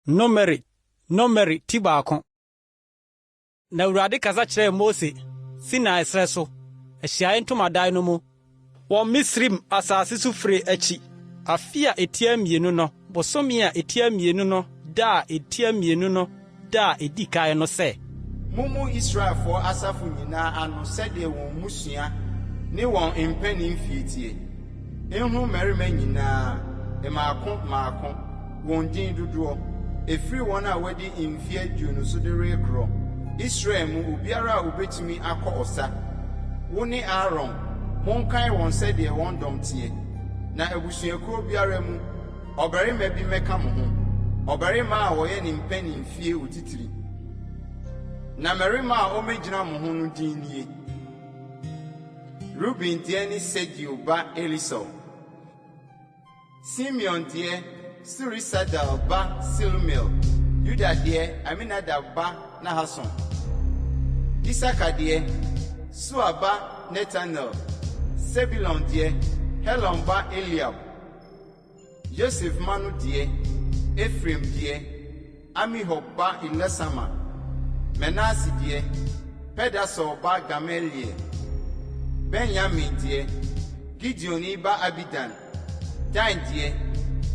Numeri, Numeri ti baako. Na Awurade kasa kyerɛɛ Mose Sinai serɛ so, ahyiae ntomadan no mu, wɔ Misraim asase so fire akyi, afe a etia mmienu no, bosome a etia mmienu no da a etia mmienu no da a edi kan no sɛ. Mommu Israelfoɔ asafo nyinaa ano sɛdeɛ wɔn mmusua ne wɔn mpanin mfie teɛ, nhunu mmarima nyinaa, mmaako mmaako, wɔn din dodoɔ, ɛfiri wɔn a wɔadi mfeɛ 20 so de rekorɔ, Israel mu obiara a ɔbɛtumi akɔ ɔsa. Wo ne Aaron, monkan wɔn sɛdeɛ wɔn dɔm teɛ, na abusuakuo biara mu, ɔbarima bi mmɛka mo ho, ɔbarima a ɔyɛ ne mpanimfie otitire. Na mmarima a wɔmmɛgyina mo ho no din nie: Ruben deɛ ne Sedeo ba Elisur. Simeon deɛ, Surisadai ba Selumiel. Yuda deɛ, Aminadab ba Nahason. Isakar deɛ, Suar ba Netanel. Sebulon deɛ, Helon ba Eliab. Yosef mma no deɛ, Efraim deɛ, Amihud ba Elisama; Manase deɛ, Pedahsur ba Gamaliel; Benyamin deɛ, Gideoni ba Abidan; Dan deɛ,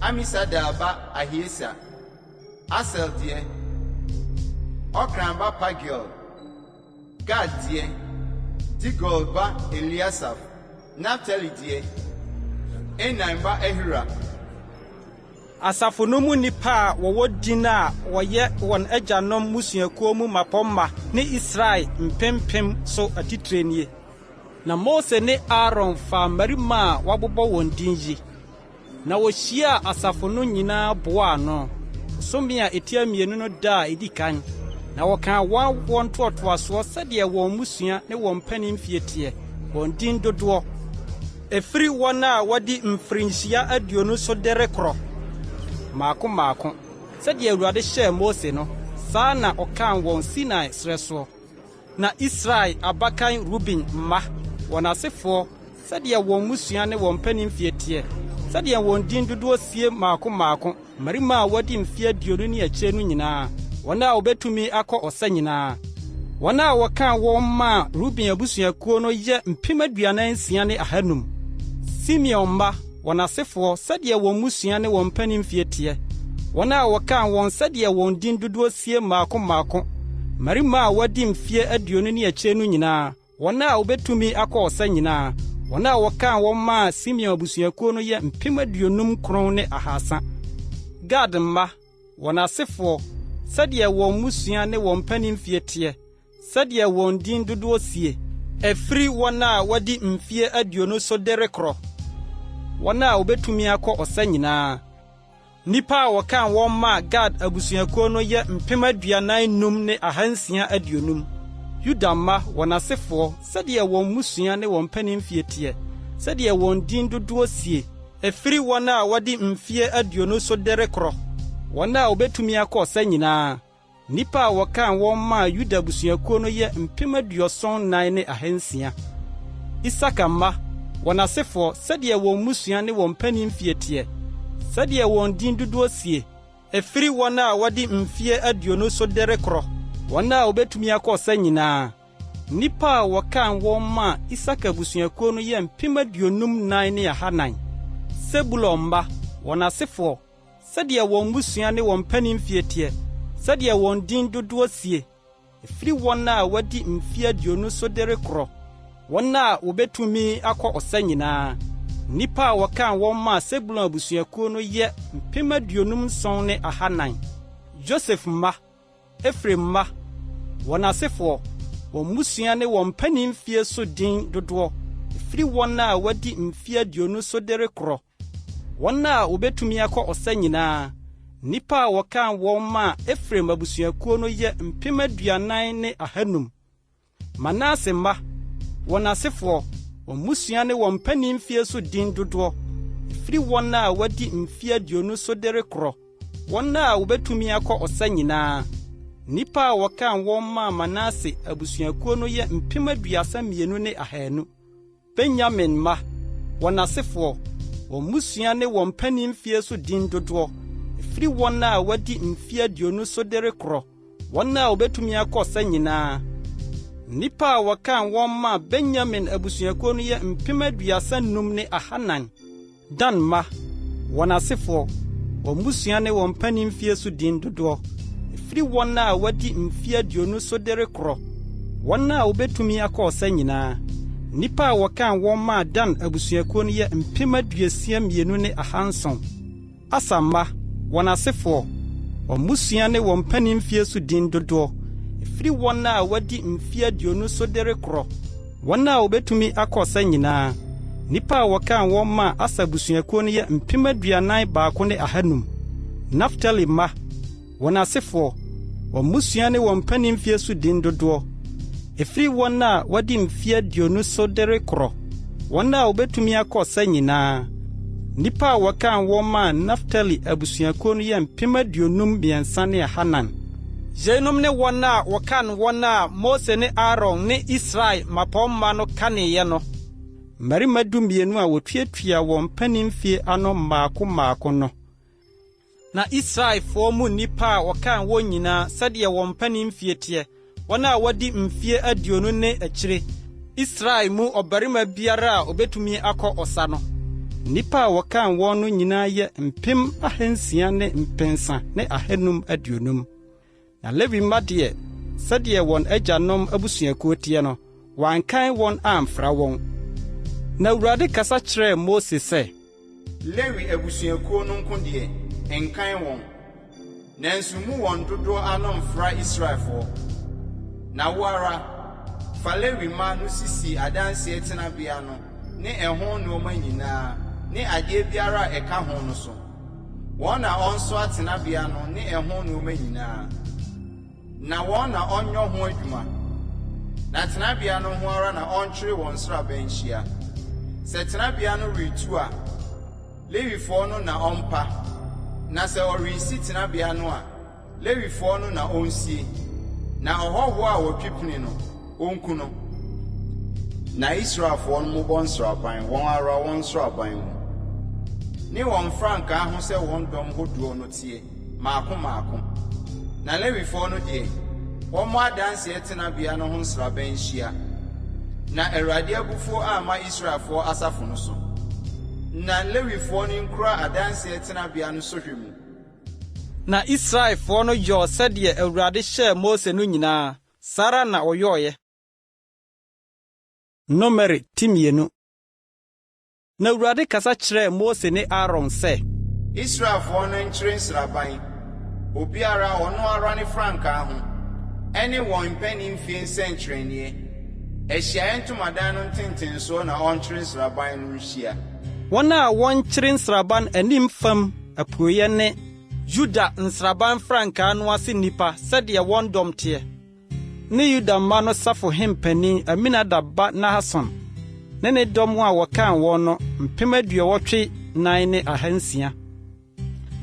Amisadai ba Ahieser; Aser deɛ, Okran ba Pagiel; Gad deɛ, Deguel ba Eliasaf; Naftali deɛ, Enan ba Ahira. Asafo no mu nnipa a wɔwɔ din a wɔyɛ wɔn agyanom mmusuakuo mu mmapɔmma ne Israel mpempem so atitire nie. Na Mose ne Aaron faa mmarima a wɔabobɔ wɔn din yi, na wohyiaa asafo no nyinaa boaa ano, bosome a etia mmienu no da a edi kan, na wɔkaa wɔn awoɔ ntoatoasoɔ sɛdeɛ wɔn mmusua ne wɔn mpanin mfie teɛ, wɔn din dodoɔ, ɛfiri wɔn a wɔadi mfirinhyia 20 so de rekorɔ, mmaako mmaako. Sɛdeɛ Awurade hyɛɛ Mose no, saa na ɔkaa wɔn Sinai serɛ soɔ. Na Israel abakan Ruben mma, wɔn asefoɔ, sɛdeɛ wɔn mmusua ne wɔn mpanin mfie teɛ, sɛdeɛ wɔn din dodoɔ sie mmaako mmaako, mmarima a wɔadi mfeɛ 20 ne akyire no nyinaa, wɔn a wɔbɛtumi akɔ ɔsa nyinaa. Wɔn a wɔkaa wɔn maa Ruben abusuakuo no yɛ 46,500. Simeon mma, wɔn asefoɔ, sɛdeɛ wɔn mmusua ne wɔn mpanin mfie teɛ, wɔn a wɔkaa wɔn sɛdeɛ wɔn din dodoɔ sie mmaako mmaako, mmarima a wɔadi mfeɛ 20 ne akyire no nyinaa, wɔn a wɔbɛtumi akɔ ɔsa nyinaa, wɔn a wɔkaa wɔn maa Simeon abusuakuo no yɛ 59,300. Gad mma, wɔn asefoɔ, sɛdeɛ wɔn mmusua ne wɔn mpanin mfie teɛ, sɛdeɛ wɔn din dodoɔ sie, ɛfiri wɔn a wɔadi mfeɛ 20 so de rekorɔ, wɔn a wɔbɛtumi akɔ ɔsa nyinaa. Nnipa a wɔkaa wɔn maa Gad abusuakuo no yɛ 45,650. Yuda mma, wɔn asefoɔ, sɛdeɛ wɔn mmusua ne wɔn mpanin mfie teɛ, sɛdeɛ wɔn din dodoɔ sie, ɛfiri wɔn a wɔadi mfeɛ 20 so de rekorɔ, wɔn a wɔbɛtumi akɔ ɔsa nyinaa. Nnipa a wɔkaa wɔn maa Yuda abusuakuo no yɛ 74,600. Isakar mma, wɔn asefoɔ, sɛdeɛ wɔn mmusua ne wɔn mpanin mfie teɛ, sɛdeɛ wɔn din dodoɔ sie, ɛfiri wɔn a wɔadi mfeɛ 20 so de rekorɔ, wɔn a wɔbɛtumi akɔ ɔsa nyinaa. Nnipa a wɔkaa wɔn maa Isakar abusuakuo no yɛ 54,400. Sebulon mma, wɔn asefoɔ, sɛdeɛ wɔn mmusua ne wɔn mpanin mfie teɛ, sɛdeɛ wɔn din dodoɔ sie, ɛfiri wɔn a wɔadi mfeɛ 20 so de rekorɔ, wɔn a wɔbɛtumi akɔ ɔsa nyinaa. Nnipa a wɔkaa wɔn maa Sebulon abusuakuo no yɛ 57,400. Yosef mma, Efraim mma, wɔn asefoɔ, wɔn mmusua ne wɔn mpanin mfie so din dodoɔ, ɛfiri wɔn a wɔadi mfeɛ 20 so de rekorɔ, wɔn a wɔbɛtumi akɔ ɔsa nyinaa. Nnipa a wɔkaa wɔn maa Efraim abusuakuo no yɛ 40,500. Manase mma, wɔn asefoɔ, wɔn mmusua ne wɔn mpanin mfie so din dodoɔ, ɛfiri wɔn a wɔadi mfeɛ 20 so de rekorɔ, wɔn a wɔbɛtumi akɔ ɔsa nyinaa. Nnipa a wɔkaa wɔn maa Manase abusuakuo no yɛ 32,200. Benyamin mma, wɔn asefoɔ, wɔn mmusua ne wɔn mpanin mfie so din dodoɔ, Ɛfiri wɔn a wɔadi mfeɛ 20 so de rekorɔ, wɔn a wɔbɛtumi akɔ ɔsa nyinaa. Nnipa a wɔkan wɔn maa Benyamin abusuakuo no yɛ 35,400. Dan mma, wɔn asefoɔ, wɔn mmusua ne wɔn mpanimfie so din dodoɔ, ɛfiri wɔn a wɔadi mfeɛ 20 so de rekorɔ, wɔn a wɔbɛtumi akɔ ɔsa nyinaa. Nnipa a wɔkan wɔn maa Dan abusuakuo no yɛ 62,700. Aser mma, wɔn asefoɔ, wɔn mmusua ne wɔn mpanimfie so din dodoɔ, ɛfiri wɔn a wɔadi mfeɛ 20 so de rekorɔ, wɔn a wɔbɛtumi akɔ ɔsa nyinaa. Nnipa a wɔkan wɔn maa Aser abusuakuo no yɛ 41,500. Naftali mma, wɔn asefoɔ, wɔn mmusua ne wɔn mpanimfie so din dodoɔ, ɛfiri wɔn a wɔadi mfeɛ 20 so de rekorɔ, wɔn a wɔbɛtumi akɔ ɔsa nyinaa. Nnipa a wɔkan wɔn maa Naftali abusuakuo no yɛ 53,400. Yeinom ne wɔn a wɔkan wɔn a Mose ne Aaron ne Israel mmapɔmma no kaneeɛ no. Mmarima 12 a wɔtuatua wɔn mpanimfie ano mmaako mmaako no. Na Israelfoɔ mu nnipa a wɔkan wɔn nyinaa sɛdeɛ wɔn mpanimfie teɛ, wɔn a wɔadi mfeɛ 20 ne akyire, Israel mu ɔbarima biara a obetumi akɔ ɔsa no. Nnipa a wɔkan wɔn no nyinaa yɛ 603,550. Na Lewi mma deɛ, sɛdeɛ wɔn agyanom abusuakuo teɛ no, wɔankan wɔn amfra wɔn. Na Awurade kasa kyerɛɛ Mose sɛ, Lewi abusuakuo no nko deɛ, nkan wɔn, nanso mmu wɔn dodoɔ ano mfra Israelfoɔ. Na wo ara, fa Lewi mma no sisi adanseɛ tenabea no ne ɛho nneɛma nyinaa ne adeɛ biara a ɛka ho no so. Wɔn na ɔnsoa tenabea no ne ɛho nneɛma nyinaa, na wɔn na ɔnyɔ ho adwuma. Na tenabea no ho ara na ɔntwere wɔn nsraban nhyia. Sɛ tenabea no retu a, Lewifoɔ no na ɔmpa, na sɛ ɔresi tenabea no a, Lewifoɔ no na ɔnsie, na ɔhɔhoɔ a wɔtwe pini no, ɔnku no. Na Israelfoɔ no mmobɔ nsraban wɔn ara wɔn nsraban mu, ne wɔn mfrankaa ho sɛ wɔn dɔm hodoɔ no teɛ, mmaako mmaako. Na Lewifoɔ no deɛ, wɔmmɔ adanseɛ tenabea no ho nsraban nhyia, na Awurade abufuo amma Israelfoɔ asafo no so. Na Lewifoɔ no nkura adanseɛ tenabea no sohwɛ mu. Na Israelfoɔ no yɔɔ sɛdeɛ Awurade hyɛɛ Mose no nyinaa, saa ara na wɔyɔeɛ. Numeri ti 2. Na Awurade kasa kyerɛɛ Mose ne Aaron sɛ, Israelfoɔ no nkyere nsraban, obiara ɔno ara ne frankaa ho, ɛne wɔn mpanimfie nsɛnkyerɛnneɛ. Ahyiaeɛ ntomadan no ntentensoɔ na ɔnkyere nsraban no nhyia. Wɔn a wɔnkyere nsraban anim fam apueeɛ ne Yuda nsraban frankaa no ase nnipa sɛdeɛ wɔn dɔm teɛ, ne Yuda mma no safohempanin Aminadab ba Nahason ne ne dɔm a wɔkan wɔn no 84,600.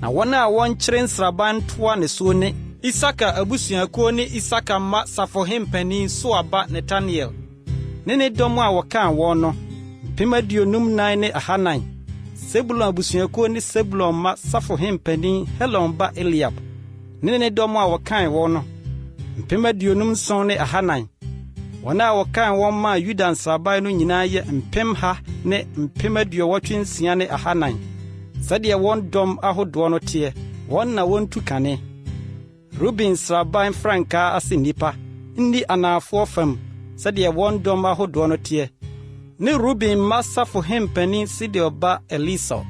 Na wɔn a wɔnkyere nsraban ntoa ne soɔ ne Isakar abusuakuo ne Isakar mma safohempanin Suar ba Netanel ne ne dɔm a wɔkan wɔn no 54,400. Sebulon abusuakuo ne Sebulon mma safohempanin Helon ba Eliab ne ne dɔm a wɔkan wɔn no 57,400. Wɔn a wɔkan wɔn maa Yuda nsraban no nyinaa yɛ 186,400. Sɛdeɛ wɔn dɔm ahodoɔ no teɛ, wɔn na wɔntu kane. Ruben nsraban frankaa ase nnipa nni anafoɔ fam sɛdeɛ wɔn dɔm ahodoɔ no teɛ, ne Ruben mma safohempanin Sedeur ba Elisur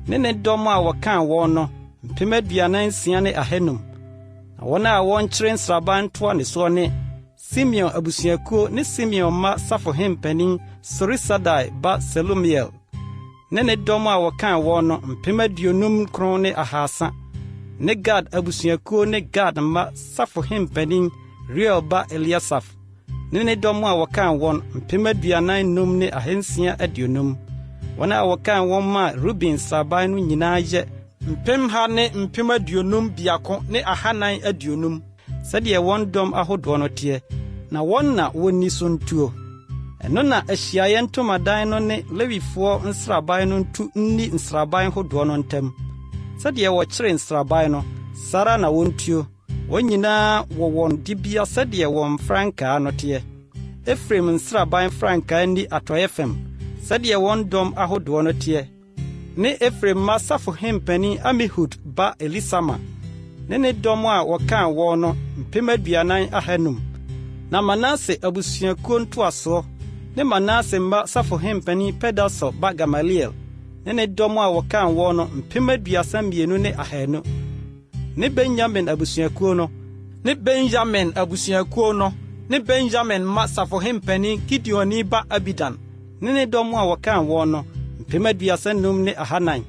ne ne dɔm a wɔkan wɔn no 46,500. Na wɔn a wɔnkyere nsraban ntoa ne soɔ ne Simeon abusuakuo ne Simeon mma safohempanin Surisadai ba Selumiel ne ne dɔm a wɔkan wɔn no 59,300. Ne Gad abusuakuo ne Gad mma safohempanin Reuel ba Eliasaf ne ne dɔm a wɔkan wɔn 45,650. Wɔn a wɔkan wɔn maa Ruben nsraban no nyinaa yɛ 151,450, sɛdeɛ wɔn dɔm ahodoɔ no teɛ, na wɔn na wonni so ntuo. Ɛno na ahyiaeɛ ntomadan no ne Lewifoɔ nsraban no ntu nni nsraban hodoɔ no ntam. Sɛdeɛ wɔkyere nsraban no, saa ara na wontuo. Wɔn nyinaa wɔ wɔn dibea sɛdeɛ wɔn mfrankaa no teɛ. Efraim nsraban frankaa nni atɔeɛ fam, sɛdeɛ wɔn dɔm ahodoɔ no teɛ, ne Efraim mma safohempanin Amihud ba Elisama ne ne dɔm a wɔkan wɔn no 40,500. Na Manase abusuakuo ntoasoɔ ne Manase mma safohempanin Pedahsur ba Gamaliel ne ne dɔm a wɔkan wɔn no 32,200. Ne Benyamin abusuakuo no, ne Benyamin abusuakuo no ne Benyamin mma safohempanin Gideoni ba Abidan ne ne dɔm a wɔkan wɔn no 35,400.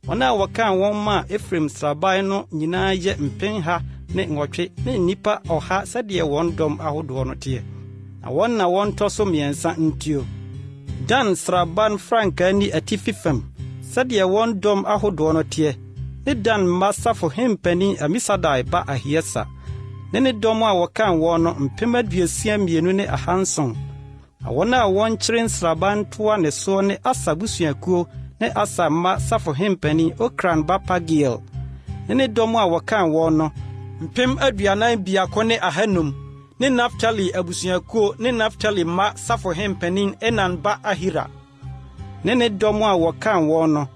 Wɔn a wɔkan wɔn maa Efraim nsraban no nyinaa yɛ 808 ne nnipa 100 sɛdeɛ wɔn dɔm ahodoɔ no teɛ. Na wɔn na wɔntɔ so mmiɛnsa ntuo. Dan nsraban frankaa nni atifi fam sɛdeɛ wɔn dɔm ahodoɔ no teɛ, ne Dan mma safohempanin Amisadai ba Ahieser ne ne dɔm a wɔkan wɔn no 62,700. Na wɔn a wɔnkyere nsraban ntoa ne soɔ ne Aser abusuakuo ne Aser mma safohempanin Okran ba Pagiel ne ne dɔm a wɔkan wɔn no 41,500, ne Naftali abusuakuo ne Naftali mma safohempanin Enan ba Ahira ne ne dɔm a wɔkan wɔn no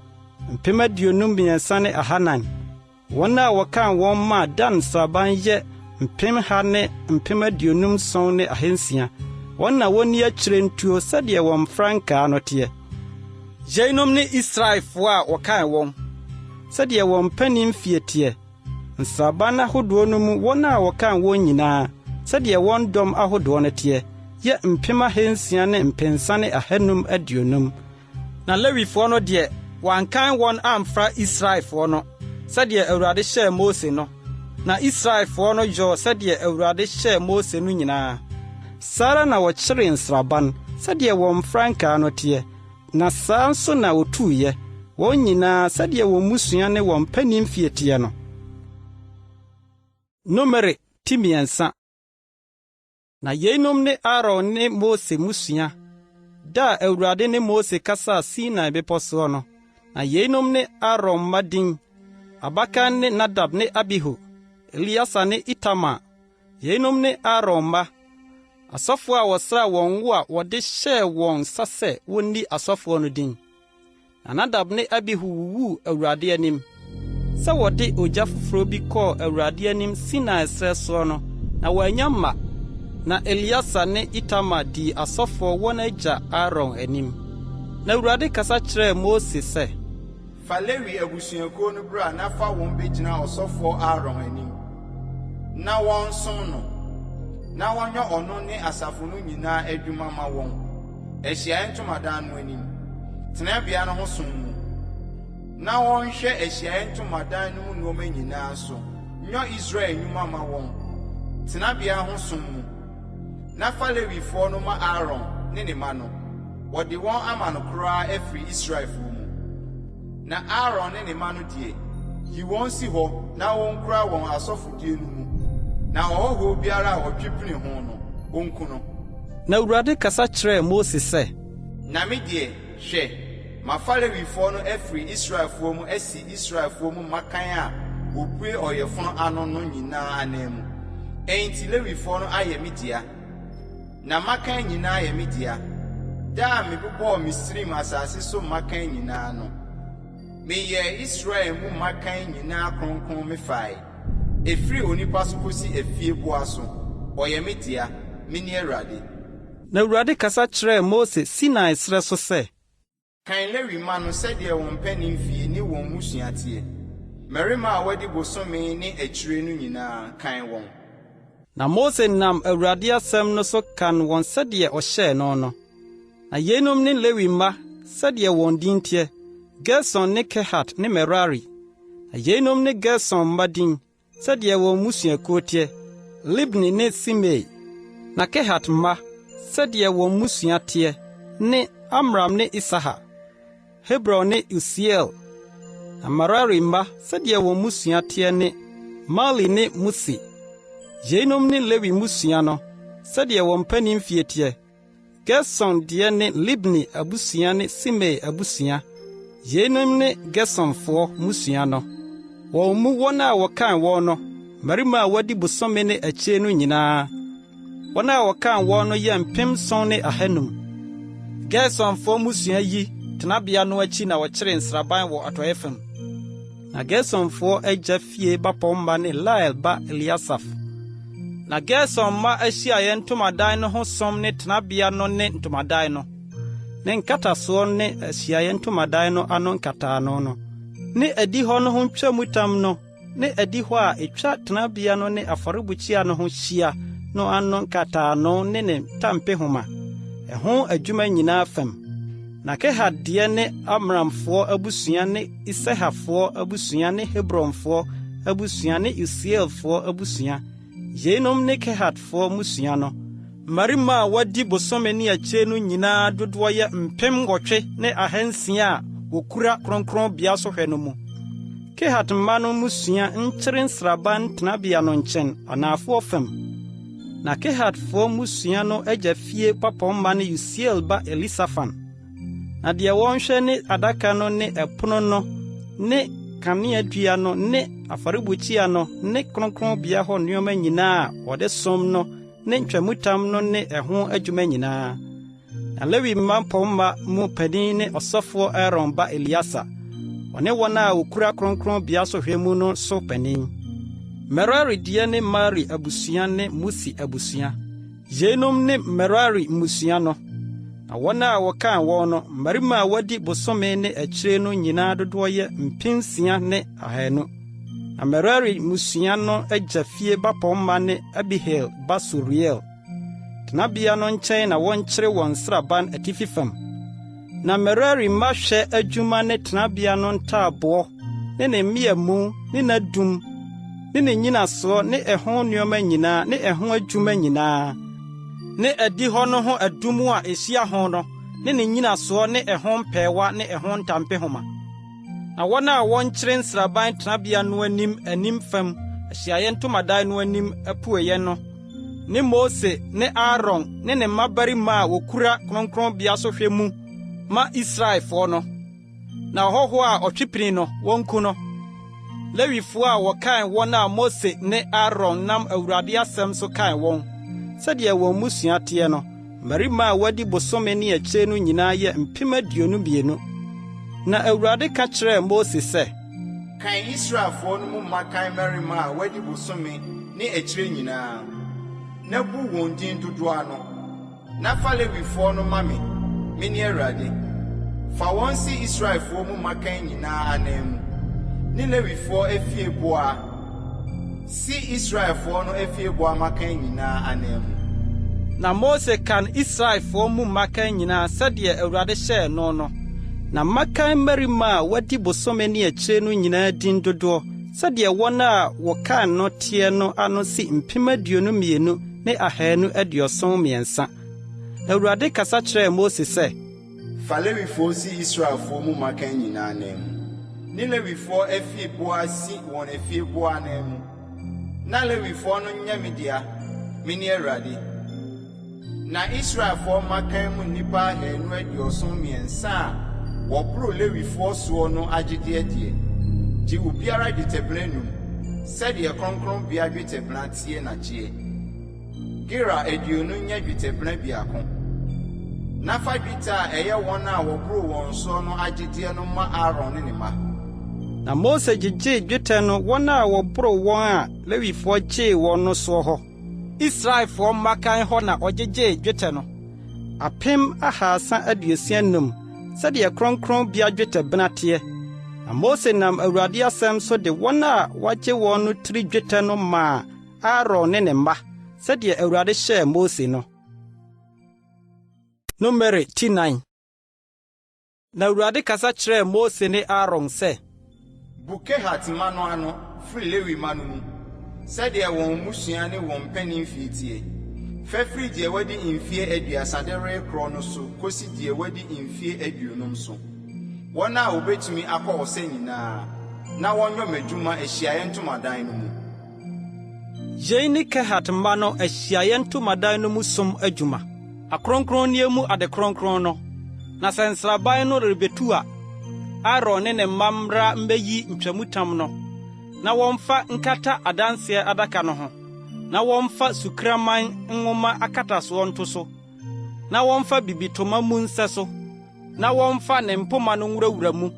53,400. Wɔn a wɔkan wɔn maa Dan nsraban yɛ 157,600. Wɔn na wonni akyire ntuo sɛdeɛ wɔn mfrankaa no teɛ. Yeinom ne Israelfoɔ a wɔkan wɔn, sɛdeɛ wɔn mpanin mfie teɛ, nsraban ahodoɔ no mu wɔn a wɔkan wɔn nyinaa, sɛdeɛ wɔn dɔm ahodoɔ no teɛ, yɛ 603,550. Na Lewifoɔ no deɛ, wɔankan wɔn amfra Israelfoɔ no, sɛdeɛ Awurade hyɛɛ Mose no. Na Israelfoɔ no yɔɔ sɛdeɛ Awurade hyɛɛ Mose no nyinaa. Saa ara na wɔkyeree nsraban, sɛdeɛ wɔn mfrankaa no teɛ, na saa nso na wɔtuiɛ, wɔn nyinaa, sɛdeɛ wɔn mmusua ne wɔn mpanin mfie teɛ no. Numeri ti 3. Na yeinom ne Aaron ne Mose mmusua, da a Awurade ne Mose kasaa Sinai bepɔ soɔ no. Na yeinom ne Aaron mma din: Abakan ne Nadab ne Abihu, Eleasa ne Itamar. Yeinom ne Aaron mma, asɔfoɔ a wɔsraa wɔn ngo a wɔde hyɛɛ wɔn nsa sɛ wonni asɔfoɔ no din. Na Nadab ne Abihu wuwuu Awurade anim, sɛ wɔde ogya foforo bi kɔɔ Awurade anim Sinai serɛ soɔ no, na wɔannya mma. Na Eleasa ne Itamar dii asɔfoɔ wɔn agya Aaron anim. Na Awurade kasa kyerɛɛ Mose sɛ. Fa Lewi abusuakuo no bra na fa wɔn bɛgyina ɔsɔfoɔ Aaron anim, na wɔnsom no, na wɔnyɛ ɔno ne asafo no nyinaa adwuma mma wɔn. Ahyiaeɛ Ntomadan no anim, tenabea no ho som mu, na wɔnhwɛ Ahyiaeɛ Ntomadan no mu nnoɔma nyinaa so nyɔ Israel nnwuma mma wɔn, tenabea ho som mu. Na fa Lewifoɔ no ma Aaron ne ne mma no, wɔde wɔn ama no koraa afiri Israelfoɔ mu. Na Aaron ne ne mma no deɛ, yi wɔn si hɔ na wɔnkura wɔn asɔfodie no mu, na ɔhɔhoɔ biara a ɔtwe pini ho no, wɔnku no. Na Awurade kasa kyerɛɛ Mose sɛ. Na me deɛ, hwɛ, mafa Lewifoɔ no afiri Israelfoɔ mu asi Israelfoɔ mu mmakan a wɔbue ɔyafunu ano no nyinaa ananmu. Enti Lewifoɔ no ayɛ me dea, na mmakan nyinaa yɛ me dea. Da a mebobɔɔ Misraim asase so mmakan nyinaa no, meyɛɛ Israel mu mmakan nyinaa kronkron mefae. Ɛfiri onipa so kɔsi afieboa so, ɔyɛ me dea. Mene Awurade. Na Awurade kasa kyerɛɛ Mose Sinai serɛ so sɛ. Kan Lewi mma no sɛdeɛ wɔn mpanin fie ne wɔn mmusua teɛ, mmarima a wɔadi bosome ne akyire no nyinaa, kan wɔn. Na Mose nam Awurade asɛm no so kan wɔn sɛdeɛ ɔhyɛɛ no no. Na yeinom ne Lewi mma sɛdeɛ wɔn din teɛ, Gerson ne Kehat ne Merari. Na yeinom ne Gerson mma din, sɛdeɛ wɔn mmusuakuo teɛ, Libni ne Simei. Na Kehat mma, sɛdeɛ wɔn mmusua teɛ, ne Amram ne Isahar, Hebron ne Usiel. Na Merari mma, sɛdeɛ wɔn mmusua teɛ ne Mahli ne Musi. Yeinom ne Lewi mmusua no, sɛdeɛ wɔn mpanin mfie teɛ. Gerson deɛ ne Libni abusua ne Simei abusua. Yeinom ne Gersonfoɔ mmusua no. Wɔn mu wɔn a wɔkan wɔn no, mmarima a wɔadi bosome ne akyire no nyinaa, wɔn a wɔkan wɔn no yɛ 7,500. Gersonfoɔ mmusua yi tenabea no akyi na wɔkyeree nsraban wɔ atɔe fam. Na Gersonfoɔ agya fie bapɔmma ne Lael ba Eliasaf. Na Gerson mma ahyiaeɛ ntomadan no ho som ne tenabea no ne ntomadan no, ne nkatasoɔ ne ahyiaeɛ ntomadan no ano nkataano no, ne adihɔ no ho ntwamutam no ne adihɔ a etwa tenabea no ne afɔrebukyia no ho hyia no ano nkataano ne ne ntampehoma, ɛho adwuma nyinaa fam. Na Kehat deɛ ne Amramfoɔ abusua ne Iseharfoɔ abusua ne Hebronfoɔ abusua ne Usielfoɔ abusua. Yeinom ne Kehatfoɔ mmusua no. Mmarima a wɔadi bosome ne akyire no nyinaa dodoɔ yɛ 8,600 a wɔkura kronkronbea sohwɛ no mu. Kehat mma no mmusua nkyere nsraban tenabea no nkyɛn anafoɔ fam. Na Kehatfoɔ mmusua no agya fie bapɔmma ne Usiel ba Elisafan. Na deɛ wɔnhwɛ ne adaka no ne ɛpono no ne kaneadua no ne afɔrebukyia no ne kronkronbea hɔ nneɛma nyinaa a wɔde som no ne ntwamutam no ne ɛho adwuma nyinaa. Na Lewi mmapɔmma mu panin ne ɔsɔfoɔ Aaron ba Eleasa, ɔne wɔn a wokura kronkronbea sohwɛ mu no so panin. Merari deɛ ne Mali abusua ne Musi abusua. Yeinom ne Merari mmusua no. Na wɔn a wɔkan wɔn no, mmarima a wɔadi bosome ne akyire no nyinaa dodoɔ yɛ 6,200. Na Merari mmusua no agya fie bapɔmma ne Abihail ba Suriel. Tenabea no nkyɛn na wɔnkyere wɔn nsraban atifi fam. Na Merari mma hwɛ adwuma ne tenabea no ntaaboɔ ne ne mmeamu ne n'adum ne ne nnyinasoɔ ne ɛho nneɛma nyinaa ne ɛho adwuma nyinaa, ne adihɔ no ho adum a ehyia ho no ne ne nnyinasoɔ ne ɛho mpɛɛwa ne ɛho ntampehoma. Na wɔn a wɔnkyere nsraban tenabea no anim anim fam ahyiaeɛ ntomadan no anim apueeɛ no ne Mose ne Aaron ne ne mmabarima a wokura kronkronbea sohwɛ mu ma Israelfoɔ no. Na ɔhɔho a ɔtwe pini no, wonku no. Lewifoɔ a wɔkan wɔn a Mose ne Aaron nam Awurade asɛm so kan wɔn, sɛdeɛ wɔn mmusua teɛ no, mmarima a wɔadi bosome ne akyire no nyinaa yɛ 22,000. Na Awurade ka kyerɛɛ Mose sɛ, Kan Israelfoɔ no mu mmakan mmarima a wɔadi bosome ne akyire nyinaa, na bu wɔn din dodoɔ ano. Na fa Lewifoɔ no ma me, mene Awurade. Fa wɔn si Israelfoɔ mu mmakan nyinaa ananmu, ne Lewifoɔ afieboa si Israelfoɔ no afieboa mmakan nyinaa ananmu. Na Mose kan Israelfoɔ mu mmakan nyinaa sɛdeɛ Awurade hyɛɛ no no. Na mmakan mmarima a wɔadi bosome ne akyire no nyinaa din dodoɔ, sɛdeɛ wɔn a wɔkan no teɛ no ano si 22,273. Na Awurade kasa kyerɛɛ Mose sɛ, Fa Lewifoɔ si Israelfoɔ mu mmakan nyinaa ananmu, ne Lewifoɔ afieboa si wɔn afieboa ananmu, na Lewifoɔ no nyɛ me dea, mene Awurade. Na Israelfoɔ mmakan mu nnipa 273 a wɔboro Lewifoɔ soɔ no agyedeɛ deɛ, gye obiara dwetɛbena num, sɛdeɛ kronkronbea dwetɛbena teɛ na gyeɛ. Gera 20 nyɛ dwetɛbena biako. Na fa dwetɛ a ɛyɛ wɔn a wɔboro wɔn soɔ no agyedeɛ no ma Aaron ne ne mma. Na Mose gyegyee dwetɛ no wɔn a wɔboro wɔn a Lewifoɔ gyee wɔn no soɔ hɔ. Israelfoɔ mmakan hɔ na ɔgyegyee dwetɛ no, 365, sɛdeɛ kronkronbea dwetɛbena teɛ. Na Mose nam Awurade asɛm so de wɔn a wɔagye wɔn no tiri dwetɛ no maa Aaron ne ne mma, sɛdeɛ Awurade hyɛɛ Mose no. Numeri ti 4. Na Awurade kasa kyerɛɛ Mose ne Aaron sɛ, Bu Kehat mma no ano firi Lewi mma no mu, sɛdeɛ wɔn mmusua ne wɔn mpanin mfie teɛ. Fa firi deɛ wadi mfeɛ 30 de rekorɔ no so kɔsi deɛ wadi mfeɛ 50 so, wɔn a wɔbɛtumi akɔ ɔsa nyinaa, na wɔnyɔ m'adwuma ahyiaeɛ ntomadan no mu. Yei ne Kehat mma no ahyiaeɛ ntomadan no mu som adwuma, akronkronneɛ mu ade kronkron no. Na sɛ nsraban no rebetu a, Aaron ne ne mma mmra mmeyi ntwamutam no. Na wɔmfa nkata Adanseɛ Adaka no ho, na wɔmfa sukraman nwoma akatasoɔ nto so, na wɔmfa bibitoma mu nsɛ so, na wɔmfa ne mpoma no nwurawura mu,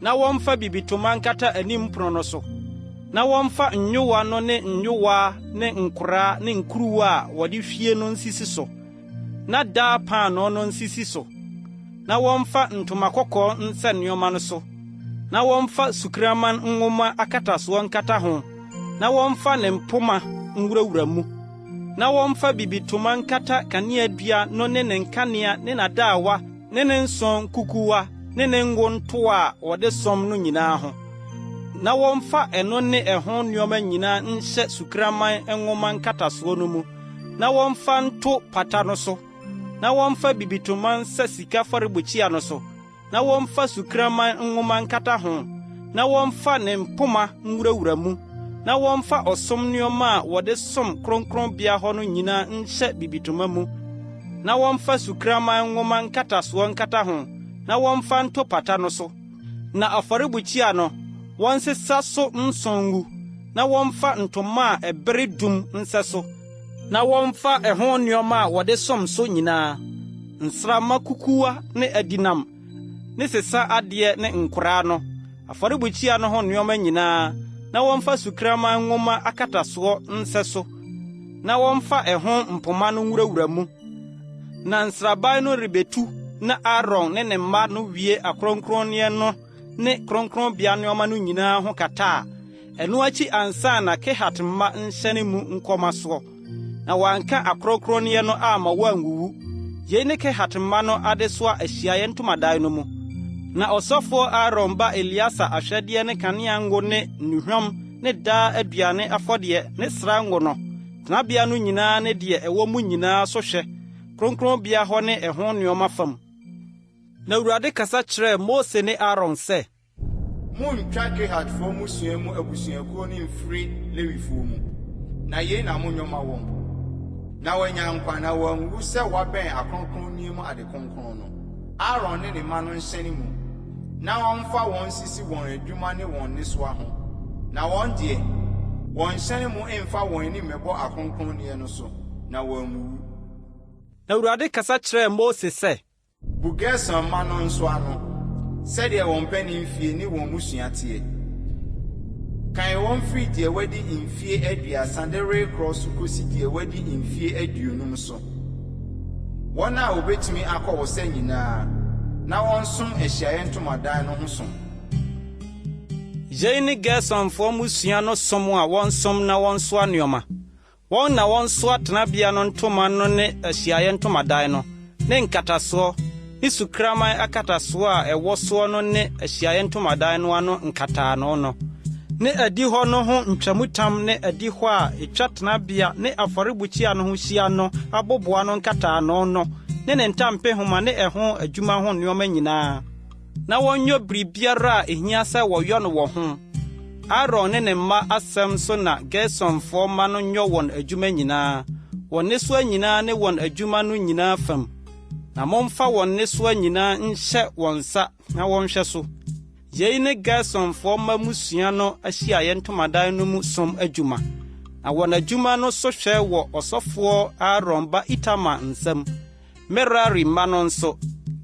na wɔmfa bibitoma nkata anim pono no so, na wɔmfa nyowa no ne nyowaa ne nkoraa ne nkuruwa a wɔde hwie no nsisi so, na daa paanoo no nsisi so, na wɔmfa ntoma kɔkɔɔ nsɛ nneɛma no so, na wɔmfa sukraman nwoma akatasoɔ nkata ho, na wɔmfa ne mpoma nwurawura mu, na wɔmfa bibitoma nkata kaneadua no ne ne nkanea ne n'adaawa ne ne nsõ nkukuwa ne ne ngo ntoa a wɔde som no nyinaa ho. Na wɔmfa ɛno ne ɛho nneɛma nyinaa nhyɛ sukraman nwoma nkatasoɔ no mu, na wɔmfa nto pata no so, na wɔmfa bibitoma nsɛ sika afɔrebukyia no so, na wɔmfa sukraman nwoma nkata ho, na wɔmfa ne mpoma nwurawura mu, na wɔmfa ɔsom nneɛma a wɔde som kronkronbea hɔ no nyinaa nhyɛ bibitoma mu, na wɔmfa sukraman nwoma nkatasoɔ nkata ho, na wɔmfa nto pata no so. Na afɔrebukyia no, wɔnsesa so nsõ ngu, na wɔmfa ntoma a ɛbere dum nsɛ so, na wɔmfa ɛho nneɛma a wɔde som so nyinaa, nsramma kukuwa ne adinam ne sesa adeɛ ne nkoraa no, afɔrebukyia no ho nneɛma nyinaa, na wɔmfa sukraman nwoma akatasoɔ nsɛ so, na wɔmfa ɛho mpoma no nwurawura mu. Na nsraban no rebetu na Aaron ne ne mma no wie akronkronneɛ no ne kronkronbea nneɛma no nyinaa ho kata a, Ɛno akyi ansa na Kehat mma nhyɛne mu nkɔma soɔ, na wɔanka akronkronneɛ no amma wɔanwuwu. Yei ne Kehat mma no adesoa ahyiaeɛ ntomadan no mu. Na ɔsɔfoɔ Aaron ba Eleasa ahwɛdeɛ ne kanea ngo ne nnuhwam ne daa aduane afɔdeɛ ne sra ngo no, tenabea no nyinaa ne deɛ ɛwɔ mu nyinaa so hwɛ, kronkronbea hɔ ne ɛho nneɛma fam. Na Awurade kasa kyerɛɛ Mose ne Aaron sɛ. Monntwa Kehatfoɔ mmusua mu abusuakuo no mmfiri Lewifoɔ mu, na yei na monyɔ mma wɔn, na wɔanya nkwa na wɔanwuwu sɛ wɔabɛn akronkronneɛ mu ade kronkron no. Aaron ne ne mma no nhyɛne mu, na wɔmfa wɔn nsisi wɔn adwuma ne wɔn nnesoa ho, na wɔn deɛ, wɔnnhyɛne mu mmfa wɔn ani mmɛbɔ akronkronneɛ no so, na wɔanwuwu. Na Awurade kasa kyerɛɛ Mose sɛ. Bu Gerson mma no nso ano, sɛdeɛ wɔn mpanimfie ne wɔn mmusua teɛ. Kan wɔn firi deɛ wadi mfeɛ 30 de rekorɔ so kɔsi deɛ wadi mfeɛ 50 so, wɔn a wɔbɛtumi akɔ ɔsa nyinaa, na wɔnsom ahyiaeɛ ntomadan no ho som. Yei ne Gersonfoɔ mmusua no som a wɔnsom na wɔnsoa nneɛma. Wɔn na wɔnsoa tenabea no ntoma no ne ahyiaeɛ ntomadan no, ne nkatasoɔ, ne sukraman akatasoɔ a ɛwɔ soɔ no ne ahyiaeɛ ntomadan no ano nkataano no, ne adihɔ no ho ntwamutam ne adihɔ a ɛtwa tenabea ne afɔrebukyia no ho hyia no aboboano nkataano no ne ne ntampehoma ne ɛho adwuma ho nneɛma nyinaa. Na wɔnyɔ biribiara a ehia sɛ wɔyɔ no wɔ ho. Aaron ne ne mma asɛm so na Gersonfoɔ mma no nyɔ wɔn adwuma nyinaa, wɔn nnesoa nyinaa ne wɔn adwuma no nyinaa fam. Na momfa wɔn nnesoa nyinaa nhyɛ wɔn nsa na wɔnhwɛ so. Yei ne Gersonfoɔ mma mmusua no ahyiaeɛ ntomadan no mu som adwuma. Na wɔn adwuma no sohwɛ wɔ ɔsɔfoɔ Aaron ba Itamar nsam. Merari mma no nso,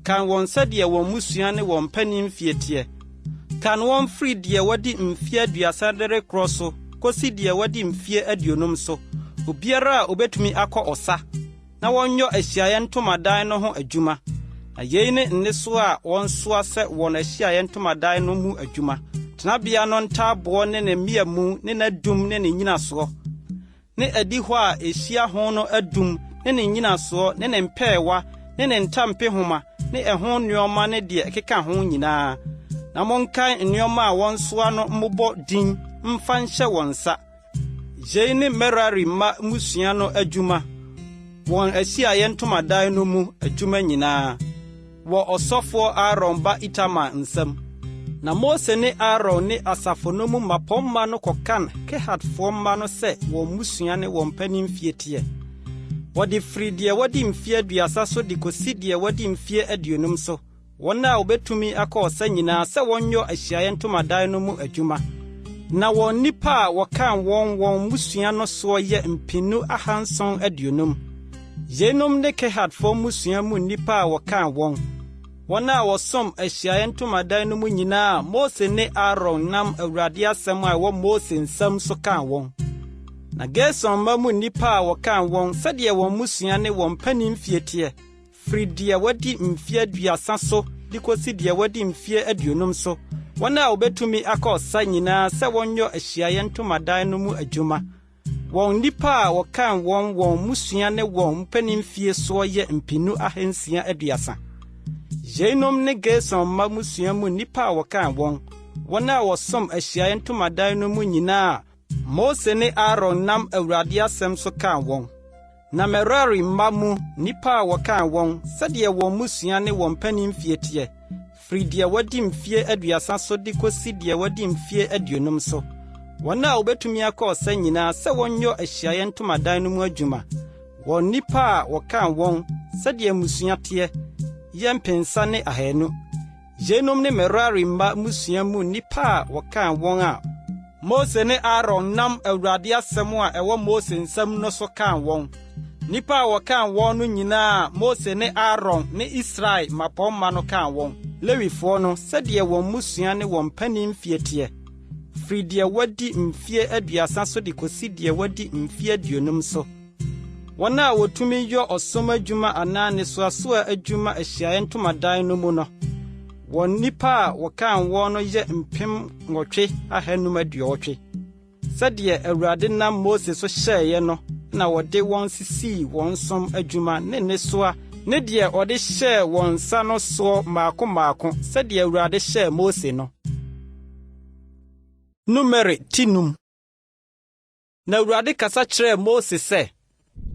kan wɔn sɛdeɛ wɔn mmusua ne wɔn mpanin mfeɛ teɛ. Kan wɔn firi deɛ wadi mfeɛ 30 de rekorɔ so kɔsi deɛ wadi mfeɛ 50 so, obiara a ɔbɛtumi akɔ ɔsa, na wɔnyɔ ahyiaeɛ ntomadan no ho adwuma. Na yei ne nnesoa a wɔnsoa sɛ wɔn ahyiaeɛ ntomadan no mu adwuma, tenabea no ntaaboɔ ne ne mmeamu ne n'adum ne ne nnyinasoɔ, ne adihɔ a ehyia ho no adum ne ne nnyinasoɔ ne ne mpɛɛwa ne ne ntampehoma ne ɛho nneɛma ne deɛ ɛkeka ho nyinaa. Na monkan nneɛma a wɔnsoa no mmobɔ din mfa nhyɛ wɔn nsa. Yei ne Merari mma mmusua no adwuma, wɔn ahyiaeɛ ntomadan no mu adwuma nyinaa. Wɔ ɔsɔfoɔ Aaron ba Itamar nsam. Na Mose ne Aaron ne asafo no mu mmapɔmma no kɔkan Kehatfoɔ mma no sɛ wɔn mmusua ne wɔn mpanimfie teɛ. Wɔde firi deɛ wadi mfeɛ 30 so de kɔsi deɛ wadi mfeɛ 50 so, wɔn a wɔbɛtumi akɔ ɔsa nyinaa sɛ wɔnyɔ ahyiaeɛ ntomadan no mu adwuma. Na wɔn nnipa a wɔkan wɔn wɔn mmusua no soɔ yɛ 750. Yeinom ne Kehatfoɔ mmusua mu nnipa a wɔkan wɔn, wɔn a wɔsom Ahyiaeɛ Ntomadan no mu nyinaa a Mose ne Aaron nam Awurade asɛm a ɛwɔ Mose nsam so kaa wɔn. Na Gerson mma mu nnipa a wɔkan wɔn sɛdeɛ wɔn mmusua ne wɔn mpanimfie teɛ, firi deɛ wadi mfeɛ 30 so de kɔsi deɛ wadi mfeɛ 50 so, wɔn a wɔbɛtumi akɔ ɔsa nyinaa sɛ wɔnyɔ Ahyiaeɛ Ntomadan no mu adwuma. Wɔn nnipa a wɔkan wɔn wɔn mmusua ne wɔn mpanimfie soɔ yɛ 630. Yeinom ne Gerson mma mmusua mu nnipa a wɔkan wɔn, wɔn a wɔsom Ahyiaeɛ Ntomadan no mu nyinaa a Mose ne Aaron nam Awurade asɛm so kaa wɔn. Na Merari mma mu nnipa a wɔkan wɔn, sɛdeɛ wɔn mmusua ne wɔn mpanimfie teɛ, firi deɛ wadi mfeɛ 30 so de kɔsi deɛ wadi mfeɛ 50 so, wɔn a wɔbɛtumi akɔ ɔsa nyinaa sɛ wɔnyɔ Ahyiaeɛ Ntomadan no mu adwuma, wɔn nnipa a wɔkan wɔn, sɛdeɛ mmusua teɛ, yɛ 200. Yeinom ne Merari mma mmusua mu nnipa a wɔkan wɔn a Mose ne Aaron nam Awurade asɛm a ɛwɔ Mose nsam no so kaa wɔn. Nnipa a wɔkan wɔn no nyinaa a Mose ne Aaron ne Israel mmapɔmma no kaa wɔn, Lewifoɔ no, sɛdeɛ wɔn mmusua ne wɔn mpanimfie teɛ, firi deɛ wadi mfeɛ 30 so de kɔsi deɛ wadi mfeɛ 50 so, wɔn a wɔtumi yɔ ɔsom adwuma anaa nnesoasoa adwuma Ahyiaeɛ Ntomadan no mu no, wɔn nnipa a wɔkan wɔn no yɛ 8,580. Sɛdeɛ Awurade nam Mose so hyɛeɛ no na wɔde wɔn sisii wɔn som adwuma ne nnesoa ne deɛ ɔde hyɛɛ wɔn nsa no soɔ mmaako mmaako sɛdeɛ Awurade hyɛɛ Mose no. Numeri ti 5. Na Awurade kasa kyerɛɛ Mose sɛ.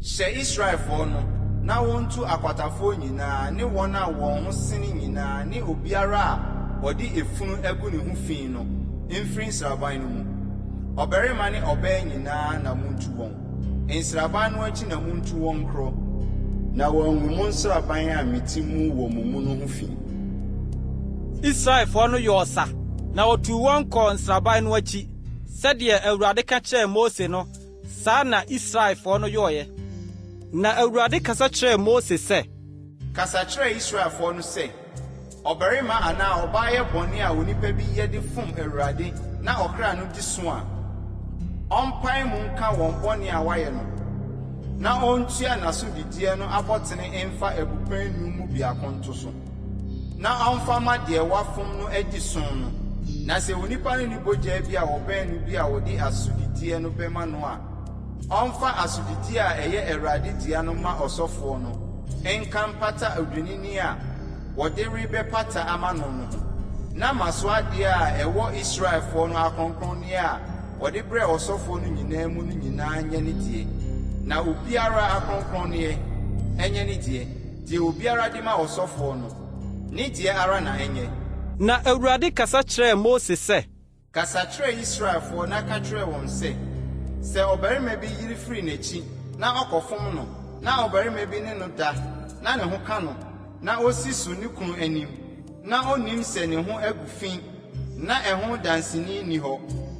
Hyɛ Israelfoɔ no na wɔntu akwatafoɔ nyinaa ne wɔn a wɔn ho sene nyinaa ne obiara a ɔde efunu agu ne ho fi no mfiri nsraban no mu. Ɔbarima ne ɔbaa nyinaa na montu wɔn. Nsraban no akyi na montu wɔn nkorɔ, na wɔangu mo nsraban a mete mu wɔ mo mu no ho fi. Israelfoɔ no yɔɔ sa, na wɔtuu wɔn kɔɔ nsraban no akyi. Sɛdeɛ Awurade ka kyerɛɛ Mose no, saa na Israelfoɔ no yɔeɛ. Na Awurade kasa kyerɛɛ Mose sɛ. Kasa kyerɛ Israelfoɔ no sɛ, Ɔbarima anaa ɔbaa yɛ bɔne a onipa bi yɛ de fom Awurade na ɔkra no di so a, ɔmpae mu nka wɔn bɔne a wayɛ no, na ɔntua n'asodideɛ no abɔtene mfa abupɛn 5 mu biako nto so, na ɔmfa mma deɛ wafom no adi so no. Na sɛ onipa no nni bogya bi a ɔbɛn no bi a wɔde asodideɛ no bɛma no a, ɔmfa asodideɛ a ɛyɛ Awurade dea no mma ɔsɔfoɔ no nka mpata odwennini a wɔde rebɛpata ama no no ho. Na mmaso adeɛ a ɛwɔ Israelfoɔ no akronkronneɛ a wɔde brɛ ɔsɔfoɔ no nyinaa mu no nyinaa nyɛ ne deɛ, na obiara akronkronneɛ nyɛ ne deɛ, deɛ obiara de ma ɔsɔfoɔ no, ne deɛ ara na ɛnyɛ. Na Awurade kasa kyerɛɛ Mose sɛ. Kasa kyerɛ Israelfoɔ na ka kyerɛ wɔn sɛ, Sɛ ɔbarima bi yere firi n'akyi na ɔkɔfom no, na ɔbarima bi ne no da na ne ho ka no, na ɔsi so ne kunu anim, na ɔnnim sɛ ne ho agu fi na ɛho danseni nni hɔ,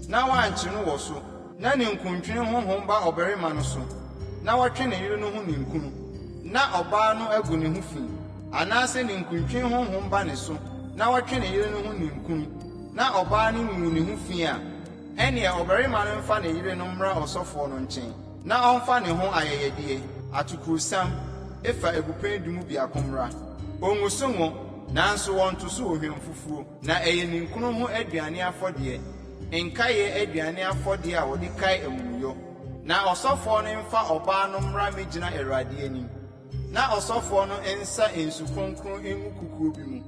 na wɔankye no wɔ so, na ninkuntwe honhom ba ɔbarima no so, na wɔtwe ne yere no ho ninkunu, na ɔbaa no agu ne ho fi, anaasɛ ninkuntwe honhom ba ne so, na wɔtwe ne yere no ho ninkunu, na ɔbaa no nguu ne ho fi a, ɛnneɛ ɔbarima no mfa ne yere no mmra ɔsɔfoɔ no nkyɛn, na ɔmfa ne ho ayɛyɛdeɛ, atokoosiam, efa abupɛn 10 mu biako mmra. Ɔngu so ngo, nanso wɔnto so ohwamfufuo, na ɛyɛ ninkunu ho aduane afɔdeɛ, nkaeɛ aduane afɔdeɛ a wɔde kae amumuyɔ. Na ɔsɔfoɔ no mfa ɔbaa no mmra mmɛgyina Awurade anim, na ɔsɔfoɔ no nsa nsu kronkron ngu kukuo bi mu,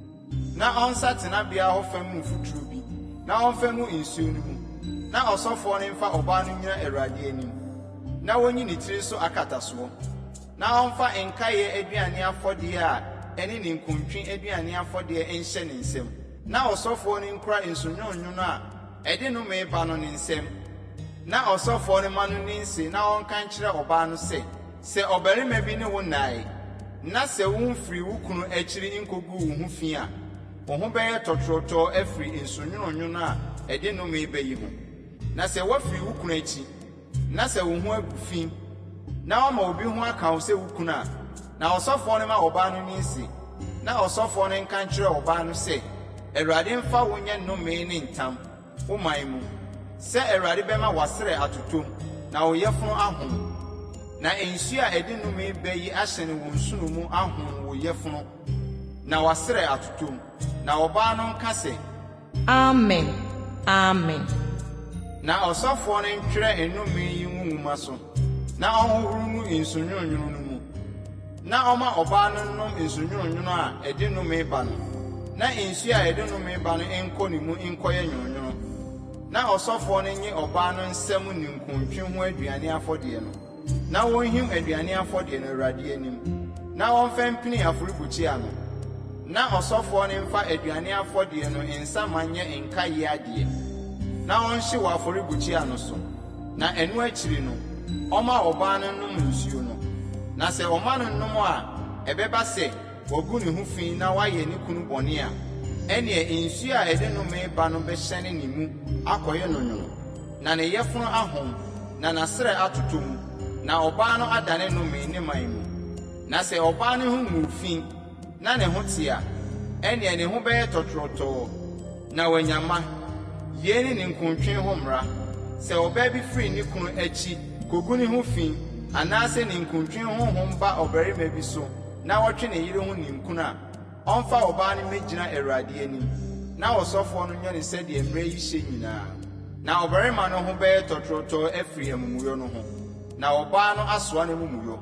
na ɔnsa tenabea hɔ fam mfuturo bi, na ɔmfa ngu nsuo no mu. Na ɔsɔfoɔ no mfa ɔbaa no nnyina Awurade anim, na wɔnyi ne tiri so akatasoɔ, na ɔmfa nkaeɛ aduane afɔdeɛ a ɛne ninkuntwe aduane afɔdeɛ nhyɛ ne nsam. Na ɔsɔfoɔ no nkura nsu nwononwono a ɛde nnome ba no ne nsam, na ɔsɔfoɔ no mma no nni nse na ɔnka nkyerɛ ɔbaa no sɛ, Sɛ ɔbarima bi ne wo nnae, na sɛ womfirii wo kunu akyiri nkoguu wo ho fi a, wo ho bɛyɛ tɔtorɔtɔɔ afiri nsu nwononwono a ɛde nnome ba yi ho. Na sɛ woafiri wo kunu akyi, na sɛ wo ho agu fi, na woama obi ho aka wo sɛ wo kunu a, na ɔsɔfoɔ no mma ɔbaa no nni nse, na ɔsɔfoɔ no nka nkyerɛ ɔbaa no sɛ, Awurade mfa wo nyɛ nnome ne ntam, wo man mu, sɛ Awurade bɛma w'asrɛ atotɔ mu, na wo yafunu ahon. Na nsuo a ɛde nnome ba yi ahyɛne wo nsono mu ahon wo yafunu, na w'asrɛ atotɔ mu. Na ɔbaa no nka sɛ. Amen! Amen! Na ɔsɔfoɔ no ntwerɛ nnome yi ngu nwoma so, na ɔnhohoro ngu nsu nwononwono no mu, na ɔmma ɔbaa no nnom nsu nwononwono a ɛde nnome ba no, na nsuo a ɛde nnome ba no nkɔ ne mu nkɔyɛ nwononwono. Na ɔsɔfoɔ no nnye ɔbaa no nsam ninkuntwe ho aduane afɔdeɛ no, na wɔnhim aduane afɔdeɛ no AWURADE anim, na wɔmfa mpini afɔrebukyia no. Na ɔsɔfoɔ no mfa aduane afɔdeɛ no nsa ma nyɛ nkaeɛ adeɛ, na ɔnhye wɔ afɔrebukyia no so, na ɛno akyiri no, ɔmma ɔbaa no nnom nsuo no. Na sɛ ɔma no nom a, ɛbɛba sɛ, wagu ne ho fi na wayɛ ne kunu bɔne a, ɛnneɛ nsuo a ɛde nnome ba no bɛhyɛne ne mu akɔyɛ no nwono, na ne yafunu ahon, na n'asrɛ atotɔ mu, na ɔbaa no adane nnome ne man mu. Na sɛ ɔbaa no ho nguu fi, na ne ho te a, ɛnneɛ ne ho bɛyɛ tɔtorɔtɔɔ, na wanya mma. Yei ne ninkuntwe ho mmara. Sɛ ɔbaa bi firi ne kunu akyi kɔgu ne ho fi, anaasɛ ninkuntwe honhom ba ɔbarima bi so na ɔtwe ne yere ho ninkunu a, ɔmfa ɔbaa no mmɛgyina AWURADE anim, na ɔsɔfoɔ no nyɛ no sɛdeɛ mmara yi hyɛ nyinaa. Na ɔbarima no ho bɛyɛ tɔtorɔtɔɔ afiri amumuyɔ no ho, na ɔbaa no asoa n'amumuyɔ.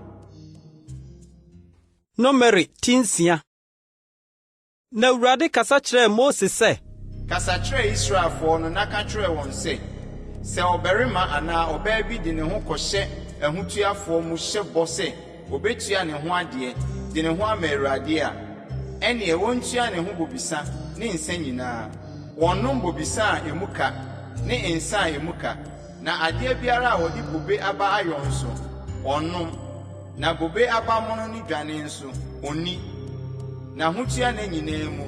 Numeri ti nsia. Na Awurade kasa kyerɛɛ Mose sɛ. Kasa kyerɛ Israelfoɔ no na ka kyerɛ wɔn sɛ, 'Sɛ ɔbarima anaa ɔbaa bi de ne ho kɔhyɛ ahotuafoɔ mu hyɛ bɔ sɛ ɔbɛtua ne ho adeɛ de ne ho ama Awurade a, ɛnneɛ wɔntua ne ho bobesa ne nsã nyinaa. Wɔnnom bobesa a emu ka ne nsã a emu ka, na adeɛ biara a wɔde bobe aba ayɔ nso, wɔnnom. Na bobe aba mono ne dwane nso, onni. N'ahotua nna nyinaa mu,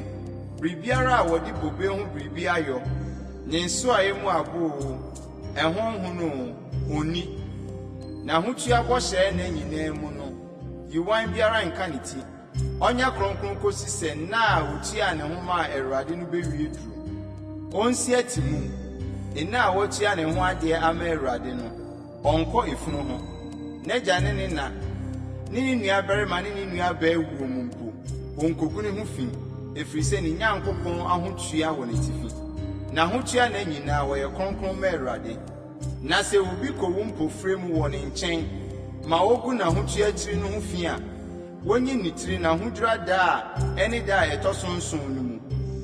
biribiara a wɔde bobe ho biribi ayɔ, ne nsoae mu abo oo, ɛho nhono oo, onni. N'ahotua bɔhyɛ nna nyinaa mu no, yiwan biara nka ne ti. Ɔnyɛ kronkron kosi sɛ nna a otuaa ne ho maa Awurade no bewie duru. Onsi atimum. Nna a watua ne ho adeɛ ama Awurade no, ɔnnkɔ efunu ho. N'agya ne ne na, ne ne nuabarima ne ne nuabaa wuo mu mpo, ɔnkogu ne ho fi, ɛfiri sɛ ne Nyankopɔn ahotua wɔ n'atifi. N'ahotua nna nyinaa wɔyɛ kronkron ma Awurade. Na sɛ obi kɔwu mpofirim wɔ ne nkyɛn ma ɔgu n'ahotua tiri no ho fi a, wonyi ne tiri n'ahodwira da a ɛne da a ɛtɔ so nson no mu,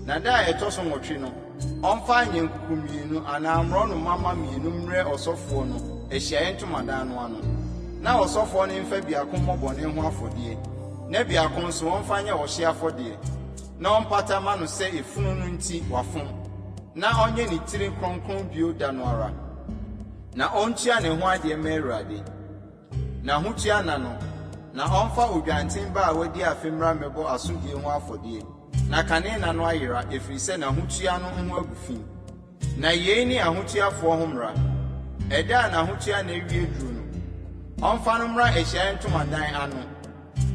na da a ɛtɔ so nwɔtwe no, ɔmfa anyankuku mmienu anaa mmorɔnoma mma mmienu mmrɛ ɔsɔfoɔ no ahyiaeɛ ntomadan no ano, na ɔsɔfoɔ no mfa biako mmɔ bɔne ho afɔdeɛ, na biako nso ɔmfa nyɛ ɔhyeɛ afɔdeɛ, na ɔmpata mma no sɛ efunu no nti wafom, na ɔnyɛ ne tiri kronkron bio da no ara, na ɔntua ne ho adeɛ mma Awurade. N'ahotua nna no, na ɔmfa odwanten ba a wadi afe mmra mmɛbɔ asodie ho afɔdeɛ, na kane nna no ayera, ɛfiri sɛ n'ahotua no ho agu fi. Na yei ne ahotuafoɔ ho mmara, Ɛda a n'ahotua nna wie duro no, ɔmfa no mmra ahyiaeɛ ntomadan ano,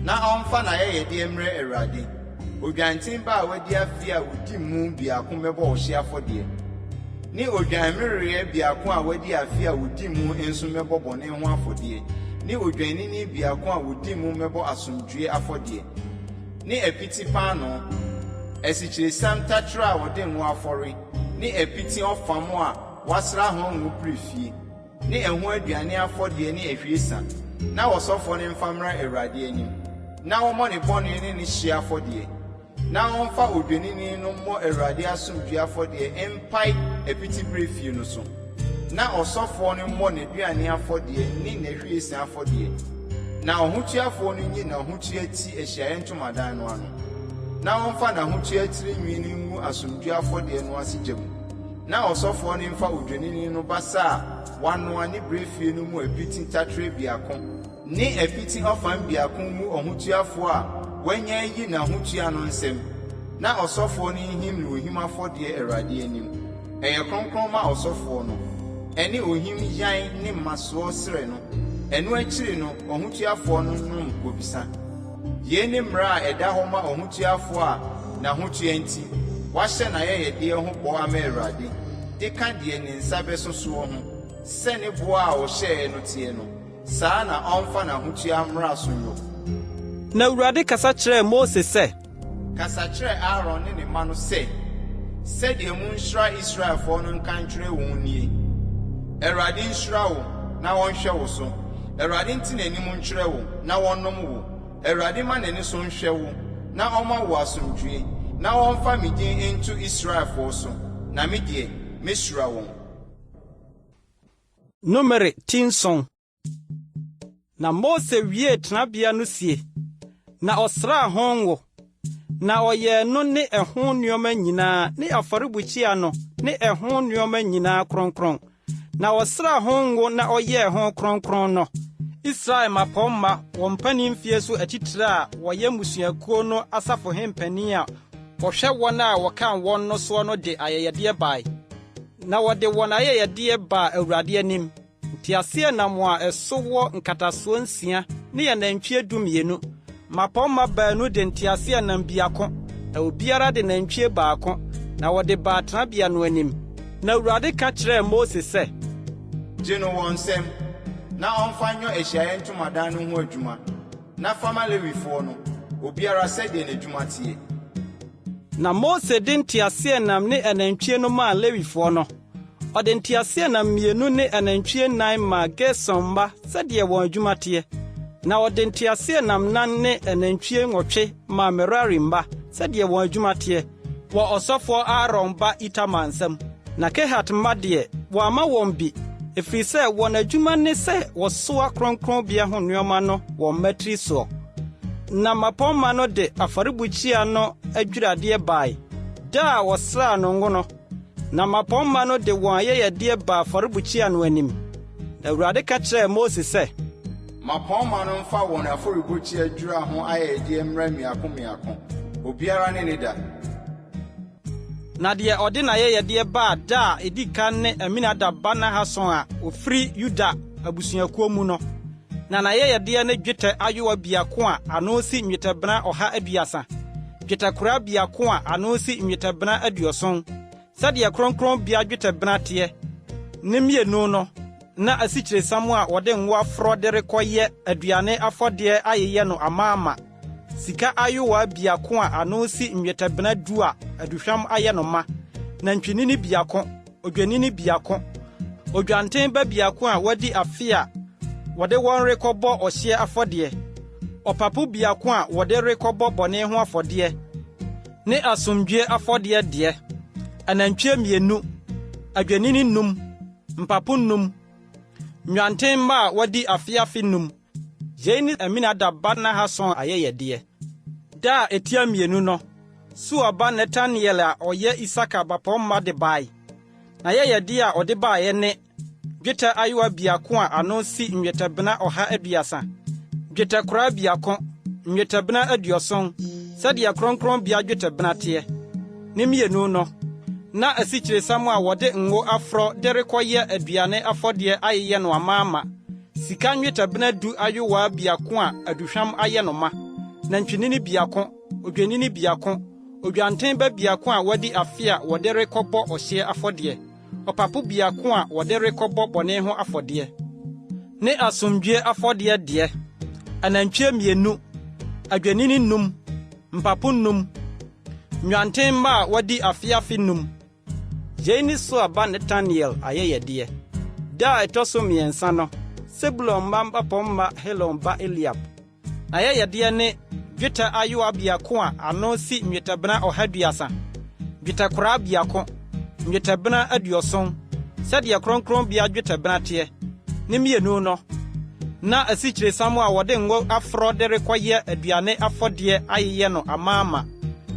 Na ɔmfa n'ayɛyɛdeɛ mmrɛ Awurade, odwanten ba a wadi afe a ɔdi mu biako mmɛbɔ ɔhyeɛ afɔdeɛ, ne odwammereɛ biako a wadi afe a ɔdi mu nso mmɛbɔ bɔne ho afɔdeɛ, ne odwennini biako a ɔdi mu mmɛbɔ asomdwoeɛ afɔdeɛ, ne apiti paanoo, asikyiresiam taterɛ a wɔde ngo afɔre, ne apiti ɔfam a wɔasra ho ngo pere fie. Ne ɛho aduane afɔdeɛ ne ahwiesa, na ɔsɔfoɔ no mfa mmra AWURADE anim, na ɔmmɔ ne bɔne ne ne hyeɛ afɔdeɛ, na ɔmfa odwennini no mmɔ AWURADE asomdwoeɛ afɔdeɛ mpae apiti berɛ fie no so, na ɔsɔfoɔ no mmɔ n'aduane afɔdeɛ ne n'ahwiesa afɔdeɛ, na ɔhotuafoɔ no nyi n'ahotua ti ahyiaeɛ ntomadan no ano, na ɔmfa n'ahotua tiri nwi no ngu asomdwoeɛ afɔdeɛ no ase gya mu. Na ɔsɔfoɔ no mfa odwennini no basa a wɔanoa ne berɛ no mu apiti taterɛ biako ne apiti ɔfam biako ngu ɔhotuafoɔ a wanya ayi n'ahotua no nsam, na ɔsɔfoɔ no nhim no ohim afɔdeɛ AWURADE anim. Ɛyɛ kronkron ma ɔsɔfoɔ no. Ɛne ohim yan ne mmasoɔ srɛ no. Ɛno akyiri no ɔhotuafoɔ no nnom bobesa. Yei ne mmara a ɛda hɔ ma ɔhotuafoɔ a n'ahotua nti, wahyɛ n'ayɛyɛdeɛ ho bɔ ama Awurade, de ka deɛ ne nsa bɛso soɔ ho, sɛ ne boɔ a ɔhyɛeɛ no teɛ no, saa na ɔmfa n'ahotua mmara so nyɔ. Na Awurade kasa kyerɛɛ Mose sɛ, Kasa kyerɛ Aaron ne ne mma no sɛ, 'Sɛdeɛ monhyira Israelfoɔ no nka nkyerɛ wɔn nie: Awurade nhyira wo na ɔnhwɛ wo so. Awurade nte n'anim nkyerɛ wo na ɔnnom wo. Awurade mma n'ani so nhwɛ wo na ɔmma wo asomdwoeɛ. Na wɔmfa me din nto Israelfoɔ so, na me deɛ, mɛhyira wɔn. Numeri 7. Na Mose wiee tenabea no sie, na ɔsraa ho ngo, na ɔyɛɛ no ne ɛho nneɛma nyinaa ne afɔrebukyia no ne ɛho nneɛma nyinaa kronkron. Na ɔsraa ho ngo na ɔyɛɛ ho kronkron no, Israel mmapɔmma, wɔn mpanyin mfie so atitire a wɔyɛ mmusuakuo no asafohempanin a wɔhwɛ wɔn a wɔkan wɔn no soɔ no de ayɛyɛdeɛ bae. Na wɔde wɔn ayɛyɛdeɛ baa Awurade anim. Nteaseɛnam a ɛso wɔ nkatasoɔ nsia ne anantwie dumienu. Mmapɔmma baanu de nteaseɛnam biako, na obiara de nantwie baako, na wɔde baa tenabea no anim. Na Awurade ka kyerɛɛ Mose sɛ, Gye no wɔn nsam, na ɔmfa nyɔ Ahyiaeɛ Ntomadan no ho adwuma, na fa ma Lewifoɔ no, obiara sɛdeɛ n'adwuma teɛ. Na Mose de nteaseɛnam ne anantwie no maa Lewifoɔ no. Ɔde nteaseɛnam mmienu ne anantwie nnan maa Gerson mma sɛdeɛ wɔn adwuma teɛ, na ɔde nteaseɛnam nnan ne anantwie nwɔtwe maa Merari mma sɛdeɛ wɔn adwuma teɛ, wɔ ɔsɔfoɔ Aaron ba Itamar nsam. Na Kehat mma deɛ, wɔamma wɔn bi, ɛfiri sɛ wɔn adwuma ne sɛ wɔsoa kronkronbea ho nneɛma no wɔn mmatiri soɔ. Na mmapɔmma no de afɔrebukyia no adwiradeɛ bae, da a wɔsraa no ngo no. Na mmapɔmma no de wɔn ayɛyɛdeɛ baa afɔrebukyia no anim. Na Awurade ka kyerɛɛ Mose sɛ, Mmapɔmma no mfa wɔn afɔrebukyia dwira ho ayɛyɛdeɛ mmra mmiako mmiako, obiara ne ne da. Na deɛ ɔde n'ayɛyɛdeɛ baa da a edi kan ne Aminadab ba Nahason a ofiri Yuda abusuakuo mu no. Na n'ayɛyɛdeɛ ne dwetɛ ayowa biako a ano si nnwetɛbena 130, dwetɛkoraa biako a ano si nnwetɛbena 70, sɛdeɛ kronkronbea dwetɛbena teɛ, ne mmienu no, na asikyiresiam a wɔde ngo afrɔ de rekɔyɛ aduane afɔdeɛ ayeyɛ no amaama, sika ayowaa biako a ano si nnwetɛbena 10 a aduhwam ayɛ no ma, nantwinini biako, odwennini biako, odwanten ba biako a wadi afe a wɔde wɔn rekɔbɔ ɔhyeɛ afɔdeɛ, ɔpapo biako a wɔde rekɔbɔ bɔne ho afɔdeɛ ne asomdwoe afɔdeɛ deɛ, anantwie mmienu, adwennini num, mpapo num, nnwanten mma a wɔadi afe afe num. Yei ne Aminadab ba Nahason ayɛyɛdeɛ. Da a etia mmienu no, Suar ba Netanel a ɔyɛ Isakar bapɔmma de bae. N'ayɛyɛdeɛ a ɔde baeɛ ne, dwetɛ ayowa biako a ano si nnwetɛbena 130, dwetɛkoraa biako, nnwetɛbena 70, sɛdeɛ kronkronbea dwetɛbena teɛ. Ne mmienu no, na asikyiresiam a wɔde ngo afrɔ de rekɔyɛ aduane afɔdeɛ ayeyɛ no amaama, sika nnwetɛbena 10 ayowaa biako a aduhwam ayɛ no ma, nantwinini biako, odwennini biako, odwanten ba biako a wadi afe a wɔde rekɔbɔ ɔhyeɛ afɔdeɛ, ɔpapo biako a wɔde rekɔbɔ bɔne ho afɔdeɛ, ne asomdwoe afɔdeɛ deɛ, anantwie mmienu, adwennini num, mpapo num, nnwanten mma a wɔadi afe afe num. Yei ne Suar ba Netanel ayɛyɛdeɛ. Da a ɛtɔ so mmiɛnsa no, Sebulon mma mmapɔmma Helon ba Eliab. N'ayɛyɛdeɛ ne, dwetɛ ayowa biako a ano si nnwetɛbena 130, dwetɛkoraa biako, nnwetɛbena 70, sɛdeɛ kronkronbea dwetɛbena teɛ, ne mmienu no, na asikyiresiam a wɔde ngo afrɔ de rekɔyɛ aduane afɔdeɛ ayeyɛ no amaama,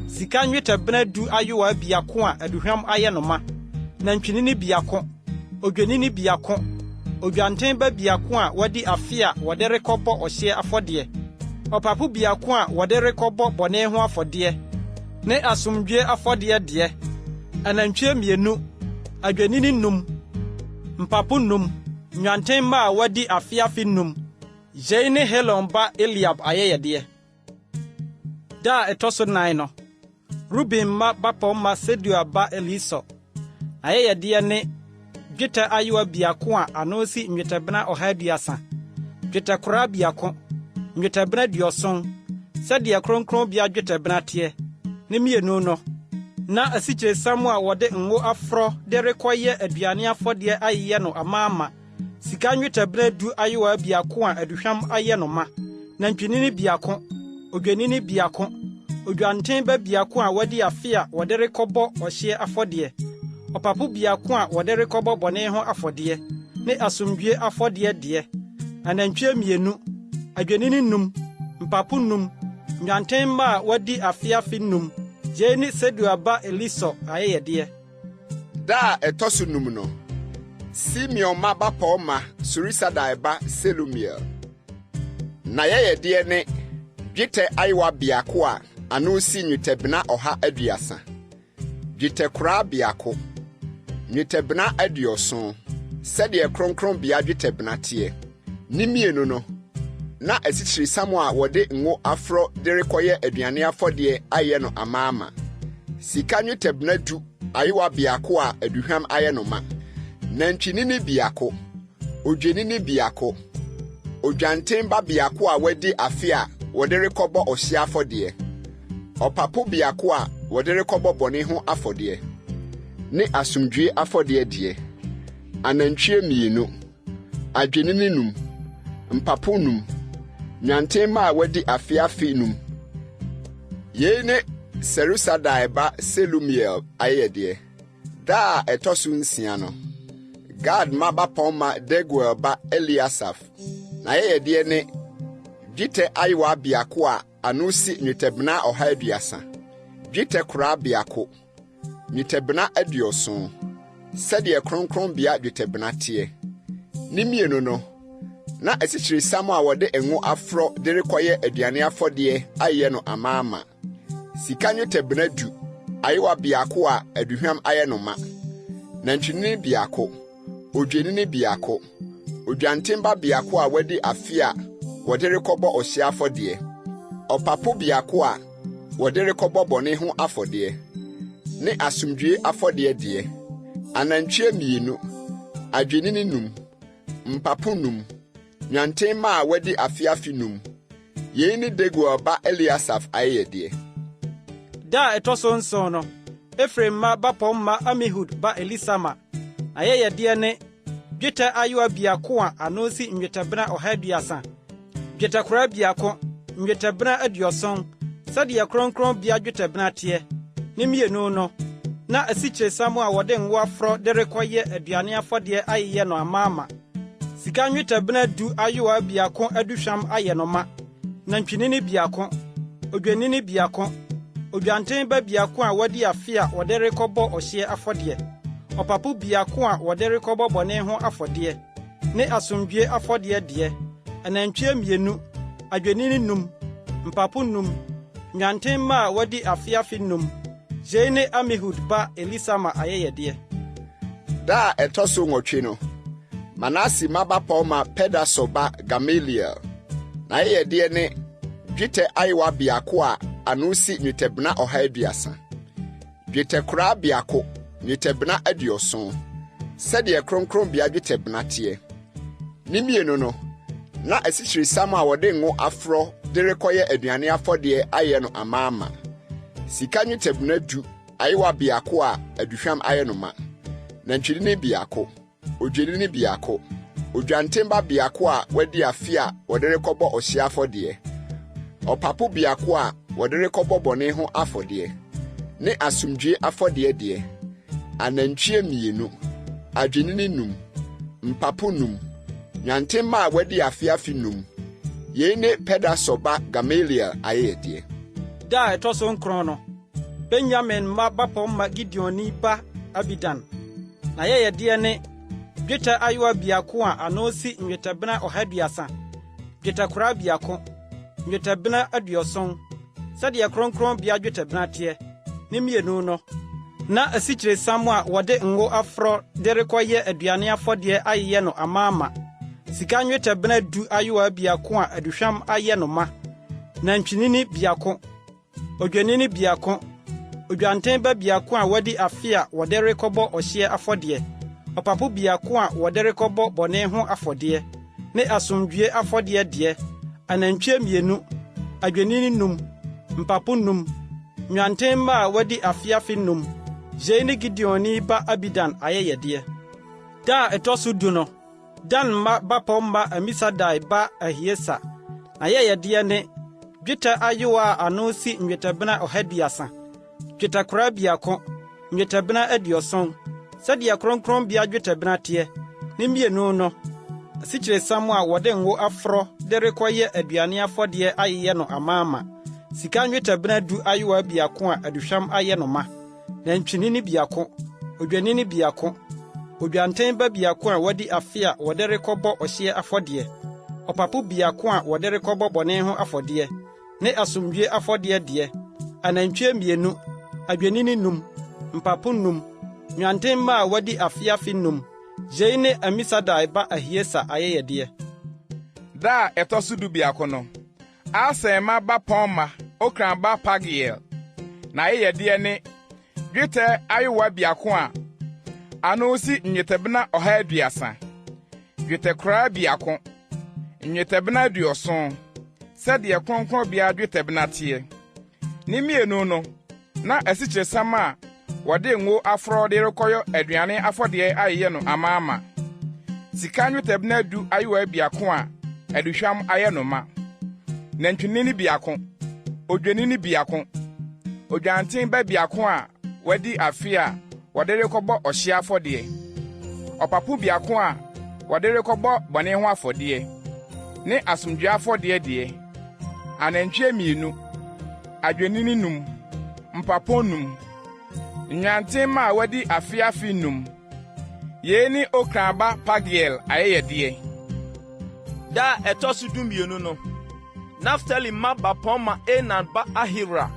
sika nnwetɛbena 10 ayowa biako a aduhwam ayɛ no ma, nantwinini biako, odwennini biako, odwanten ba biako a wadi afe a wɔde rekɔbɔ ɔhyeɛ afɔdeɛ, ɔpapo biako a wɔde rekɔbɔ bɔne ho afɔdeɛ, ne asomdwoeɛ afɔdeɛ deɛ, anantwie mmienu, adwennini num, mpapo num, nnwanten mma a wɔadi afe afe num. Yei ne Helon ba Eliab ayɛyɛdeɛ. Da a ɛtɔ so nan no, Ruben mma bapɔmma Sedeur ba Elisur. N'ayɛyɛdeɛ ne dwetɛ ayowa biako a ano si nnwetɛbena 130, dwetɛkoraa biako, nnwetɛbena 70, sɛdeɛ kronkronbea dwetɛbena teɛ, ne mmienu no, na asikyiresiam a wɔde ngo afrɔ de rekɔyɛ aduane afɔdeɛ ayeyɛ no amaama, sika nnwetɛbena 10 ayowa biako a aduhwam ayɛ no ma, nantwinini biako, odwennini biako, odwanten ba biako a wadi afe a wɔde rekɔbɔ ɔhyeɛ afɔdeɛ, ɔpapo biako a wɔde rekɔbɔ bɔne ho afɔdeɛ, ne asomdwoe afɔdeɛ deɛ, anantwie mmienu, adwennini num, mpapo num, nnwanten mma a wɔadi afe afe num. Yei ne Sedeur ba Elisur ayɛyɛdeɛ. Da a ɛtɔ so num no, Simeon mma bapɔmma Surisadai ba Selumiel. N'ayɛyɛdeɛ ne dwetɛ ayowa biako a ano si nnwetɛbena 130, dwetɛkoraa biako, nnwetɛbena 70, sɛdeɛ kronkronbea dwetɛbena teɛ. Ne mmienu no, na asikyiresiam a wɔde ngo afrɔ de rekɔyɛ aduane afɔdeɛ ayɛ no amaama, sika nnwetɛbena 10 ayowa biako a aduhwam ayɛ no ma, nantwinini biako, odwennini biako, odwanten ba biako a wadi afe a wɔde rekɔbɔ ɔhyeɛ afɔdeɛ, ɔpapo biako a wɔde rekɔbɔ bɔne ho afɔdeɛ, ne asomdwoe afɔdeɛ deɛ, anantwie mmienu, adwennini num, mpapo num, nnwanten mma a wɔadi afe afe num. Yei ne Surisadai ba Selumiel ayɛyɛdeɛ. Da a ɛtɔ so nsia no, Gad mma bapɔmma Deguel ba Eliasaf. N'ayɛyɛdeɛ ne dwetɛ ayowa biako a ano si nnwetɛbena 130, dwetɛ koraa biako, nnwetɛbena 70, sɛdeɛ kronkronbea dwetɛbena teɛ. Ne mmienu no, na asikyiresiam a wɔde ngo afrɔ de rekɔyɛ aduane afɔdeɛ ayɛ no amaama, sika nnwetɛbena 10 ayowa biako a aduhwam ayɛ no ma, nantwinini biako, odwennini biako, odwanten ba biako a wadi afe a wɔde rekɔbɔ ɔhyeɛ afɔdeɛ, ɔpapo biako a wɔde rekɔbɔ bɔne ho afɔdeɛ, ne asomdwoe afɔdeɛ deɛ, anantwie mmienu, adwennini num, mpapo num, nnwanten mma a wɔadi afe afe num. Yei ne Deguel ba Eliasaf ayɛyɛdeɛ. Da a ɛtɔ so nson no, Efraim mma bapɔmma Amihud ba Elisama. N'ayɛyɛdeɛ ne dwetɛ ayowa biako a ano si nnwetɛbena 130, dwetɛkoraa biako, nnwetɛbena 70, sɛdeɛ kronkronbea dwetɛbena teɛ, ne mmienu no, na asikyiresiam a wɔde ngo afrɔ de rekɔyɛ aduane afɔdeɛ ayeyɛ no amaama, sika nnwetɛbena 10 ayowa biako aduhwam ayɛ no ma, nantwinini biako, odwennini biako, odwanten ba biako a wadi afe a wɔde rekɔbɔ ɔhyeɛ afɔdeɛ, ɔpapo biako a wɔde rekɔbɔ bɔne ho afɔdeɛ, ne asomdwoe afɔdeɛ deɛ, anantwie mmienu, adwennini num, mpapo num, nnwanten mma a wɔadi afe afe num. Yei ne Amihud ba Elisama ayɛyɛdeɛ. Da a ɛtɔ so nwɔtwe no, Manase mma bapɔmma Pedasur ba Gamaliel. N'ayɛyɛdeɛ ne dwetɛ ayowa biako a ano si nnwetɛbena 130, dwetɛkoraa biako, nnwetɛbena 70, sɛdeɛ kronkronbea dwetɛbena teɛ. Ne mmienu no, na asikyiresiam a wɔde ngo afrɔ de rekɔyɛ aduane afɔdeɛ ayɛ no amaama, sika nnwetɛbena 10 ayowa biako a aduhwam ayɛ no ma, nantwinini biako, odwennini biako, odwanten ba biako a wadi afe a wɔde rekɔbɔ ɔhyeɛ afɔdeɛ, ɔpapo biako a wɔde rekɔbɔ bɔne ho afɔdeɛ, ne asomdwoe afɔdeɛ deɛ, anantwie mmienu, adwennini num, mpapo num, nnwanten mma a wɔadi afe afe num. Yei ne Pedasur ba Gamaliel ayɛyɛdeɛ. Da a ɛtɔ so nkron no, Benyamin mma bapɔmma Gideoni ba Abidan. N'ayɛyɛdeɛ ne dwetɛ ayowa biako a ano si nnwetɛbena 130, dwetɛkoraa biako, nnwetɛbena 70, sɛdeɛ kronkronbea dwetɛbena teɛ, ne mmienu no, Na asikyiresiam a wɔde ngo afrɔ de rekɔyɛ aduane afɔdeɛ ayeyɛ no amaama, sika nnwetɛbena du ayowa biako a aduhwam ayɛ no ma, nantwinini biako, odwennini biako, odwanten ba biako a wadi afe a wɔde rekɔbɔ ɔhyeɛ afɔdeɛ, ɔpapo biako a wɔde rekɔbɔ bɔne ho afɔdeɛ, ne asomdwoe afɔdeɛ deɛ, anantwie mmienu, adwennini num, mpapo num, nnwanten mma a wɔadi afe afe num. Yei ne Gideoni ba Abidan ayɛyɛdeɛ. Da a ɛtɔ so du no, Dan mma bapɔmma Amisadai ba Ahieser. N'ayɛyɛdeɛ ne, dwetɛ ayowa a ano si nnwetɛbena ɔha aduasa, dwetɛkora biako, nnwetɛbena 70, sɛdeɛ kronkronbea dwetɛbena teɛ, ne mmienu no, asikyiresiam a wɔde ngo afrɔ de rekɔyɛ aduane afɔdeɛ ayeyɛ no amaama, sika nnwetɛbena 10 ayowa biako a aduhwam ayɛ no ma, nantwinini biako, odwennini biako, odwanten ba biako a wadi afe a wɔde rekɔbɔ ɔhyeɛ afɔdeɛ, ɔpapo biako a wɔde rekɔbɔ bɔne ho afɔdeɛ, ne asomdwoe afɔdeɛ deɛ, anantwie mmienu, adwennini num, mpapo num, nnwanten mma a wɔadi afe afe num. Yei ne Amisadai ba Ahieser ayɛyɛdeɛ. Da a ɛtɔ so 11 no, Aser mma bapɔmma Okran ba Pagiel. N'ayɛyɛdeɛ ne, dwetɛ ayowa biako a ano si nnwetɛbena ɔha aduasa, dwetɛkoraa biako, nnwetɛbena 70, sɛdeɛ kronkronbea dwetɛbena teɛ. Ne mmienu no, na asikyiresiam a wɔde ngo afrɔ de rekɔyɛ aduane afɔdeɛ ayeyɛ no amaama. Sika nnwetɛbena 10 ayowa biako a aduhwam ayɛ no ma. Nantwinini biako, odwennini biako, odwanten ba biako a wadi afe a wɔde rekɔbɔ ɔhyeɛ afɔdeɛ, ɔpapo biako a wɔde rekɔbɔ bɔne ho afɔdeɛ, ne asomdwoe afɔdeɛ deɛ, anantwie mmienu, adwennini num, mpapo num, nnwanten mma a wɔadi afe afe num. Yei ne Okran ba Pagiel ayɛyɛdeɛ. Da a ɛtɔ so 12 no, Naftali mma bapɔmma Enan ba Ahira.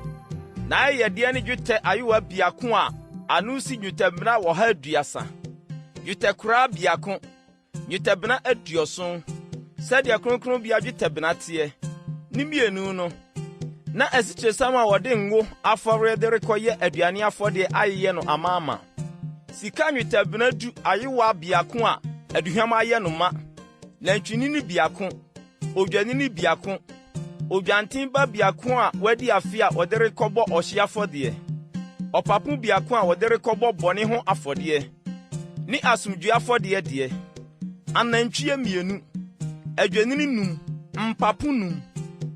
N'ayɛyɛdeɛ ne dwetɛ ayowa biako a ano si nnwetɛbena ɔha aduasa, dwetɛkoraa biako, nnwetɛbena 70, sɛdeɛ kronkronbea dwetɛbena teɛ. Ne mmienu no, na asikyiresiam a wɔde ngo afɔre de rekɔyɛ aduane afɔdeɛ ayeyɛ no amaama. Sika nnwetɛbena 10 ayowa biako a aduhwam ayɛ no ma, nantwinini biako, odwennini biako, odwanten ba biako a wadi afe a wɔde rekɔbɔ ɔhyeɛ afɔdeɛ, ɔpapo biako a wɔde rekɔbɔ bɔne ho afɔdeɛ, ne asomdwoe afɔdeɛ deɛ, anantwie mmienu, adwennini num, mpapo num,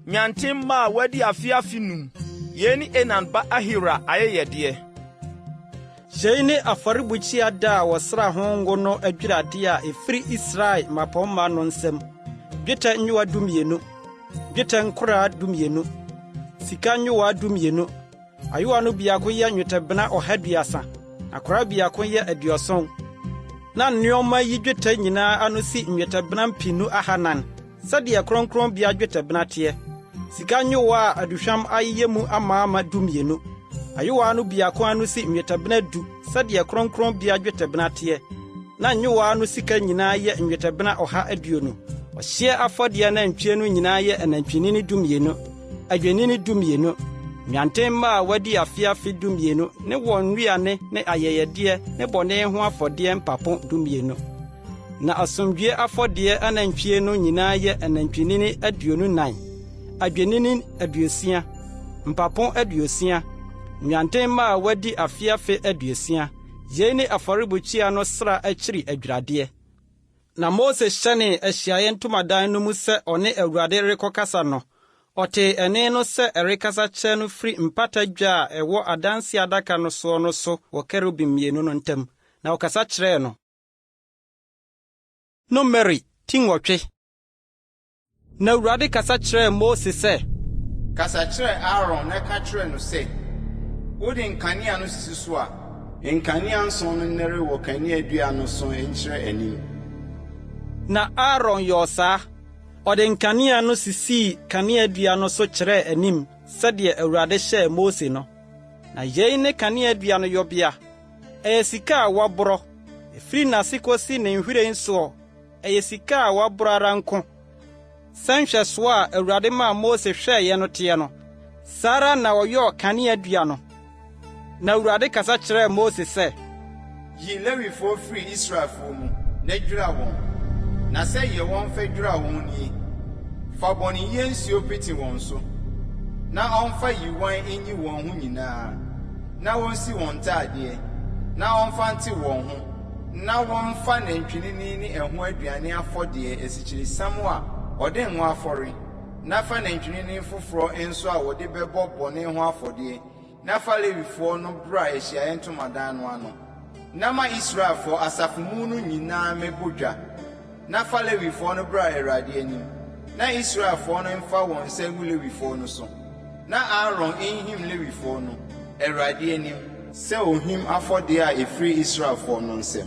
nnwanten mma a wɔadi afe afe num. Yei ne Enan ba Ahira ayɛyɛdeɛ. Yei ne afɔrebukyia da a wɔsraa ho ngo no adwiradeɛ a ɛfiri Israel mmapɔmma no nsam: dwetɛ nyowa 12, dwetɛ nkoraa 12, sika nyowa 12. Ayowa no biako yɛ nnwetɛbena ɔha aduasa, na koraa biako yɛ 70. Na nneɛma yi dwetɛ nyinaa ano si nnwetɛbena 4,000, sɛdeɛ kronkronbea dwetɛbena teɛ. Sika nyowa a aduhwam ayeyɛ mu amaama 12. Ayowa no biako ano si nnwetɛbena 10 sɛdeɛ kronkronbea dwetɛbena teɛ. Na nyowa no sika nyinaa yɛ nnwetɛbena ɔha aduonu. Ɔhyeɛ afɔdeɛ anantwie no nyinaa yɛ anantwinini 12, adwennini 12, nnwanten mma a wɔadi afe afe 12 ne wɔn nnuane ne ayɛyɛdeɛ ne bɔne ho afɔdeɛ mpapo 12. Na asomdwoe afɔdeɛ anantwie no nyinaa yɛ anantwinini 24, adwennini 60, mpapo 60, nnwanten mma a wɔadi afe afe 60. Yei ne afɔrebukyia no sra akyiri adwiradeɛ. Na Mose hyɛnee ahyiaeɛ ntomadan no mu sɛ ɔne Awurade rekɔkasa no, ɔtee ɛnne no sɛ ɛrekasa kyerɛ no firi mpata dwa a ɛwɔ adanse adaka no soɔ no so wɔ kerubim mmienu no ntam, na ɔkasa kyerɛɛ no. Numeri ti 8. Na Awurade kasa kyerɛɛ Mose sɛ, Kasa kyerɛ Aaron na ka kyerɛ no sɛ, wode nkanea no sisi so a, nkanea nson no nnɛre wɔ kaneadua no so nkyerɛ anim. Na Aaron yɔɔ saa. Ɔde nkanea no sisii kaneadua no so kyerɛɛ anim sɛdeɛ Awurade hyɛɛ Mose no. Na yei ne kaneadua no yɔbea. Ɛyɛ sika a wɔaborɔ, ɛfiri n'ase kosi ne nhwiren soɔ, ɛyɛ sika a wɔaborɔ ara nko. Sɛ nhwɛsoɔ a Awurade maa Mose hwɛeɛ no teɛ no, saa ara na ɔyɔɔ kaneadua no. Na Awurade kasa kyerɛɛ Mose sɛ. Yi Lewifoɔ firi Israelfoɔ mu, na dwira wɔn. Na sɛdeɛ wɔmfa dwira wɔn nie, Fa bɔneyie nsuo pete wɔn so, na ɔmfa yiwan nyi wɔn ho nyinaa, na wɔnsi wɔn ntadeɛ, na ɔmfa nte wɔn ho, na wɔmfa nantwinini ne ɛho aduane afɔdeɛ, asikyiresiam a wɔde ngo afɔre, na fa nantwinini foforɔ nso a wɔde bɛbɔ bɔne ho afɔdeɛ, na fa Lewifoɔ no bra ahyiaeɛ ntomadan no ano, na ma Israelfoɔ asafo mu no nyinaa mmɛbɔ dwa, na fa Lewifoɔ no bra AWURADE anim, na Israelfoɔ no mfa wɔn nsa ngu Lewifoɔ no so, na Aaron nhim Lewifoɔ no, AWURADE anim, sɛ ohim afɔdeɛ a ɛfiri Israelfoɔ no nsam,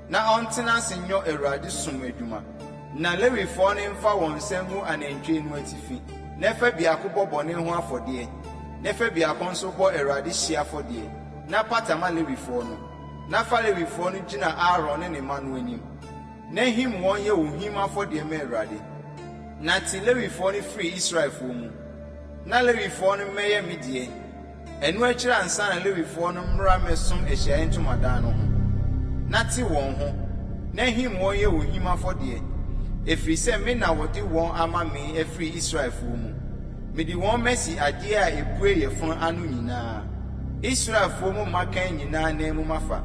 na ɔntena ase nyɔ AWURADE som adwuma. Na Lewifoɔ no mfa wɔn nsa ngu anantwie no atifi, na fa biako bɔ bɔne ho afɔdeɛ, na fa biako nso bɔ AWURADE hyeɛ afɔdeɛ, na pata ma Lewifoɔ no. Na fa Lewifoɔ no gyina Aaron ne ne mma no anim, na him wɔn yɛ ohim afɔdeɛ ma AWURADE. Na te Lewifoɔ no firi Israelfoɔ mu, na Lewifoɔ no mmɛyɛ me deɛ. Ɛno akyiri ansa na Lewifoɔ no mmra mmɛsom ahyiaeɛ ntomadan no ho, na te wɔn ho, na him wɔn yɛ ohim afɔdeɛ, ɛfiri sɛ me na wɔde wɔn ama me afiri Israelfoɔ mu. Mede wɔn masi adeɛ a ɛbue yafunu ano nyinaa, Israelfoɔ mu mmakan nyinaa ananmu mafa.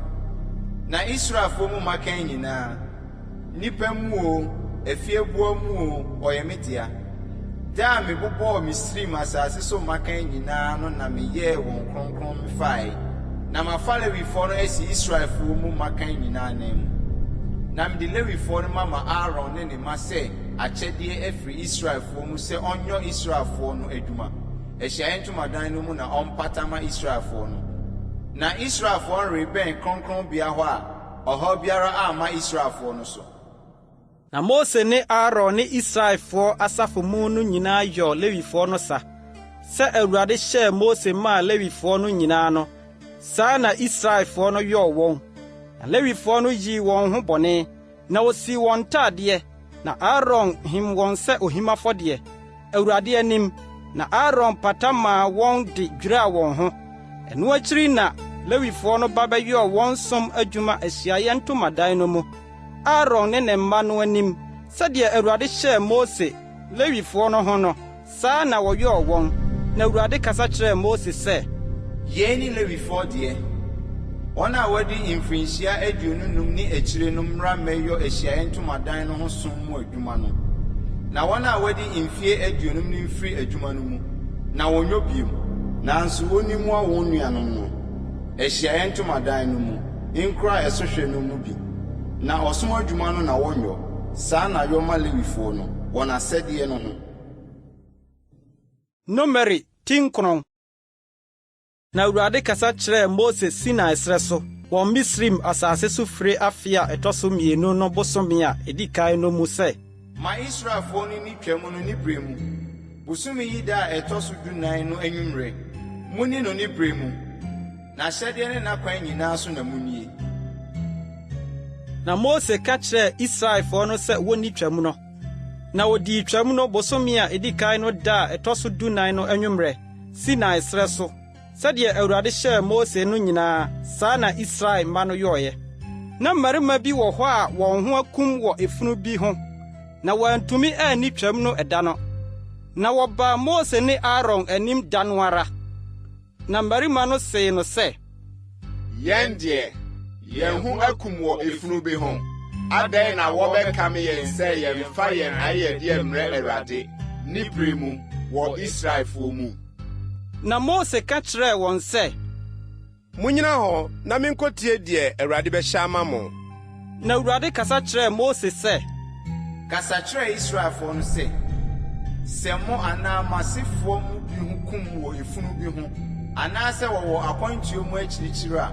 Na Israelfoɔ mu mmakan nyinaa, Nnipa mu oo, afieboa mu oo, ɔyɛ me dea. Da a mebobɔɔ Misraim asase so mmakan nyinaa no na meyɛɛ wɔn kronkron mefae, na mafa Lewifoɔ no asi Israelfoɔ mu mmakan nyinaa ananmu. Na mede Lewifoɔ no mama Aaron ne ne mma sɛ akyɛdeɛ afiri Israelfoɔ mu sɛ ɔnyɔ Israelfoɔ no adwuma, ahyiaeɛ ntomadan no mu na ɔmpata ma Israelfoɔ no. Na Israelfoɔ no rebɛn kronkronbea hɔ a, ɔhaw biara amma Israelfoɔ no so. Na Mose ne Aaron ne Israelfoɔ asafo mu no nyinaa yɔɔ Lewifoɔ no sa. Sɛ Awurade hyɛɛ Mose maa Lewifoɔ no nyinaa no, saa na Israelfoɔ no yɔɔ wɔn. Na Lewifoɔ no yii wɔn ho bɔne, Na wosii wɔn ntadeɛ, na Aaron him wɔn sɛ ohim afɔdeɛ, Awurade anim, na Aaron pata maa wɔn de dwiraa wɔn ho. Ɛno akyiri na Lewifoɔ no ba bɛyɔɔ wɔn som adwuma ahyiaeɛ ntomadan no mu, Aaron ne ne mma no anim, sɛdeɛ Awurade hyɛɛ Mose, Lewifoɔ no ho no. Saa na wɔyɔɔ wɔn. Na Awurade kasa kyerɛɛ Mose sɛ. Yei ne Lewifoɔ deɛ, wɔn a wɔadi mfirinhyia 25 ne akyire no mmra mmɛyɔ Ahyiaeɛ Ntomadan no ho som mu adwuma no, na wɔn a wɔadi mfeɛ 50 no mfiri adwuma no mu, na wɔnnyɔ bio. Nanso wɔnni mmoa wɔn nuanom no, Ahyiaeɛ Ntomadan no mu, nkura ɛso hwɛ no mu bi, na ɔsom adwuma no na wɔnyɔ, saa na yɔ ma Lewifoɔ no, wɔn asɛdeɛ no ho. Numeri ti nkron. Na Awurade kasa kyerɛɛ Mose Sinai serɛ so wɔ Misraim asase so fire afe a ɛtɔ so mmienu no bosome a edi kan no mu sɛ. Ma Israelfoɔ no nni Twam no ne berɛ mu, bosome yi da a ɛtɔ so dunan no anwummerɛ, monni no ne berɛ mu. N'ahyɛdeɛ ne n'akwan nyinaa so na monnie. Na Mose ka kyerɛɛ Israelfoɔ no sɛ wonni Twam no. Na wodii Twam no bosome a edi kan no da a ɛtɔ so dunan no anwummerɛ, Sinai serɛ so. Sɛdeɛ Awurade hyɛɛ Mose no nyinaa, saa na Israel mma no yɔeɛ. Na mmarima bi wɔ hɔ a wɔn ho akum wɔ efunu bi ho, na wɔantumi anni Twam no ɛda no. Na wɔbaa Mose ne Aaron anim da no ara. Na mmarima no see no sɛ. Yɛn deɛ, yɛn ho akum wɔ efunu bi ho. Adɛn na wɔbɛkame yɛn sɛ yɛmfa yɛn ayɛyɛdeɛ mmrɛ Awurade, ne berɛ mu, wɔ Israelfoɔ mu? Na Mose ka kyerɛɛ wɔn sɛ. Monnyina hɔ na minkotie deɛ Awurade bɛhyɛ ama mo. Na Awurade kasa kyerɛɛ Mose sɛ. Kasa kyerɛ Israelfoɔ no sɛ, 'Sɛ mo anaa mo asefoɔ mu bi ho kum wɔ efunu bi ho anaasɛ wɔwɔ akwantuo mu akyirikyiri a,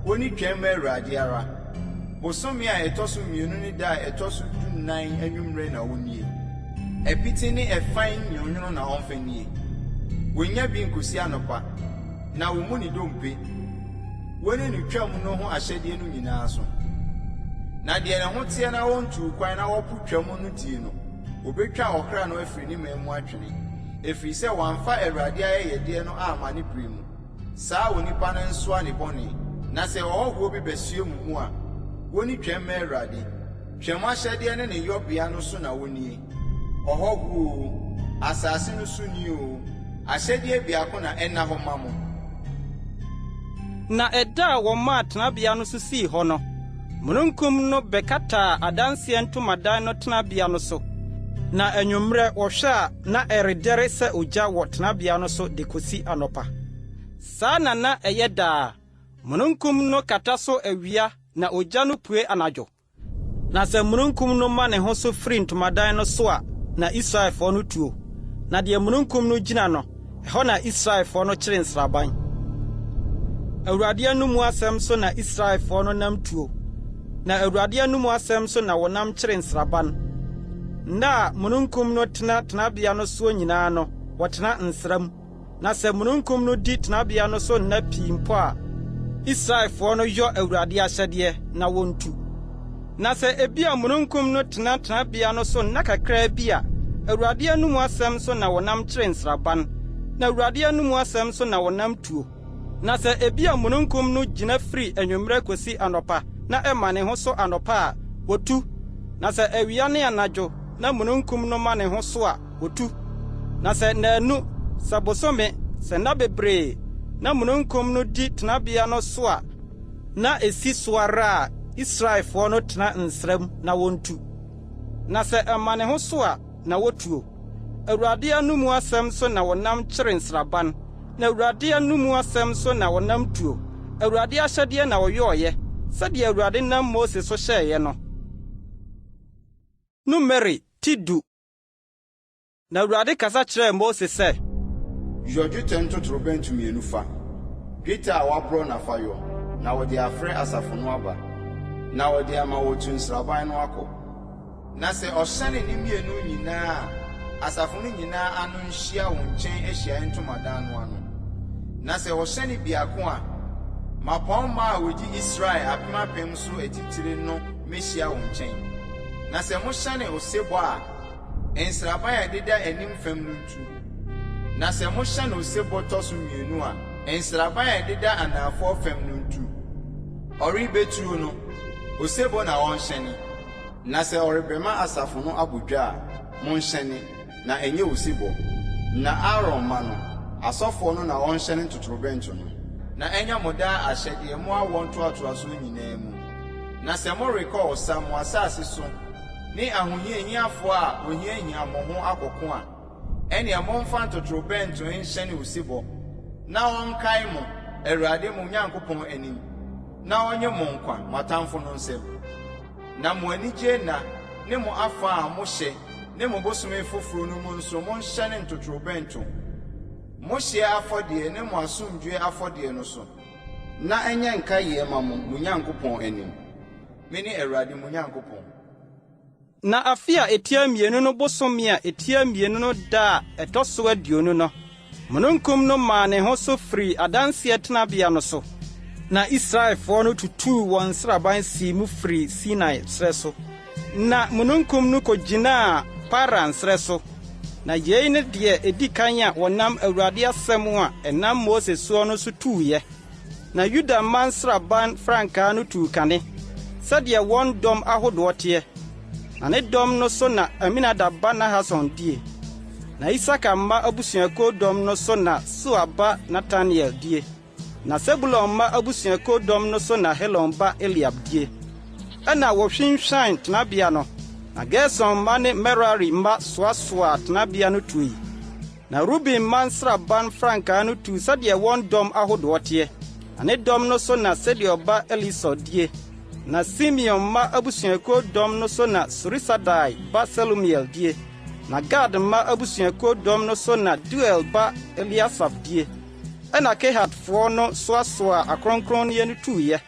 wɔnni Twam mma Awurade ara. Bosome a ɛtɔ so mmienu no da a ɛtɔ so dunan anwummerɛ na ɔnnie. Apiti ne ɛfan nwononwono na ɔmfa nnie. Wɔnnya bi nkɔsi anɔpa. Na wommu ne dompe. Wɔnni no Twam no ho ahyɛdeɛ no nyinaa so. Na deɛ ne ho teɛ na wɔntuu kwan na wɔpo Twam no die no, wɔbɛtwa ɔkra no afiri ne man mu atwene, ɛfiri sɛ wamfa Awurade ayɛyɛdeɛ no amma ne berɛ mu. Saa onipa no nsoa ne bɔne. Na sɛ ɔhɔhoɔ bi bɛsoɛ mo mu a, wɔnni Twam mma Awurade. Twam ahyɛdeɛ ne ne yɔbea no so na wɔnnie. Ɔhɔhoɔ oo, asase no soni oo, ahyɛdeɛ biako na ɛnna hɔ mma mo. Na ɛda a wɔmaa tenabea no so sii hɔ no, mununkum no bɛkataa Adanseɛ ntomadan no tenabea no so, na anwummerɛ wɔhwɛ a, na ɛredɛre sɛ ogya wɔ tenabea no so de kosi anɔpa. Saa na na ɛyɛ daa, mununkum no kata so awia na ogya no pue anadwo. Na sɛ mununkum no ma ne ho so firi ntomadan no so a, na Israelfoɔ no tuo. Na deɛ mununkum no gyina no, ɛhɔ na Israelfoɔ no kyere nsraban. Awurade anomu asɛm so na Israelfoɔ no nam tuo, na Awurade anomu asɛm so na wɔnam kyere nsraban. Nna a mununkum no tena tenabea no soɔ nyinaa no, wɔtena nsra mu. Na sɛ mununkum no di tenabea no so nna pii mpo a, Israelfoɔ no yɔ Awurade ahyɛdeɛ na wɔntu. Na sɛ ebia mununkum no tena tenabea no so nna kakraa bi a, Awurade anomu asɛm so na wɔnam kyere nsraban, na Awurade anomu asɛm so na wɔnam tuo. Na sɛ ebia mununkum no gyina firi anwummerɛ kɔsi anɔpa na ɛma ne ho so anɔpa a, wɔtu. Na sɛ awia ne anadwo na mununkum no ma ne ho so a, Otu. Na sɛ nnanu, sɛ bosome, sɛ nna bebree na mununkum no di tenabea no so a, na esi so ara a Israelfoɔ no tena nsra mu na wɔntu. Na sɛ ɛma ne ho so a, na wotuo. Awurade anomu asɛm so na wɔnam kyere nsraban, na Awurade anomu asɛm so na wɔnam tuo. Awurade ahyɛdeɛ na wɔyɔeɛ, sɛdeɛ Awurade nam Mose so hyɛeɛ no. Numeri ti du. Na Awurade kasa kyerɛɛ Mose sɛ. Yɔ dwetɛ ntotorobɛnto mmienu fa, dwetɛ a wɔaporɔ na fa yɔ, na wɔde afrɛ asafo no aba, na wɔde ama wɔatu nsraban no akɔ. Na sɛ ɔhyɛne ne mmienu nyinaa a, asafo no nyinaa ano nhyia wo nkyɛn ahyiaeɛ ntomadan no ano. Na sɛ ɔhyɛne biako a, mmapɔmma a wɔdi Israel apem apem so atitire no mmɛhyia wo nkyɛn. Na sɛ mohyɛne osebɔ a, nsraban a ɛdeda anim fam no ntu. Na sɛ mohyɛne osebɔ tɔ so mmienu a, nsraban a ɛdeda anaafoɔ fam no ntu. Ɔrebetuo no, osebɔ na ɔnhyɛne. Na sɛ ɔrebɛma asafo no abɔ dwa a, monhyɛne, na ɛnyɛ osebɔ. Na Aaron mma no, asɔfoɔ no na wɔnhyɛne ntotorobɛnto no. Na ɛnyɛ mo daa ahyɛdeɛ mo awoɔ ntoatoasoɔ nyinaa mu. Na sɛ morekɔ ɔsa mo asase so ne ahohiahiafoɔ a wɔhiahia mo ho akɔko a, ɛnneɛ momfa ntotorobɛnto nhyɛne osebɔ, na wɔnkae mo, Awurade mo Nyankopɔn anim, na ɔnnye mo nkwa mo atamfo no nsam. Na mo anigyeɛ nna ne mo afa a mohyɛ ne mo bosome foforɔ no mu nso monhyɛne ntotorobɛnto, mo hyeɛ afɔdeɛ ne mo asomdwoeɛ afɔdeɛ no so. Na ɛnyɛ nkaeɛ mma mo, mo Nyankopɔn anim. Mene Awurade mo Nyankopɔn. Na afe a etia mmienu no bosome a etia mmienu no da a ɛtɔ so 20 no, mununkum no maa ne ho so firii Adanseɛ tenabea no so. Na Israelfoɔ no tutuu wɔn nsraban sii mu firii Sinai serɛ so. Na mununkum no kɔgyinaa Paran serɛ so. Na yei ne deɛ ɛdi kan a wɔnam Awurade asɛm a ɛnam Mose soɔ no so tuiɛ. Na Yuda mma nsraban frankaa no tuu kane, sɛdeɛ wɔn dɔm ahodoɔ teɛ. Na ne dɔm no so na Aminadab ba Nahason die. Na Isakar mma abusuakuo dɔm no so na Suar ba Natanael die. Na Sebulon mma abusuakuo dɔm no so na Helon ba Eliab die. Ɛnna wɔhwinhwan tenabea no, na Gerson mma ne Merari mma soasoaa tenabea no tui. Na Ruben mma nsraban frankaa no tuu sɛdeɛ wɔn dɔm ahodoɔ teɛ, na ne dɔm no so na Sedeur ba Elisur die. Na Simeon mma abusuakuo dɔm no so na Surisadai ba Selumiel die. Na Gad mma abusuakuo dɔm no so na Deuel ba Eliasaf die. Ɛnna Kehatfoɔ no soasoaa akronkronneɛ no tuiɛ,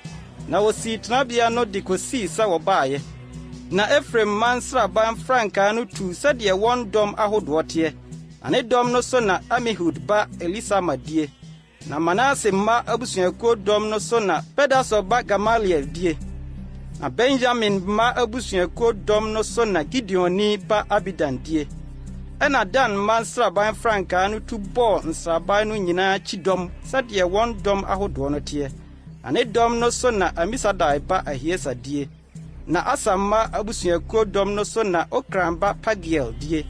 na wɔsii tenabea no de kɔsii sɛ wɔbaeɛ. Na Efraim mma nsraban frankaa no tuu sɛdeɛ wɔn dɔm ahodoɔ teɛ, na ne dɔm no so na Amihud ba Elisama die. Na Manase mma abusuakuo dɔm no so na Pedahsur ba Gamaliel die. Na Benyamin mma abusuakuo dɔm no so na Gideoni ba Abidan die. Ɛnna Dan mma nsraban frankaa no tu bɔɔ nsraban no nyinaa kyidɔm sɛdeɛ wɔn dɔm ahodoɔ no teɛ. Na ne dɔm no so na Amisadai ba Ahieser die. Na Aser mma abusuakuo dɔm no so na Okran ba Pagiel die.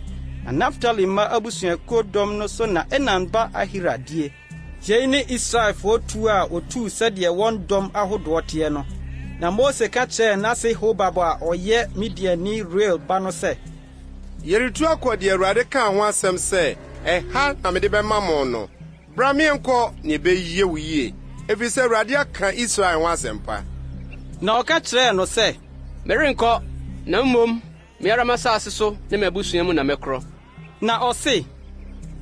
Na Naftali mma abusuakuo dɔm no so na Enan ba Ahira die. Yei ne Israelfoɔ tuo a wɔtuu sɛdeɛ wɔn dɔm ahodoɔ teɛ no. Na Mose ka kyerɛɛ n'ase Hobab a ɔyɛ Midianni Reuel ba no sɛ. Yɛretu akɔ deɛ Awurade kaa ho asɛm sɛ, 'Ɛha na mede bɛma mo' no. Bra ma yɛnkɔ na ɛbɛyɛ wo yie, ɛfiri sɛ Awurade aka Israel ho asɛmpa. Na ɔka kyerɛɛ no sɛ. Merenkɔ, na mmom me ara m'asase so ne m'abusua mu na mɛkorɔ. Na ɔse.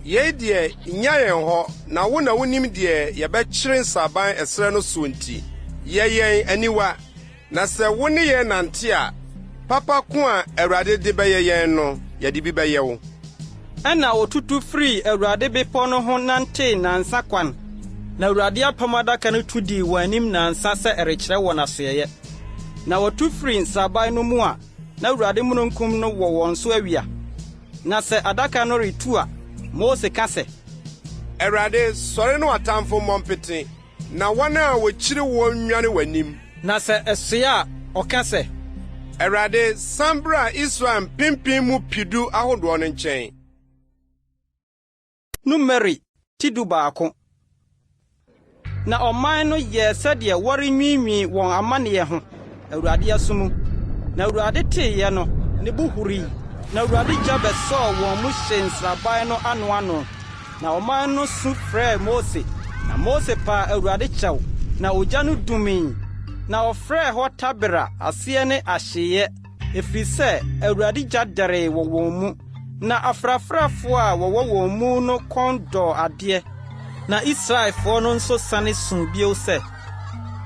Yei deɛ, nnya yɛn hɔ, na wo na wonim deɛ yɛbɛkyere nsraban ɛserɛ no soɔ nti, yɛ yɛn aniwa. Na sɛ wo ne yɛn nante a, papa ko a Awurade de bɛyɛ yɛn no, yɛde bi bɛyɛ wo. Ɛnna wɔtutu firii Awurade bepɔ no ho nantee nnansa kwan, na Awurade apam adaka no tu dii wɔn anim nnansa sɛ ɛrekyerɛ wɔn asoɛeɛ. Na wɔtu firii nsraban no mu a, na Awurade mununkum no wɔ wɔn so awia. Na sɛ adaka no retu a, Mose ka sɛ. Awurade, sɔre na w'atamfo mmɔ mpete, Na wɔn a wɔkyiri woɔ nnwane w'anim. Na sɛ ɛsoɛ a, ɔka sɛ. Awurade, san bra Israel mpempem mu pedu ahodoɔ no nkyɛn. Numeri ti dubaako. Na ɔman no yɛɛ sɛdeɛ wɔrenwiinwii wɔn amanneɛ ho, Awurade aso mu. Na Awurade teeɛ no, ne bo hurii, na Awurade gya bɛsɔɔ wɔn mu hyee nsraban no ano ano. Na ɔman no su frɛɛ Mose, na Mose paa Awurade kyɛw, na ogya no dumii. Na ɔfrɛɛ hɔ Tabera, aseɛ ne Ahyeeɛ, ɛfiri sɛ Awurade gya dɛree wɔ wɔn mu. Na afrafrafoɔ a wɔwɔ wɔn mu no kɔn dɔɔ adeɛ. Na Israelfoɔ no nso sane suu bio sɛ.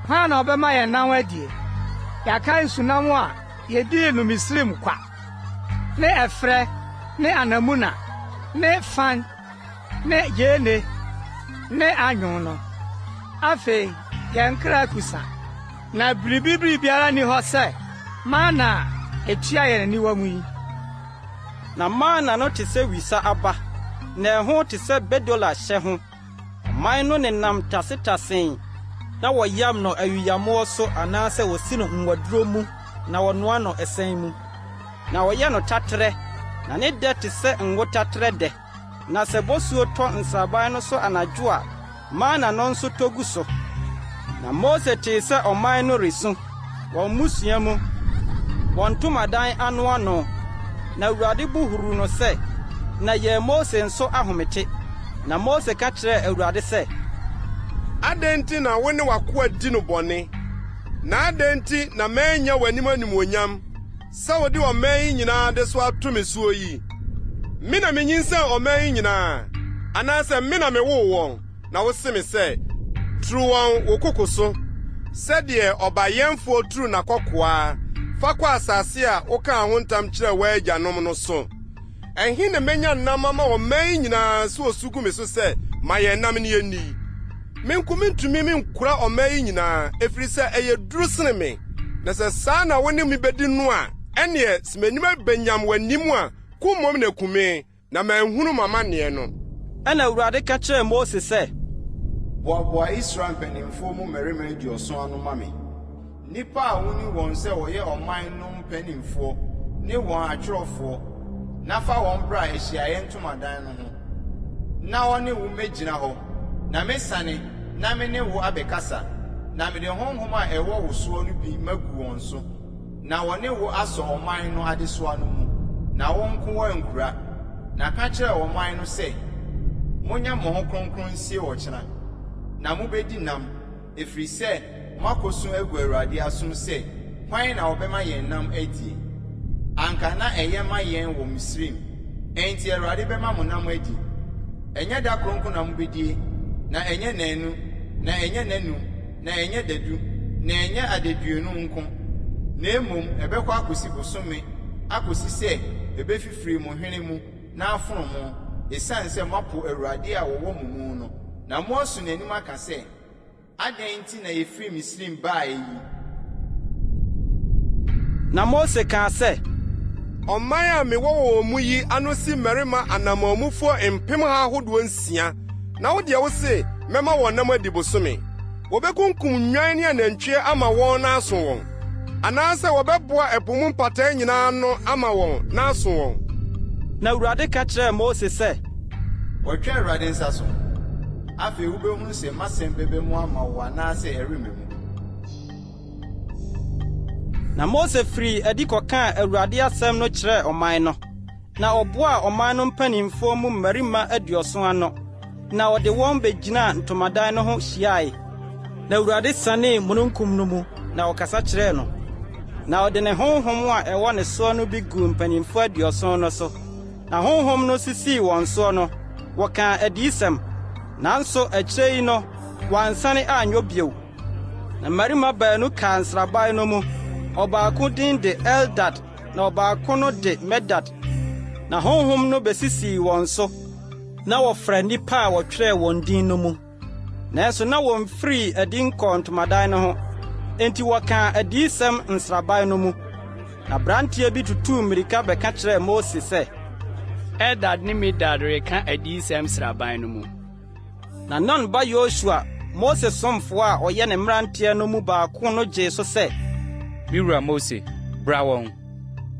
Hwan na ɔbɛma yɛn nam adie? Yɛakae nsunam a yedii no Misraim kwa, ne ɛferɛ ne anamuna ne fan ne gyeene ne anwon no. Afei yɛn kra akusa, na biribi biribiara nni hɔ sɛ mana a etua yɛn aniwa mu yi. Na mana no te sɛ wisa aba, na ɛho te sɛ bedola hyɛ ho. Ɔman no nenam tasetasee, na wɔyam no ayuyammoɔ so anaasɛ wɔsi no nwaduro mu na wɔnoa no ɛsɛn mu. Na wɔyɛ no taterɛ, na ne dɛ te sɛ ngo taterɛ dɛ. Na sɛ bosuo tɔ nsraban no so anadwo a, mana no nso tɔ gu so. Na Mose tee sɛ ɔman no resu, wɔn mmusua mu, wɔn ntomadan ano ano, na Awurade bo huruu no sɛ, na ɛyɛɛ Mose nso ahomete. Na Mose ka kyerɛɛ Awurade sɛ. Adɛn nti na wo ne w'akoa di no bɔne? Na adɛn nti na mannya w'anim animuonyam sɛ wode ɔman yi nyinaa adesoa ato me soɔ yi? Me na minyinsɛn ɔman yi nyinaa, anaasɛ me na mewoo wɔn? Na wose me sɛ, Turu wɔn wo koko so, sɛdeɛ ɔbayɛnfoɔ turu n'akɔkoaa, fa kɔ asase a wokaa ho ntam kyerɛɛ w'agyanom no so. Ɛhe na menya nam ama ɔman yi nyinaa sɛ wɔsu gu me so sɛ, 'Ma yɛn nam na yenni'? yi? Me nko mintumi minkura ɔman yi nyinaa, efiri sɛ ɛyɛ duru sene me. Na sɛ saa na wo ne me bedi no a, ɛnneɛ sɛ m'anim aba nyam w'anim a, kum mmom na ku me, na manhunu m'amanneɛ no. Ɛnna Awurade ka kyerɛɛ Mose sɛ. Boaboa Israel mpanimfoɔ mu mmarima aduɔson ano ma me, nnipa a woni wɔn sɛ wɔyɛ ɔman no mpanimfoɔ ne wɔn atwerɛfoɔ, na fa wɔn bra ahyiaeɛ ntomadan no ho, na wɔne wo mmɛgyina hɔ, na mɛsiane na me ne wo abɛkasa, na mede honhom a ɛwɔ wo soɔ no bi magu wɔn so, na wɔne wo asɔ ɔman no adesoa no mu, na wo nko woankura. Na ka kyerɛ ɔman no sɛ, 'Monyɛ mo ho kronkron nsie ɔkyena, na mobɛdi nam, ɛfiri sɛ moakɔsu agu Awurade asom sɛ, Hwan na ɔbɛma yɛn nam adie? Anka na ɛyɛ ma yɛn wɔ Misraim! Enti Awurade bɛma mo nam adi. Ɛnyɛ da koro nko na mobɛdie, na ɛnyɛ nnanu, na ɛnyɛ nnanum, na ɛnyɛ dadu, na ɛnyɛ adaduonu nko, na mmom ɛbɛkɔ akɔsi bosome, akɔsi sɛ ɛbɛfifiri mo hwene mu na afono mo, ɛsiane sɛ moapo Awurade a ɔwɔ mo mu no. Na moasu n'anim aka sɛ, 'Adɛn nti na yefirii Misraim baeɛ yi? Na Mose kaa sɛ, Ɔman a mewɔ wɔn mu yi ano si mmarima anammɔnmufoɔ mpemha ahodoɔ nsia, na wo deɛ wose, 'Mɛma wɔn nam adi bosome. Wɔbɛkunkum nnwan ne anantwie ama wɔn na aso wɔn? Anaasɛ wɔbɛboa ɛpo mu mpataa nyinaa ano ama wɔn na aso wɔn? Na Awurade ka kyerɛɛ Mose sɛ. Wɔtwa Awurade nsa so. Afei wobɛhunu sɛ m'asɛm bɛba mu ama wo anaasɛ ɛremma mu. Na Mose firii adi kɔkaa Awurade asɛm no kyerɛɛ ɔman no. Na ɔboaa ɔman no mpanimfoɔ mu mmarima aduɔson ano, na ɔde wɔn begyinaa ntomadan no ho hyiae. Na Awurade sianee mununkum no mu, na ɔkasa kyerɛɛ no. Na ɔde ne honhom a ɛwɔ ne soɔ no bi guu mpanimfoɔ aduɔson no so. Na honhom no sisii wɔn soɔ no, wɔkaa adiyisɛm, nanso akyire yi no, wɔansane anyɔ bio. Na mmarima baanu kaa nsraban no mu, ɔbaako din de Eldad na ɔbaako no de Medad. Na honhom no besisii wɔn so, na wɔfra nnipa a wɔtwerɛɛ wɔn din no mu. Nanso na wɔmfirii adi nkɔɔ ntomadan no ho, enti wɔkaa adiyisɛm nsraban no mu. Na aberanteɛ bi tutuu mmirika bɛka kyerɛɛ Mose sɛ, Eldad ne Medad reka adiyisɛm nsraban no mu. Na Nun ba Yosua, Mose somfo a ɔyɛ ne mmeranteɛ no mu baako no gyee so sɛ, Me wura Mose, bra wɔn.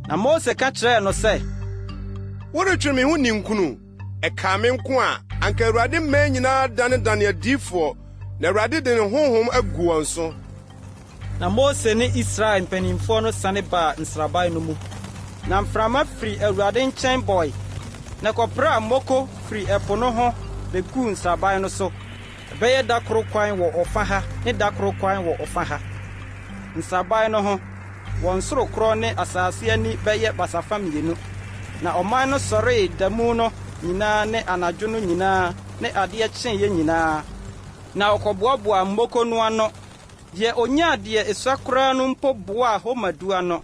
Na Mose ka kyerɛɛ no sɛ, Woretwe me ho ninkunu? Ɛkaa me nko a, anka Awurade mmaa nyinaa danedane adiyifoɔ, na Awurade de ne honhom agu wɔn so. Na Mose ne Israel mpanimfoɔ no sane baa nsraban no mu. Na mframa firi Awurade nkyɛn bɔe, na ɛkɔpraa mmoko firi ɛpo no ho beguu nsraban no so, ɛbɛyɛ da koro kwan wɔ ɔfã ha ne da koro kwan wɔ ɔfã ha. Nsraban no ho, wɔn sorokorɔ ne asase ani bɛyɛ basafa mmienu. Na ɔman no sɔree da mu no nyinaa ne anadwo no nyinaa ne adeɛ kyeeɛ nyinaa, na wɔkɔboaboaa mmoko no ano. Deɛ ɔnyaa deɛ esua koraa no mpo boaa homer du ano,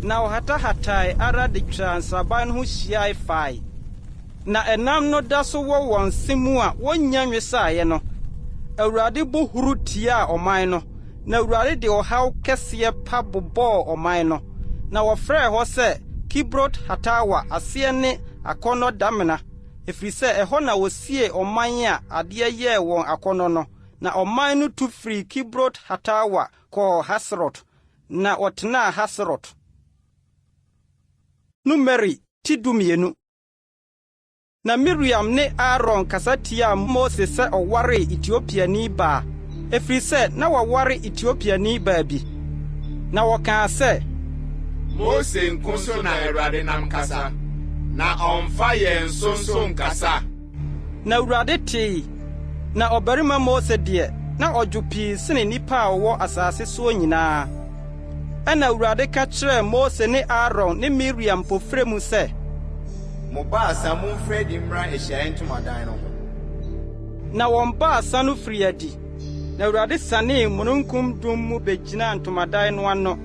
na ɔhatahatae ara de twaa nsraban no ho hyiae fae. Na ɛnam no da so wɔ wɔn se mu a wɔnnya nwesaeɛ no, Awurade bo huru tiaa ɔman no, na Awurade de ɔhaw kɛseɛ pa bobɔɔ ɔman no. Na wɔfrɛɛ hɔ sɛ Kibrot-Hataawa, aseɛ ne Akɔnnɔ Damena, ɛfiri sɛ ɛhɔ na wɔsiee ɔman a adeɛ yɛɛ wɔn akɔnnɔ no. Na ɔman no tu firii Kibrot-Hataawa kɔɔ Haserot, na wɔtenaa Haserot. Numeri ti 12. Na Miriam ne Aaron kasa tiaa Mose sɛ ɔwaree Etiopiani baa, ɛfiri sɛ na waware Etiopiani baa bi. Na wɔkaa sɛ, Mose nko so na Awurade nam kasa, na ɔmfa yɛn so nso nkasa? Na Awurade tee. Na ɔbarima Mose deɛ, na ɔdwo pii sene nnipa a wɔwɔ asase soɔ nyinaa. Ɛnna Awurade ka kyerɛɛ Mose ne Aaron ne Miriam mpofirim sɛ, Mo baasa momfiri adi mmra ahyiaeɛ ntomadan no ho. Na wɔn baasa no firii adi, na Awurade sianee mununkum dum mu bɛgyinaa ntomadan no ano,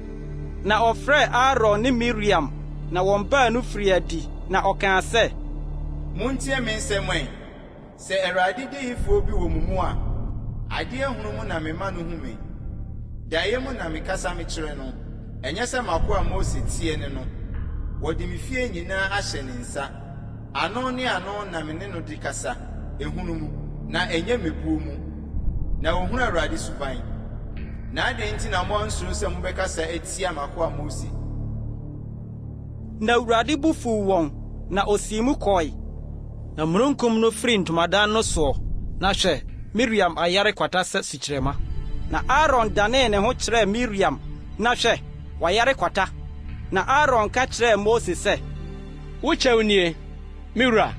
na ɔfrɛɛ Aaron ne Miriam, na wɔn baanu firii adi, na ɔkaa sɛ. Montie me nsɛm ɛ! Sɛ Awurade diyifoɔ bi wɔ mo mu a, adeɛ hunu mu na mema no hu me, daeɛ mu na mekasa mekyerɛ no, ɛnyɛ sɛ m'akoa Mose teɛ ne no, wɔde me fie nyinaa ahyɛ ne nsa, ano ne ano na me ne no di kasa, ehunu mu, na ɛnyɛ mmebuo mu, na ɔhunu Awurade suban. Na adɛn nti na moansuro sɛ mobɛkasa atia m'akoa Mose? Na Awurade bo fuw wɔn, na osii mu kɔe. Na mununkum no firii ntomadan no soɔ, na hwɛ, Miriam ayare kwata sɛ sukyerɛmma. Na Aaron danee ne ho kyerɛɛ Miriam, na hwɛ, wayare kwata. Na Aaron ka kyerɛɛ Mose sɛ, Wo kyɛw nie, me wura.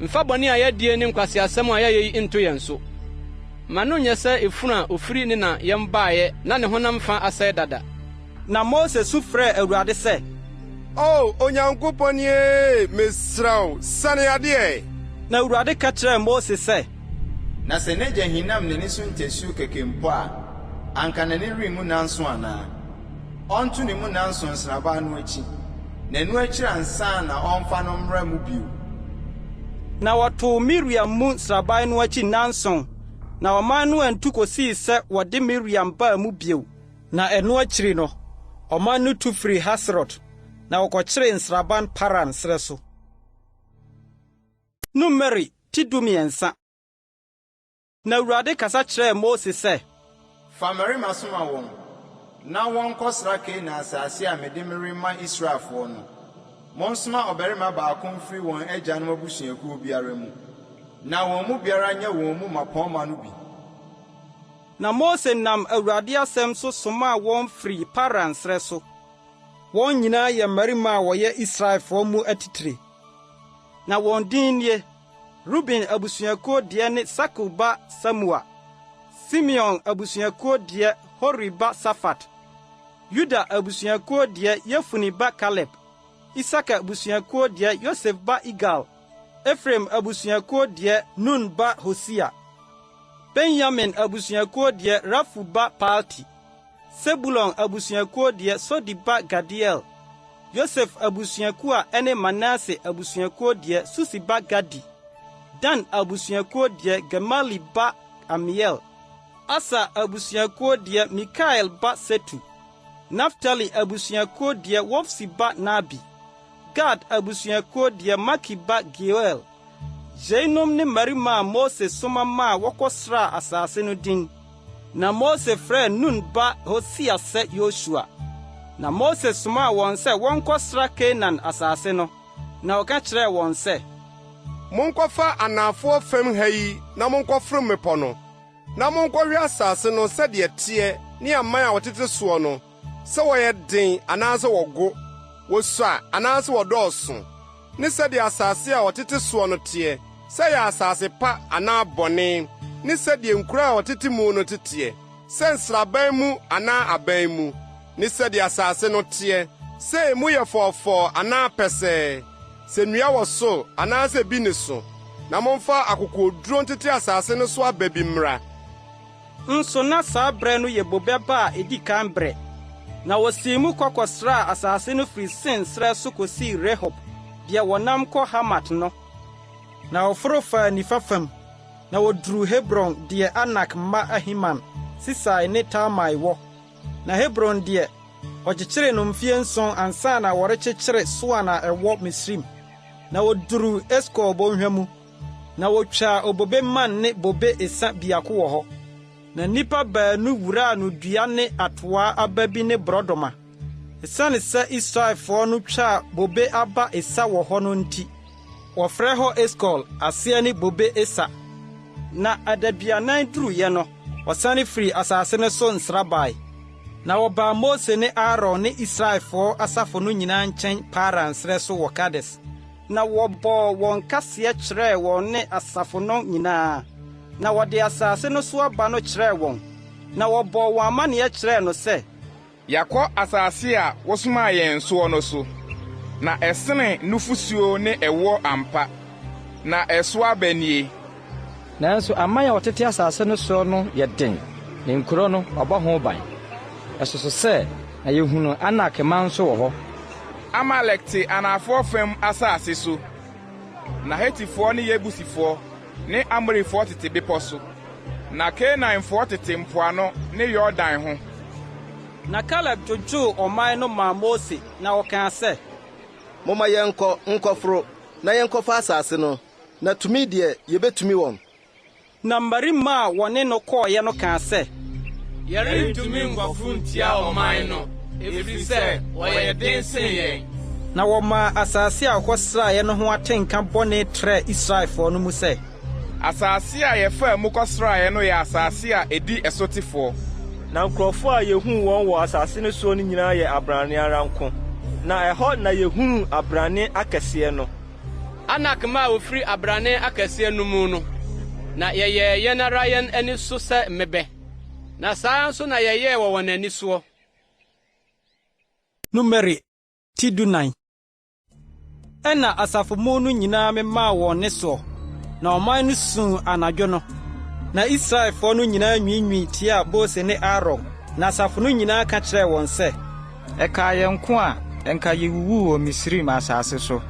Mfa bɔne a yɛadie ne nkwaseasɛm a yɛayɛ yi nto yɛn so. Ma no nyɛ sɛ efunu a ofiri ne na yam baeɛ na ne honam fa asɛe dada. Na Mose su frɛɛ Awurade sɛ. O Onyankopɔn ee, mesrɛ wo, sane ade ɛ! Na Awurade ka kyerɛɛ Mose sɛ. Na sɛ n'agya hinam n'ani so ntasuo kɛkɛ mpo a, anka n'ani renwu nnanson anaa? Ɔnto ne mu nnanson nsraban no akyi, na ɛno akyiri ansa na ɔmfa no mmra mu bio. Na wɔtoo Miriam mu nsraban no akyi nnanson. Na ɔman no antu kosii sɛ wɔde Miriam baa mu bio. Na ɛno akyiri no, ɔman no tu firii Haserot, na wɔkɔkyeree nsraban Paran serɛ so. Numeri ti 13. Na Awurade kasa kyerɛɛ Mose sɛ. Fa mmarima soma wɔn, na wɔnkɔsra Kanaan asase a mede merema Israelfoɔ no. Monsoma ɔbarima baako mfiri wɔn agyanom abusuakuo biara mu, na wɔn mu biara nyɛ wɔn mu mmapɔmma no bi. Na Mose nam Awurade asɛm so somaa wɔn firii Paran serɛ so. Wɔn nyinaa yɛ mmarima a wɔyɛ Israelfoɔ mu atitire. Na wɔn din nie. Ruben abusuakuo deɛ ne Sakur ba Samua; Simeon abusuakuo deɛ, Hori ba Safat; Yuda abusuakuo deɛ, Yefune ba Kaleb; Isakar abusuakuo deɛ, Yosef ba Igal; Efraim abusuakuo deɛ, Nun ba Hosea; Benyamin abusuakuo deɛ, Rafu ba Palti; Sebulon abusuakuo deɛ, Sodi ba Gadiel; Yosef abusuakuo a ɛne Manase abusuakuo deɛ, Susi ba Gadi; Dan abusuakuo deɛ, Gemali ba Amiel; Aser abusuakuo deɛ, Mikael ba Setur; Naftali abusuakuo deɛ, Wofsi ba Nahbi; Gad abusuakuo deɛ, Maki ba Geuel. Yeinom ne mmarima a Mose soma maa wɔkɔsraa asase no din. Na Mose frɛɛ Nun ba Hosea sɛ Yosua. Na Mose somaa wɔn sɛ wɔnkɔsra Kanaan asase no, na ɔka kyerɛɛ wɔn sɛ. Monkɔfa anafoɔ fam ha yi na monkɔforo mmepɔ no, na monkɔhwɛ asase no sɛdeɛ ɛteɛ ne aman a wɔtete soɔ no, sɛ wɔyɛ den anaasɛ wɔgo, wɔsua anaasɛ wɔdɔɔso, ne sɛdeɛ asase a wɔtete soɔ no teɛ, sɛ ɛyɛ asase pa anaa bɔne, ne sɛdeɛ nkuro a wɔtete mu no teteɛ, sɛ nsraban mu anaa aban mu, ne sɛdeɛ asase no teɛ, sɛ emu yɛ fɔɔfɔɔ anaa pɛsɛɛ, sɛ nnua wɔ so anaasɛ bi nni so, na momfa akokoɔduro ntete asase no so aba bi mmra. Nso na saa berɛ no yɛ bobe aba a ɛdi kan berɛ. Na wɔsii mu kɔ kɔsraa asase no firi Sin serɛ so kɔsii Rehob, deɛ wɔnam kɔ Hamat no. Na wɔforo faa nifa fam, na wɔduruu Hebron deɛ Anak mma Ahiman, Sesai ne Talmai wɔ. Na Hebron deɛ, wɔkyekyeree no mfeɛ nson ansa na wɔrekyekyere Soan a ɛwɔ Misraim. Na wɔduruu Eskol bɔnhwa mu. Na wotwaa obobe mman ne bobe esa biako wɔ hɔ. Na nnipa baanu wuraa no dua ne atoaa aba bi ne borɔdɔma. Esiane sɛ Israelfoɔ no twaa bobe aba esa wɔ hɔ no nti, wɔfrɛ hɔ Eskol, aseɛ ne Bobe Esa. Na adaduanan duruiɛ no, wɔsane firii asase no so nsra bae. Na wɔbaa Mose ne Aaron ne Israelfoɔ asafo no nyinaa nkyɛn Paran serɛ so wɔ Kades. Na wɔbɔɔ wɔn kaseɛ kyerɛɛ wɔn ne asafo no nyinaa, na wɔde asase no so aba no kyerɛɛ wɔn. Na wɔbɔɔ wɔn amanneɛ kyerɛɛ no sɛ. Yɛakɔ asase a wosomaa yɛn soɔ no so, na ɛsene nufosuo ne ɛwoɔ ampa, na ɛso aba nie. Nanso aman a wɔtete asase no soɔ no yɛ den, na nkuro no, wɔabɔ ho ban. Ɛsoso sɛ, na yɛhunuu Anak mma nso wɔ hɔ. Amalek te anafoɔ fam asase so, na Hetifoɔ ne Yebusifoɔ ne Amorifoɔ tete bepɔ so, na Kanaanfoɔ tete mpoano ne Yordan ho. Na Kaleb dwodwoo ɔman no maa Mose, na ɔkaa sɛ. Momma yɛnkɔ nkɔforo na yɛnkɔfa asase no, na tumi deɛ, yebetumi wɔn. Na mmarima a wɔne no kɔeɛ no kaa sɛ. Yɛrentumi nkɔforo ntia ɔman no, ɛfiri sɛ wɔyɛ den sene yɛn. Na wɔmaa asase a wɔkɔsraeɛ no ho atenka bɔne trɛɛ Israelfoɔ no mu sɛ. Asase a yɛfaa mu kɔsraeɛ no yɛ asase a ɛdi ɛsotefoɔ. Na nkurɔfoɔ a yɛhuu wɔn wɔ asase no soɔ no nyinaa yɛ abrane ara nko, na ɛhɔ na yɛhunuu abrane akɛseɛ no. Anak mma a wofiri abrane akɛseɛ no mu no, na yɛyɛɛ yɛn ara yɛn ani so sɛ mmebɛ, na saa ara nso na yɛyɛɛ wɔ wɔn ani soɔ. Numeri ti 14. Ɛnna asafo mu no nyinaa memaa wɔn nne soɔ, na ɔman no suu anadwo no. Na Israelfoɔ no nyinaa nwiinwii tiaa Mose ne Aaron, na asafo no nyinaa ka kyerɛɛ wɔn sɛ, Ɛkaa yɛn nko a, anka yewuwuu wɔ Misraim asase so,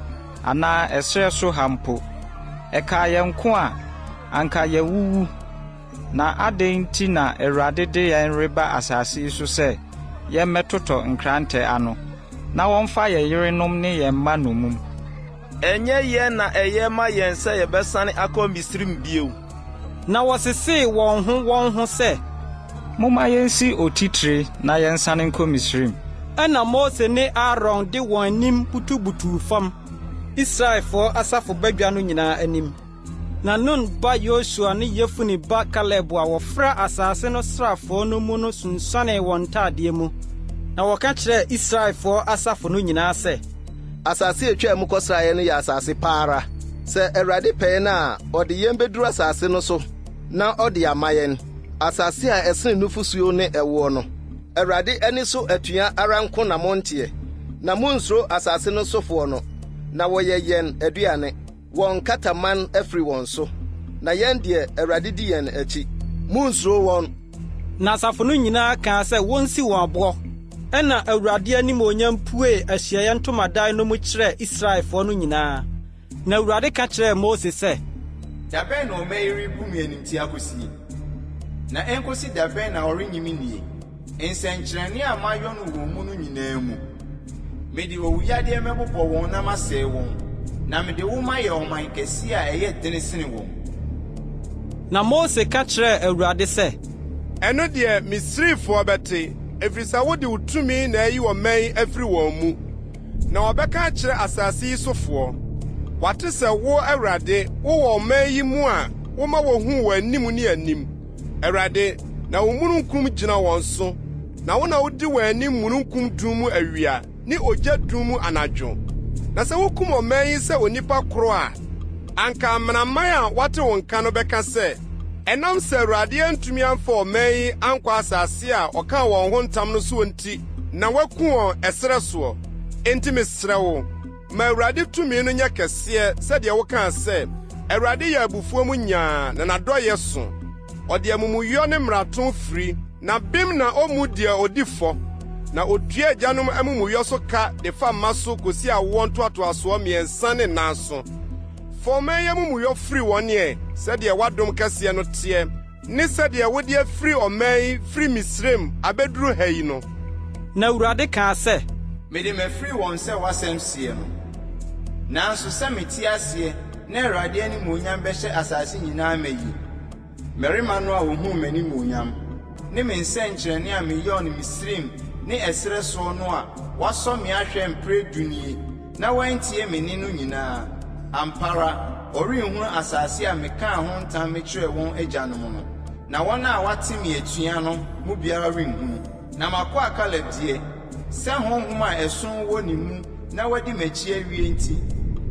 anaa ɛserɛ so ha mpo. Ɛkaa yɛn nko a, anka yɛawuwu. Na adɛn nti na Awurade de yɛn reba asase yi so sɛ yɛmmɛtotɔ nkrantɛ ano, na wɔmfa yɛn yerenom ne yɛn mma nnommum? Ɛnyɛ yɛn na ɛyɛ ma yɛn sɛ yɛbɛsane akɔ Misraim bio. Na wɔsesee wɔn ho wɔn ho sɛ. Momma yensi otitire na yɛnsane nkɔ Misraim. Ɛnna Mose ne Aaron de wɔn anim butubutuu fam, Israelfoɔ asafo badwa no nyinaa anim. Na Nun ba Yosua ne Yefune ba Kaleb a wɔfra asase no srafoɔ no mu no sunsuanee wɔn ntadeɛ mu, na wɔka kyerɛɛ Israelfoɔ asafo no nyinaa sɛ. Asase a yetwaa mu kɔsrae no yɛ asase pa ara. Sɛ Awurade pɛ yɛn a, ɔde yɛn beduru asase no so na ɔde ama yɛn, asase a ɛsene nufusuo ne ɛwoɔ no. Awurade ani so atua ara nko na monteɛ, na munnsuro asase no sofoɔ no, na wɔyɛ yɛn aduane. Wɔn kataman afiri wɔn so, na yɛn deɛ, Awurade di yɛn akyi. Munnsuro wɔn. Na asafo no nyinaa kaa sɛ wonsi wɔn aboɔ. Ɛnna Awurade animuonyam puee ahyiaeɛ ntomadan no mu kyerɛɛ Israelfoɔ no nyinaa. Na Awurade ka kyerɛɛ Mose sɛ. Da bɛn na ɔman yi rebu me animtiaa akosie? Na enkosi da bɛn na wɔrennye me nnie, nsɛnkyerɛnne a mayɔ no wɔn mu no nyinaa mu? Mede owuyadeɛ mɛbobɔ wɔn na masɛe wɔn, na mede wo mayɛ ɔman kɛseɛ a ɛyɛ dene sene wɔn. Na Mose ka kyerɛɛ Awurade sɛ. Ɛno deɛ, Misraimfoɔ bɛte, ɛfiri sɛ wode wo tumi na ayi ɔman yi afiri wɔn mu, na wɔbɛka akyerɛ asase yi sofoɔ. Wɔate sɛ wo, Awurade, wowɔ ɔman yi mu a woma wɔhuu w'anim ne anim, Awurade, na wo mununkum gyina wɔn so, na wo na wodi wɔn anim mununkum dum mu awia ne ogya dum mu anadwo. Na sɛ wukum ɔman yi sɛ onipa koro a, anka amanaman a wɔate wo nka no bɛka sɛ, 'Ɛnam sɛ Awurade antumi amfa ɔman yi ankɔ asase a ɔkaa wɔn ho ntam no soɔ nti na waku wɔn ɛserɛ soɔ. Enti mesrɛ wo, ma Awurade tumi no nyɛ kɛseɛ sɛdeɛ wokaa sɛ, Awurade yɛ abufuo mu nyaa na n'adɔeɛ so. Ɔde amumuyɔ ne mmarato firi, na bem na ommu deɛ odi fɔ, na otua agyanom amumuyɔ so ka de fa mma so kosi awoɔ ntoatoasoɔ mmiɛnsa ne nnan so. Fa ɔman yi amumuyɔ firi wɔn ɛ, sɛdeɛ w'adom kɛseɛ no teɛ, ne sɛdeɛ wode afiri ɔman yi firi Misraim abɛduru ha yi no. Na Awurade kaa sɛ. Mede mafiri wɔn sɛ w'asɛm seɛ no. Nanso sɛ mete aseɛ na Awurade animuonyam bɛhyɛ asase nyinaa ma yi, mmarima no a wɔhuu m'animuonyam ne me nsɛnkyerɛnne a meyɔɔ no Misraim ne ɛserɛ soɔ no a wɔasɔ me ahwɛ mprɛ du nie na wɔantie me nne no nyinaa, ampa ara, wɔrenhunu asase a mekaa ho ntam mekyerɛɛ wɔn agyanom no, na wɔn a wɔate me atua no mu biara renhunu. Na m'akoa Kaleb deɛ, Sɛ honhom a ɛso wɔ ne mu na wadi m'akyi awie nti,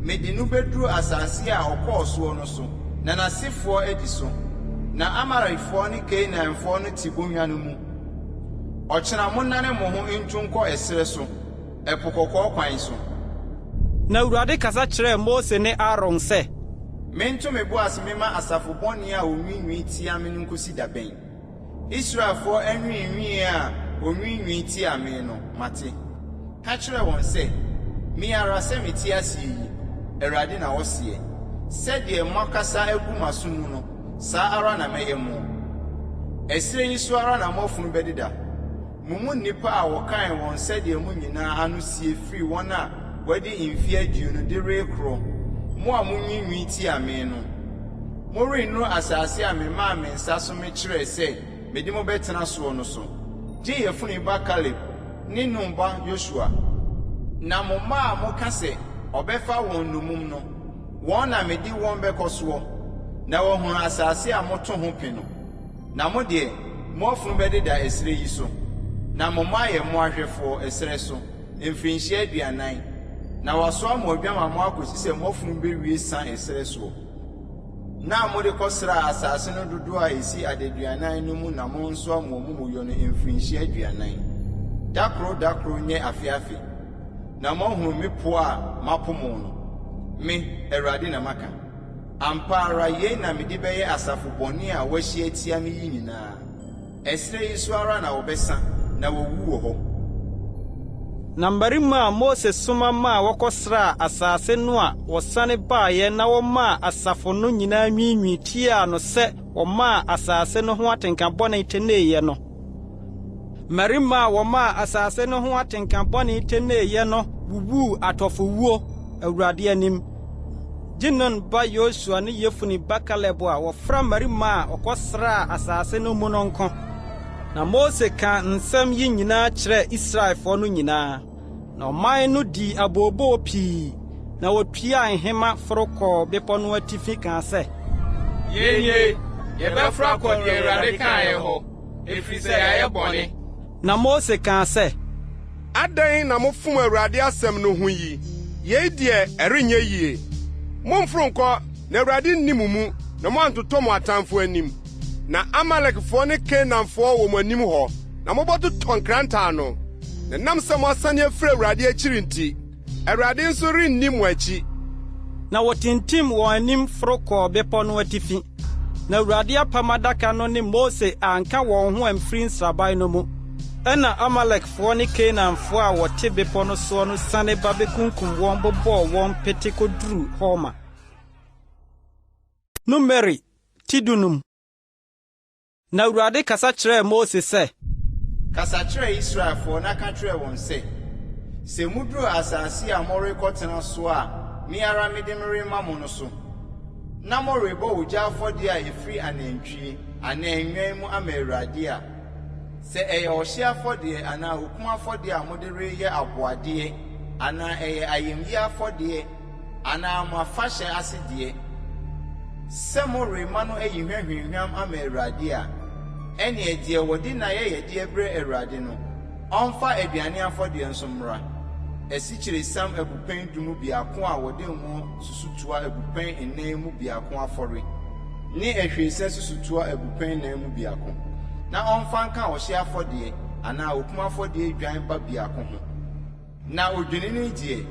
mede no bɛduru asase a ɔkɔɔ soɔ no so, na n'asefoɔ adi so. Na Amalekfoɔ ne Kanaanfoɔ no te bɔnhwa no mu. Ɔkyena monnane mo ho ntu nkɔ ɛserɛ so, Ɛpo Kɔkɔɔ kwan so. Na Awurade kasa kyerɛɛ Mose ne Aaron sɛ. Mento me bo ase memma asafo bɔne a wɔnwiinwii tia me no nkɔsi da bɛn? Israelfoɔ anwiinwii a wɔnwiinwii tia me no, mate. Ka kyerɛ wɔn sɛ, 'Me ara sɛ mete aseɛ yi, Awurade na ɔseɛ, sɛdeɛ moakasa agu m'aso mu no, saa ara na mɛyɛ mo. Ɛserɛ yi so ara na mo afunu bɛdeda. Mo mu nnipa a wɔkan wɔn sɛdeɛ mo nyinaa ano sie firi wɔn a wɔadi mfeɛ aduonu de rekorɔ, mo a monwiinwii tia me no, Morennuru asase a memaa me nsa so mekyerɛɛ sɛ mede mo bɛtena soɔ no so, gye Yefune ba Kaleb ne Nun ba Yosua. Na mo mma a moka sɛ ɔbɛfa wɔn nnommum no, wɔn na mede wɔn bɛkɔ soɔ, na wɔahunu asase a moto ho pe no. Na mo deɛ, mo afunu bɛdeda ɛserɛ yi so, na mo mma ayɛ mmoahwɛfoɔ ɛserɛ so mfirinhyia 40, na wɔasoa mo adwamammɔ akɔsi sɛ mo afunu bɛwie sa ɛserɛ soɔ. Nna a mode kɔsraa asase no dodoɔ a ɛsi adaduanan no mu na monsoa mo amumuyɔ no mfirinhyia 40, da koro da koro nyɛ afe afe, na moahunu me poɔ a mapo mo no. Me, Awurade na maka. Ampa ara yei na mede bɛyɛ asafo bɔne a wɔahyia atia me yi nyinaa. Ɛserɛ yi so ara na wɔbɛsa na wɔawu wɔ hɔ. Na mmarima a Mose soma maa wɔkɔsraa asase no a wɔsane baeɛ na wɔmaa asafo no nyinaa nwiinwii tiaa no sɛ wɔmaa asase no ho atenka bɔne teneeɛ no, mmarima a wɔmaa asase no ho atenka bɔne teneeɛ no wuwuu atɔfowuo Awurade anim, gye Nun ba Yosua ne Yefune ba Kaleb a wɔfra mmarima a wɔkɔsraa asase no mu no nko. Na Mose kaa nsɛm yi nyinaa kyerɛɛ Israelfoɔ no nyinaa. Na ɔman no dii abooboo pii, na wotuaa nhema foro kɔɔ bepɔ no atifi kaa sɛ. Yɛn nie, yɛbɛforo akɔ deɛ Awurade kaeɛ hɔ, ɛfiri sɛ yɛayɛ bɔne. Na Mose kaa sɛ. Adɛn na mofom Awurade asɛm no ho yi? Yei deɛ, ɛrenyɛ yie! Mommforo nnkɔ, na Awurade nni mo mu, na moantotɔ mo atamfoɔ anim. Na Amalekfoɔ ne Kanaanfoɔ wɔ mo anim hɔ, na mobɛtotɔ nkrantɛ ano. Na ɛnam sɛ moasane afiri Awurade akyiri nti, Awurade nso renni mo akyi. Na wɔtintim wɔn anim foro kɔɔ bepɔ no atifi. Na Awurade apam adaka no ne Mose anka wɔn ho amfiri nsraban no mu. Ɛnna Amalekfoɔ ne Kanaanfoɔ a wɔte bepɔ no soɔ no siane ba bɛkunkum wɔn bobɔɔ wɔn pete kɔduruu Horma. Numeri ti dunum. Na Awurade kasa kyerɛɛ Mose sɛ. Kasa kyerɛ Israelfoɔ na ka kyerɛ wɔn sɛ, 'Sɛ moduru asase a morekɔtena soɔ a me ara mede merema mo no so, na morebɔ ogya afɔdeɛ a ɛfiri anantwie anaa nnwan mu ama Awurade a, sɛ ɛyɛ ɔhyeɛ afɔdeɛ anaa okum afɔdeɛ a mode reyɛ aboadeɛ anaa ɛyɛ ayamyi afɔdeɛ anaa mo afahyɛ ase deɛ, sɛ morema no ayi hwa hwamhwam ama Awurade a, ɛnneɛ deɛ wɔde n'ayɛyɛdeɛ brɛ Awurade no, ɔmfa aduane afɔdeɛ nso mmra, asikyiresiam abupɛn du mu biako a wɔde ngo susutoa abupɛn nnan mu biako afɔre, ne ahwiesa susutoa abupɛn nnan mu biako, na ɔmfa nka ɔhyeɛ afɔdeɛ anaa okum afɔdeɛ dwan ba biako ho. Na odwennini deɛ,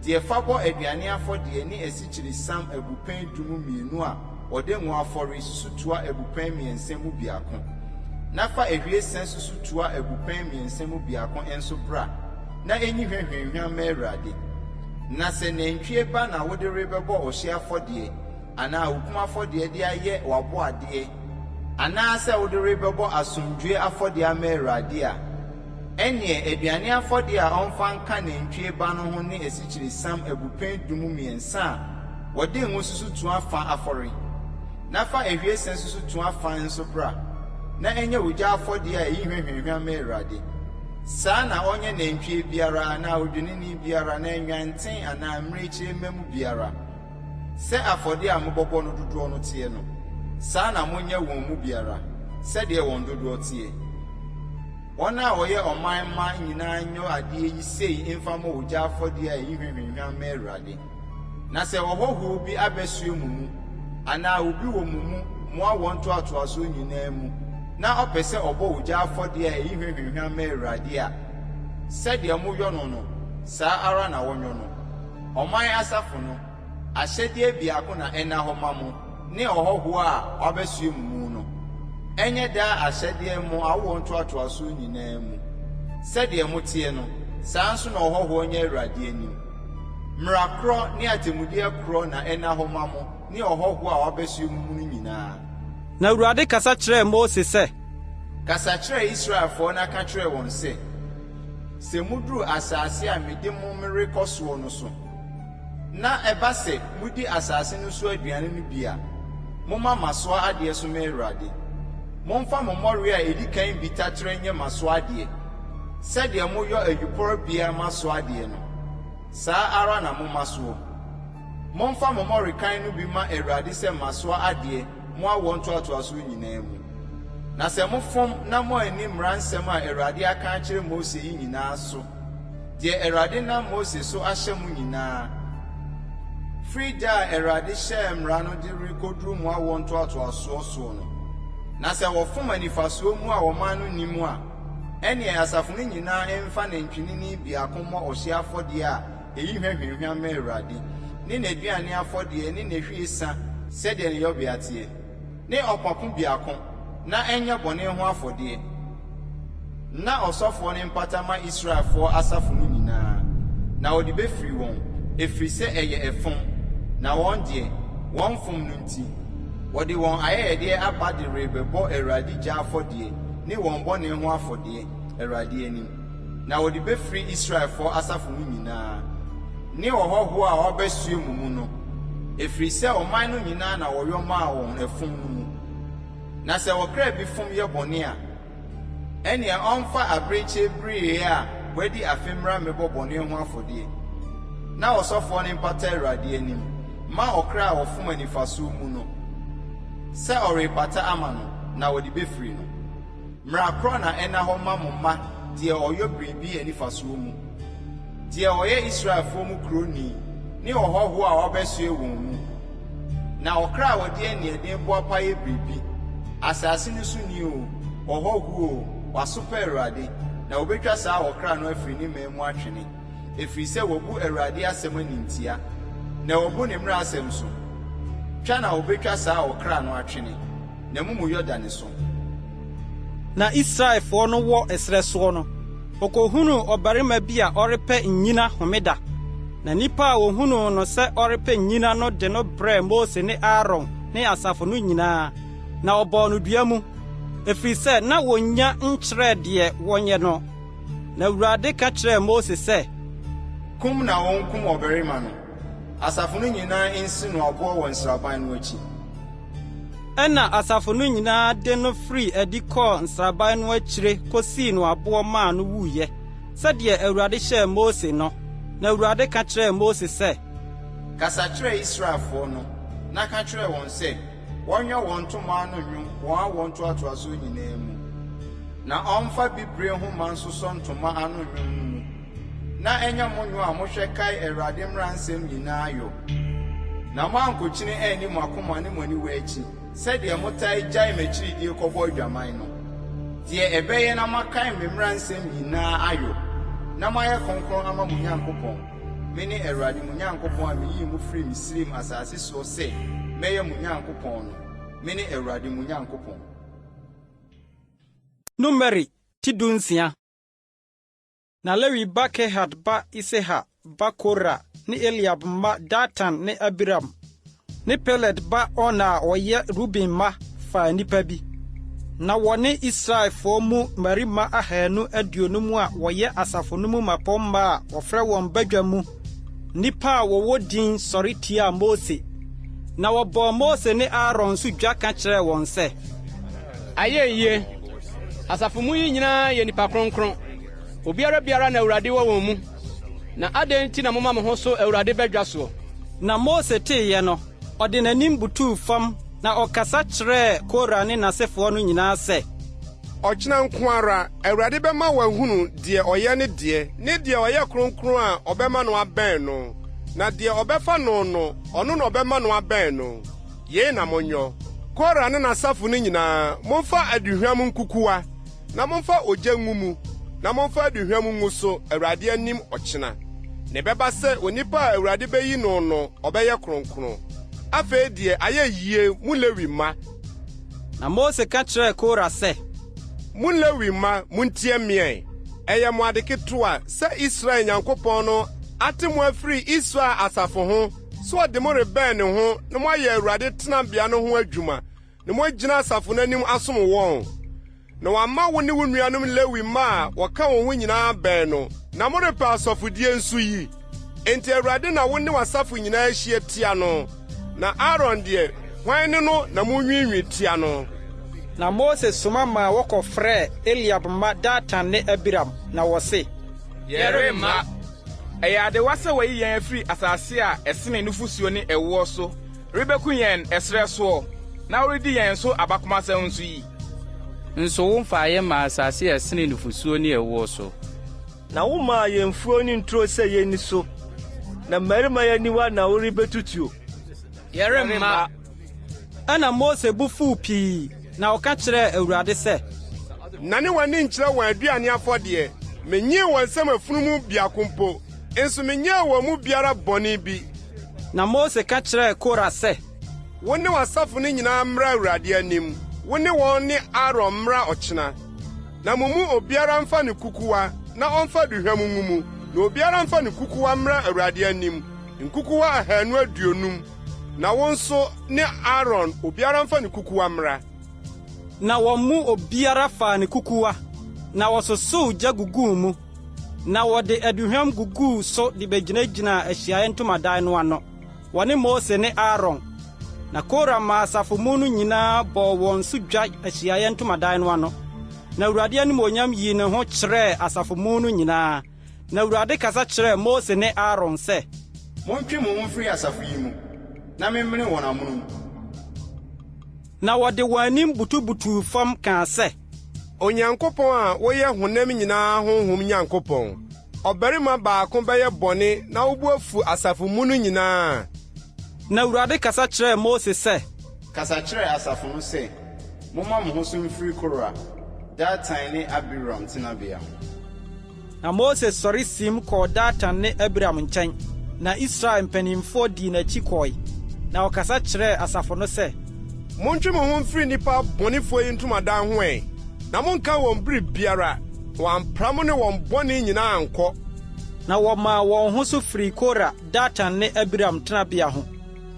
deɛ fa bɔ aduane afɔdeɛ ne asikyiresiam abupɛn du mu mmienu a wɔde ngo afɔre susutoa abupɛn mmiɛnsa mu biako, na fa ahwiesa susutoa abupɛn mmiɛnsa mu biako nso bra na ɛnyi hwa hwamhwam mma Awurade. Na sɛ nantwie ba na wode rebɛbɔ ɔhyeɛ afɔdeɛ anaa okum afɔdeɛ de ayɛ w'aboadeɛ anaasɛ wode rebɛbɔ asomdwoeɛ afɔdeɛ ama Awurade a, Ɛnneɛ aduane afɔdeɛ a ɔmfa nka nantwie ba no ho ne asikyiresiam abupɛn du mu mmiɛnsa a wɔde ngo susutoa fã afɔre. Na fa ahwiesa susutoa fã nso bra, na ɛnyɛ ogya afɔdeɛ a ɛyi hwa hwamhwam ma Awurade. Saa na ɔnyɛ nantwie biara anaa odwennini biara anaa nnwanten anaa mmirekyie mma mu biara. Sɛ afɔdeɛ a mobɔbɔ no dodoɔ no teɛ no, saa na monyɛ wɔn mu biara, sɛdeɛ wɔn dodoɔ teɛ. Wɔn a wɔyɛ ɔman mma nyinaa nyɔ adeɛ yi sei mfa mmɔ ogya afɔdeɛ a ɛyi hwa hwanhwam mma Awurade. Na sɛ ɔhɔhoɔ bi abɛsoɛ mo mu, anaa obi wɔ mo mu mo awoɔ ntoatoasoɔ nyinaa mu, na ɔpɛ sɛ ɔbɔ ogya afɔdeɛ a ɛyi hwa hwanhwam ma Awurade a, sɛdeɛ moyɔ no no, saa ara na wɔnyɔ no. Ɔman asafo no, ahyɛdeɛ biako na ɛnna hɔ ma mo ne ɔhɔhoɔ a wabɛsoɛ mo mu no. Ɛnyɛ daa ahyɛdeɛ mo awoɔ ntoatoasoɔ nyinaa mu. Sɛdeɛ moteɛ no, saa nso na ɔhɔhoɔ nyɛ Awurade anim. Mmara korɔ ne atemmudeɛ korɔ na ɛnna hɔ ma mo ne ɔhɔhoɔ a wabɛsoɛ mo mu no nyinaa. Na Awurade kasa kyerɛɛ Mose sɛ. Kasa kyerɛ Israelfoɔ na ka kyerɛ wɔn sɛ, Sɛ muduru asase a mede mo merekɔ soɔ no so, na ɛba sɛ modi asase no so aduane no bi a, momma mmasoɔ adeɛ so mma Awurade. Momfa mo mmɔre a ɛdi kan bi taterɛ nyɛ mmasoɔ adeɛ. Sɛdeɛ moyɔ ayuporobea mmasoɔ adeɛ no, saa ara na momma soɔ. Momfa mo mmɔrekan no bi mma Awurade sɛ mmasoɔ adeɛ mo awoɔ ntoatoasoɔ nyinaa mu. Na sɛ mofom na moanni mmara nsɛm a Awurade aka akyerɛ Mose yi nyinaa so, deɛ Awurade nam Mose so ahyɛ mo nyinaa, firi da a Awurade hyɛɛ mmara no de rekɔduru mo awoɔ ntoatoasoɔ soɔ no, na sɛ wɔfom anifasoɔ mu a ɔman no nni mu a, ɛnneɛ asafo no nyinaa mfa nantwinini biako mmɔ ɔhyeɛ afɔdeɛ a ɛyi hwa hwamhwam ma Awurade, ne n'aduane afɔdeɛ ne n'ahwiesa sɛdeɛ ne yɔbea teɛ, ne ɔpapo biako, na ɛnyɛ bɔne ho afɔdeɛ. Na ɔsɔfoɔ no mpata mma Israelfoɔ asafo no nyinaa. Na wɔde bɛfiri wɔn, ɛfiri sɛ ɛyɛ ɛfom, na wɔn deɛ, wɔn fom no nti, wɔde wɔn ayɛyɛdeɛ aba de rebɛbɔ Awurade gya afɔdeɛ ne wɔn bɔne ho afɔdeɛ, Awurade anim. Na wɔde bɛfiri Israelfoɔ asafo mu nyinaa, ne ɔhɔhoɔ a wabɛsoɛ mo mu no, ɛfiri sɛ ɔman no nyinaa na wɔyɔ maa wɔn ɛfom no mu. Na sɛ ɔkra bi fom yɛ bɔne a, ɛnneɛ ɔmfa abirekyibereɛ a wadi afe mmra mmɛbɔ bɔne ho afɔdeɛ, na ɔsɔfoɔ no mpata Awurade anim mma ɔkra a ɔfom anifasoɔ mu no, sɛ ɔrepata ama no, na wɔde bɛfiri no. Mmara korɔ na ɛnna hɔ mma mo mma deɛ ɔyɔ biribi anifasoɔ mu, deɛ ɔyɛ Israelfoɔ mu kuroni ne ɔhɔhoɔ a wabɛsoɛ wɔn mu. Na ɔkra a ɔde aniɛden boapa yɛ biribi, asase no so ni oo, ɔhɔhoɔ oo, wasopɛ Awurade, na wɔbɛtwa saa ɔkra no afiri ne man mu atwene, ɛfiri sɛ wabu Awurade asɛm animtia, na wabu ne mmara asɛm so. Twa na wɔbɛtwa saa ɔkra no atwene, n'amumuyɔ da ne so. Na Israelfoɔ no wɔ ɛserɛ soɔ no, wɔkɔhunuu ɔbarima bi a ɔrepɛ nnyina homeda. Na nnipa a wɔhunuu no sɛ ɔrepɛ nnyina no de no brɛɛ Mose ne Aaron ne asafo no nyinaa, na wɔbɔɔ no dua mu, ɛfiri sɛ na wɔnnya nkyerɛɛ deɛ wɔnyɛ no. Na Awurade ka kyerɛɛ Mose sɛ, Kum na wɔnkum ɔbarima no. Asafo no nyinaa nsi no aboɔ wɔ nsraban no akyi. Ɛnna asafo no nyinaa de no firii adi kɔɔ nsraban no akyire kɔsii no aboɔ maa no wuiɛ, sɛdeɛ Awurade hyɛɛ Mose no. Na Awurade ka kyerɛɛ Mose sɛ. Kasa kyerɛ Israelfoɔ no, na ka kyerɛ wɔn sɛ wɔnyɔ wɔn ntoma ano nnwom wɔn awoɔ ntoatoasoɔ nyinaa mu, na wɔmfa bibire nhoma nsosɔ ntoma ano nnwom no mu. Na ɛnyɛ mo nnwo a mohwɛ kae Awurade mmara nsɛm nyinaa yɔ, na moankokyini anni mo akoma ne mo aniwa akyi, sɛdeɛ motae gyae m'akyiridie kɔbɔ adwaman no, deɛ ɛbɛyɛ na moakae me mmara nsɛm nyinaa ayɔ, na moayɛ kronkron ama mo Nyankopɔn. Mene Awurade mo Nyankopɔn a meyii mo firii Misraim asase soɔ sɛ mɛyɛ mo Nyankopɔn no. Mene Awurade mo Nyankopɔn. Numeri ti dunsia. Na Lewi ba Kehat ba Isehar ba Kora ne Eliab mma Datan ne Abiram ne Pelet ba On a wɔyɛ Ruben mma faa nnipa bi. Na wɔne Israelfoɔ mu mmarima 250 a wɔyɛ asafo no mu mmapɔmma a wɔfrɛ wɔn badwa mu nnipa a wɔwɔ din sɔre tiaa Mose. Na wɔbɔɔ Mose ne Aaron nso dwa ka kyerɛɛ wɔn sɛ, Ayɛ yiye! Asafo mu yi nyinaa yɛ nnipa kronkron. Obiara biara na Awurade wɔ wɔn mu. Na adɛn nti na moma mo ho so Awurade badwa soɔ? Na Mose teeɛ no, ɔde n'anim butuu fam, na ɔkasa kyerɛɛ Kora ne n'asefoɔ no nyinaa sɛ. Ɔkyena nko ara, Awurade bɛma wɔahunu deɛ ɔyɛ ne deɛ, ne deɛ ɔyɛ kronkron a ɔbɛma no abɛn no, na deɛ ɔbɛfa no no, ɔno na ɔbɛma no abɛn no. Yei na monyɔ, Kora ne n'asafo no nyinaa, momfa aduhwam nkukuwa, na momfa ogya ngu mu, na momfa aduhwam ngu so Awurade anim ɔkyena. Na ɛbɛba sɛ onipa a Awurade beyi no no, ɔbɛyɛ kronkron. Afei deɛ, ayɛ yie, mo Lewi mma! Na Mose ka kyerɛɛ Kora sɛ. Mo Lewi mma, muntie me ɛ! Ɛyɛ mo ade ketewa sɛ Israel Nyankopɔn no ate mo afiri Israel asafo ho sɛ ɔde mo rebɛn ne ho na moayɛ Awurade tenabea no ho adwuma na moagyina asafo no anim asom wɔn. Na wama wo ne wo nuanom Lewi mma a wɔka wo ho nyinaa abɛn no, na morepɛ asɔfodie nso yi. Enti Awurade na wo ne w'asafo nyinaa ahyia tia no, na Aaron deɛ, hwan ne no na monwiinwii tia no? Na Mose soma maa wɔkɔfrɛɛ Eliab mma Datan ne Abiram, na wɔse. Yɛremma! Ɛyɛ adewa sɛ wɔayi yɛn afiri asase a ɛsene nufosuo ne ɛwoɔ so rebeku yɛn ɛserɛ soɔ, na woredi yɛn so abakomasɛm nso yi? Nso womfaa yɛn mmaa asase a ɛsene nufosuo ne ɛwoɔ so. Na womaa yɛn mfuo ne nturo sɛ yenni so, na mmarima yi aniwa na worebetutuo. Yɛremma! Ɛnna Mose bo fuw pii, na ɔka kyerɛɛ Awurade sɛ. Nnane w'ani nkyerɛ wɔn aduane afɔdeɛ. Minnyee wɔn nsam afunumu biako mpo, nso menyɛɛ wɔn mu biara bɔne bi. Na Mose ka kyerɛɛ Kora sɛ. Wo ne w'asafo no nyinaa mmra Awurade anim, wo ne wɔn ne Aaron mmra ɔkyena. Na mo mu obiara mfa ne kukuwa na ɔmfa aduhwam ngu mu, na Na obiara mfa ne kukuwa mmra Awurade anim, nkukuwa 250, na wo nso ne Aaron obiara mfa ne kukuwa mmra. Na wɔn mu obiara faa ne kukuwa, na wɔsosoo gya guguu mu, na wɔde aduhuam guguu so de begyinagyinaa ahyiae ntamadan no ano, wɔne Mose ne Aaron. Na Kora maa asafo mu no nyinaa bɔɔ wɔn so dwa ahyiae ntomadan no ano. Na Awurade animuonyam yii ne ho kyerɛɛ asafo mu no nyinaa. Na Awurade kasa kyerɛɛ Mose ne Aaron sɛ. Montwe mo ho mfiri asafo yi mu, na memmene wɔn amonom. Na wɔde wɔn anim butubutuu fam kaa sɛ. Onyankopɔn a woyɛ honam nyinaa honhom Nyankopɔn, ɔbarima baako bɛyɛ bɔne na wo bo afu asafo mu no nyinaa? Na Awurade kasa kyerɛɛ Mose sɛ. Kasa kyerɛ asafo no sɛ, 'Momma mo ho so mfiri Kora, Datan ne Abiram tenabea ho. Na Mose sɔre siim kɔɔ Datan ne Abiram nkyɛn, na Israel mpanimfoɔ dii n'akyi kɔe. Na ɔkasa kyerɛɛ asafo no sɛ. Montwe mo ho mfiri nnipa abɔnefoɔ yi ntomadan ho ɛ, na monnka wɔn biribiara, na wɔampra mo ne wɔn bɔne nyinaa ankɔ. Na wɔmaa wɔn ho so firii Kora, Datan ne Abiram tenabea ho.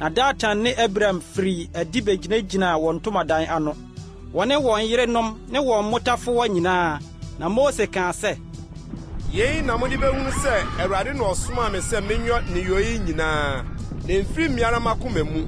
Na Datan ne Abiram firii adi begyinagyinaa wɔn ntomadan ano, wɔne wɔn yerenom ne wɔn mmotafowa nyinaa. Na Mose kaa sɛ. Yei na mode bɛhunu sɛ Awurade na ɔsomaa me sɛ menyɔ nneyɔɛ yi nyinaa, na ɛmfiri me ara m'akoma mu.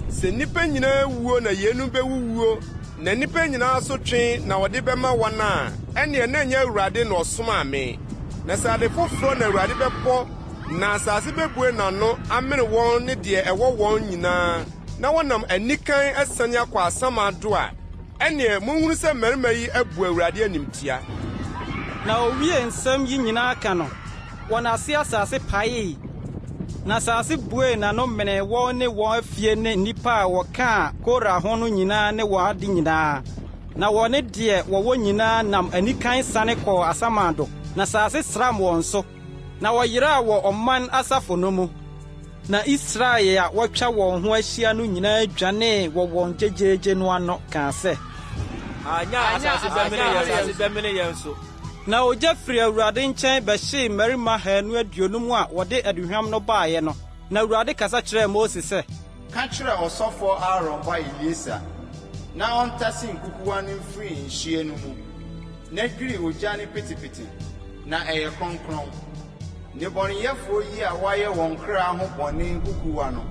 Sɛ nnipa nyinaa wuo na yeinom bɛwuwuo, na nnipa nyinaa asotwe na wɔde bɛma wɔn a, ɛnneɛ na ɛnyɛ Awurade na ɔsomaa me. Na sɛ ade foforɔ na Awurade bɛbɔ Na asase bebue n'ano amene wɔn ne deɛ ɛwɔ wɔn nyinaa, na wɔnam anikan asiane akɔ asamando a, ɛnneɛ monhunu sɛ mmarima yi abu Awurade animtia. Na owiee nsɛm yi nyinaa ka no, wɔn ase asase paee, na asase buee n'ano menee wɔn ne wɔn afie ne nnipa a wɔkaa Kora ho no nyinaa ne wɔn ade nyinaa. Na wɔne deɛ wɔwɔ nyinaa nam anikan siane kɔɔ asamando, na asase sram wɔn so. Na wɔyeraa wɔ ɔman asafo no mu, na Israel a wɔatwa wɔn ho ahyia no nyinaa dwanee wɔ wɔn gyegyeegye no ano kaa sɛ. Anyɛ a asase bɛmene yɛn so. Na ogya firii Awurade nkyɛn bɛhyee mmarima 250 a wɔde aduhwam no baeɛ no. Na Awurade kasa kyerɛɛ Mose sɛ. Ka kyerɛ ɔsɔfoɔ Aaron ba Eleasa na ɔntase nkukuwa no mfiri nhyeɛ no mu, na dwiri ogya no petepete, na ɛyɛ kronkron. Nnebɔneyɛfoɔ yi a wɔayɛ wɔn kra ho bɔne nkukuwa no,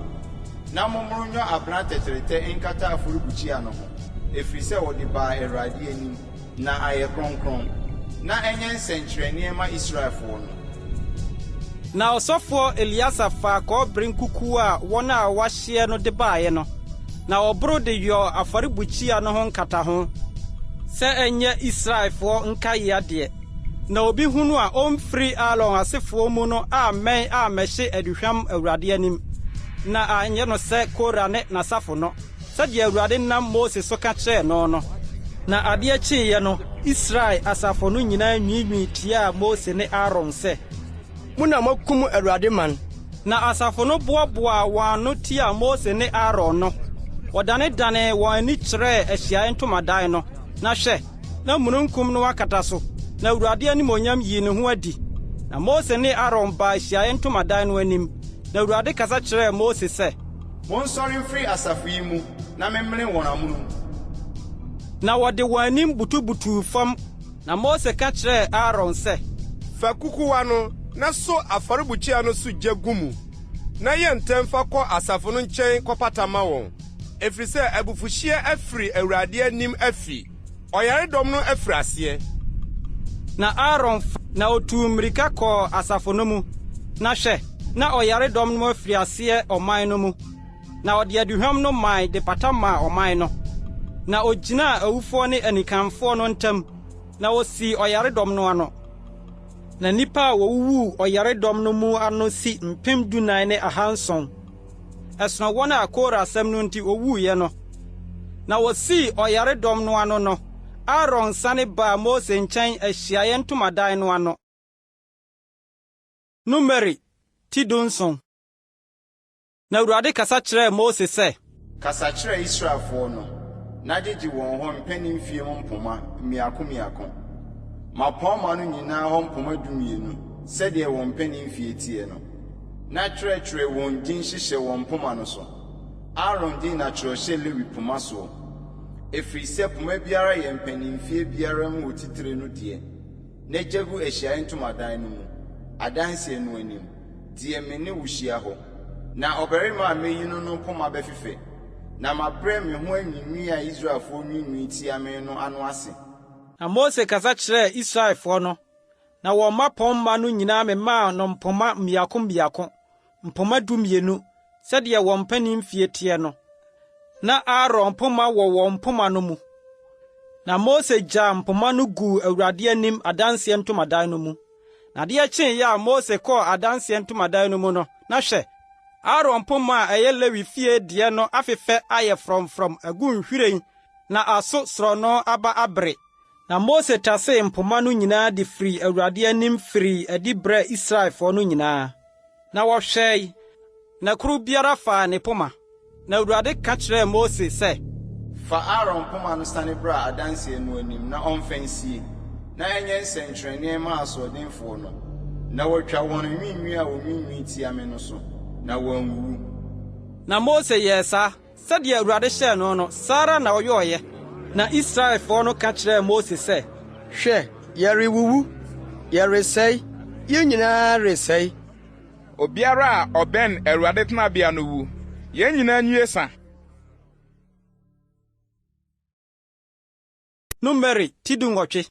na mommoro nyɔ abena tɛtrɛtɛ nkata afɔrebukyia no ho, ɛfiri sɛ wɔde baa Awurade anim, na ayɛ kronkron, na ɛnyɛ nsɛnkyerɛnneɛ mma Israelfoɔ no. Na ɔsɔfoɔ Eleasa faa kɔbere nkukuwa a wɔn a wɔahyeɛ no de baeɛ no, na ɔboro de yɔɔ afɔrebukyia no ho nkataho, sɛ ɛnyɛ Israelfoɔ nkaeɛ adeɛ, na obi hunu a ɔmfiri Aaron asefoɔ mu no ammɛn ammɛhye aduhwam Awurade anim, na anyɛ no sɛ Kora ne n'asafo no. Sɛdeɛ Awurade nam Mose so ka kyerɛɛ no no. Na adeɛ kyeeɛ no, Israel asafo no nyinaa nwiinwii tiaa Mose ne Aaron sɛ. Mo na moakum Awurade man. Na asafo no boaboaa wɔn ano tiaa Mose ne Aaron no, wɔdanedanee wɔn ani kyerɛɛ Ahyiaeɛ Ntomadan no, na hwɛ, na mununkum no akata so, na Awurade animuonyam yii ne ho adi. Na Mose ne Aaron baa Ahyiaeɛ Ntomadan no anim, na Awurade kasa kyerɛɛ Mose sɛ. Monsɔre mfiri asafo yi mu na memmene wɔn amonom. Na wɔde wɔn anim butubutuu fam. Na Mose ka kyerɛɛ Aaron sɛ. Fa kukuwa no na sɔ afɔrebukyia no so gya gu mu, na yɛ ntɛm fa kɔ asafo no nkyɛn kɔpata ma wɔn, ɛfiri sɛ abufuhyeɛ afiri Awurade anim afi. Ɔyaredɔm no afiri aseɛ. Na Aaron fa, na otuu mmirika kɔɔ asafo no mu, na hwɛ, na ɔyaredɔm no afiri aseɛ ɔman no mu. Na ɔde aduhwam no mae de pata maa ɔman no. Na ogyinaa awufoɔ ne anikanfoɔ no ntam, na osii ɔyaredɔm no ano. Na nnipa a wɔwuwuu ɔyaredɔm no mu ano si 14,700. Ɛsono wɔn a Kora asɛm no nti wowuiɛ no. Na wɔsii ɔyaredɔm no ano no, Aaron sane baa Mose nkyɛn ahyiaeɛ ntomadan no ano. Numeri ti 17. Na Awurade kasa kyerɛɛ Mose sɛ. Kasa kyerɛ Israelfoɔ no, na gyegye wɔn hɔ mpanin mfeɛ mu mpoma mmiako mmiako, mmapɔmma no nyinaa hɔ mpoma 12. sɛdeɛ wɔn mpanimfie teɛ no, na twerɛtwerɛ wɔn din hyehyɛ wɔn mpoma no so. Aaron din na twerɛ hyɛ Lewi poma soɔ, ɛfiri sɛ poma biara yɛ mpanimfie biara mu otitire no deɛ, na gya gu ahyiaeɛ ntomadan no mu, Adanseɛ no anim, deɛ me ne wo hyia hɔ. Na ɔbarima a mɛyi no no poma bɛfefɛ, na mabrɛ me ho anwiinwii a Israelfoɔ nwiinwii tia me no ano ase. Na Mose kasa kyerɛɛ Israelfoɔ no, na wɔn mmapɔmma no nyinaa memaa no mpoma mmiako mmiako, mpoma dumienu, sɛdeɛ wɔn mpanin mfie teɛ no. Na Aaron poma wɔ wɔn mpoma no mu. Na Mose gyaa mpoma no guu Awurade anim adanseɛ ntomadan no mu. Na adeɛ kyeeɛ a Mose kɔɔ adanseɛ ntomadan no mu no, na hwɛ, Aaron poma a ɛyɛ Lewi fie deɛ no afefɛ ayɛ frɔmfrɔm agu nhwiren na aso sorɔno aba abere. Na Mose tasee mpoma no nyinaa de firii Awurade anim firii adi brɛɛ Israelfoɔ no nyinaa. Na wɔhwɛe, na koro biara faa ne poma. Na Awurade ka kyerɛɛ Mose sɛ. Fa Aaron poma no sane bra Adanseɛ no anim na ɔmfa nsie, na ɛnyɛ nsɛnkyerɛnneɛ mma asoɔdenfoɔ no, na wɔatwa wɔn anwiinwii a wɔnwiinwii tia me no so, na wɔanwuwu. Na Mose yɛɛ saa. Sɛdeɛ Awurade hyɛɛ no no, saa ara na ɔyɔeɛ. Na Israelfoɔ no ka kyerɛɛ Mose sɛ. Hwɛ, yɛrewuwu, yɛresɛe, yɛn nyinaa resɛe! Obiara a ɔbɛn Awurade tenabea no wu. Yɛn nyinaa nwie sa. Numeri ti dunwɔtwe.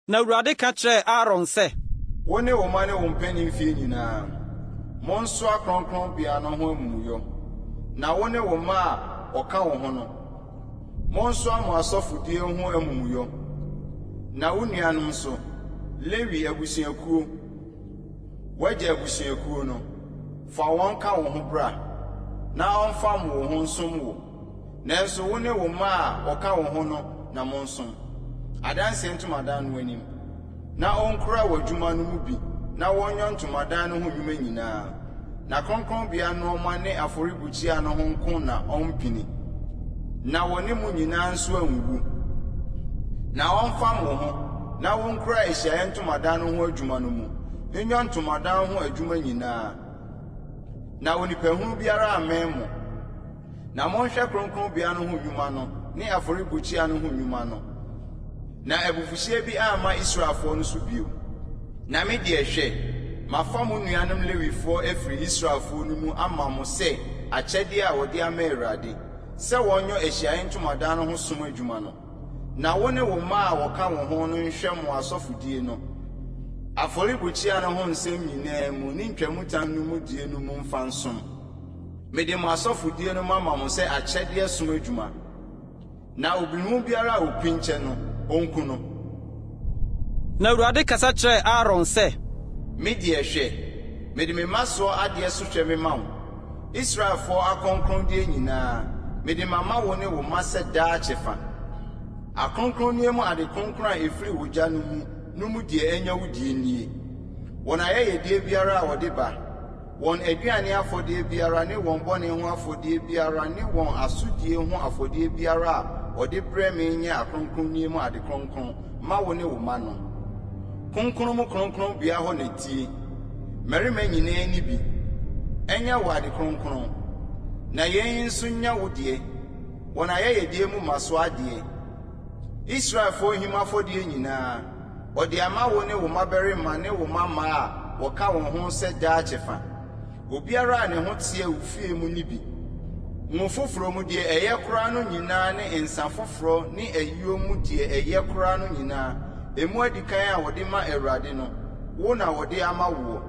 Na Awurade ka kyerɛɛ Aaron sɛ. Wo ne wo mma ne wo mpanimfie nyinaa, monsoa kronkronbea no ho amumuyɔ, na wo ne wo mma a wɔka wo ho no, monsoa mo asɔfodie ho amumuyɔ, na wo nuanom nso, Lewi abusuakuo, w'agya abusuakuo no, fa wɔn ka wo ho bra, na wɔmfam wo ho nsom wo. Nanso wo ne wo mma a wɔka wo ho no na monsom, Adanseɛ ntomadan no anim, na ɔnkura w'adwuma no mu bi na wɔnyɔ ntomadan no ho nnwuma nyinaa, na kronkronbea nnoɔma ne afɔrebukyia no ho nko na ɔmmpini, na wɔne mo nyinaa nso anwuwu. Na ɔmfam wo ho, na wonkura ahyiaeɛ ntomadan no ho adwuma no mu, nyɔ ntomadan ho adwuma nyinaa, na onipahunu biara ammɛn mo. Na monhwɛ kronkronbea no ho nnwuma no ne afɔrebukyia no ho nnwuma no, na abufuhyeɛ bi amma Israelfoɔ no so bio. Na me deɛ, hwɛ, mafa mo nuanom Lewifoɔ afiri Israelfoɔ no mu ama mo sɛ akyɛdeɛ a wɔde ama Awurade, sɛ wɔnyɔ ahyiaeɛ ntomadan no ho som adwuma no. Na wo ne wo mma a wɔka wo ho no nhwɛ mo asɔfodie no, afɔrebukyia no ho nsɛm nyinaa mu ne ntwamutam no mu die no mu mfa nsom. Mede mo asɔfodie no mama mo sɛ akyɛdeɛ som adwuma, na obihu biara a ɔpinkyɛ no, ɔnku no. Na Awurade kasa kyerɛɛ Aaron sɛ. Me deɛ, hwɛ, mede me mmasoɔ adeɛ sohwɛ mema wo, Israelfoɔ akronkronneɛ nyinaa, mede mama wo ne wo mma sɛ daa kyɛfa. Akronkronneɛ mu ade kronkron a ɛfiri ogya no mu no mu deɛ ɛnyɛ wo deɛ nie, wɔn ayɛyɛdeɛ biara a wɔde ba, Wɔn aduane afɔdeɛ biara ne wɔn bɔne ho afɔdeɛ biara ne wɔn asodie ho afɔdeɛ biara a wɔde brɛ me nyɛ akronkronneɛ mu ade kronkron mma wo ne wo mma no. Kronkron mu kronkronbea hɔ na die. Mmarima nyinaa nni bi. Ɛnyɛ wo ade kronkron. Na yei nso nyɛ wo deɛ, wɔn ayɛyɛdeɛ mu mmasoɔ adeɛ, Israelfoɔ him afɔdeɛ nyinaa. Ɔde ama wo ne wo mmabarima ne wo mmammaa a wɔka wo ho sɛ daa kyɛfa. Obiara a ne ho teɛ wo fie mu nni bi. Ngo foforɔ mu deɛ ɛyɛ koraa no nyinaa ne nsã foforɔ ne ayuo mu deɛ ɛyɛ koraa no nyinaa, emu adikan a wɔde ma Awurade no, wo na wɔde ama woɔ.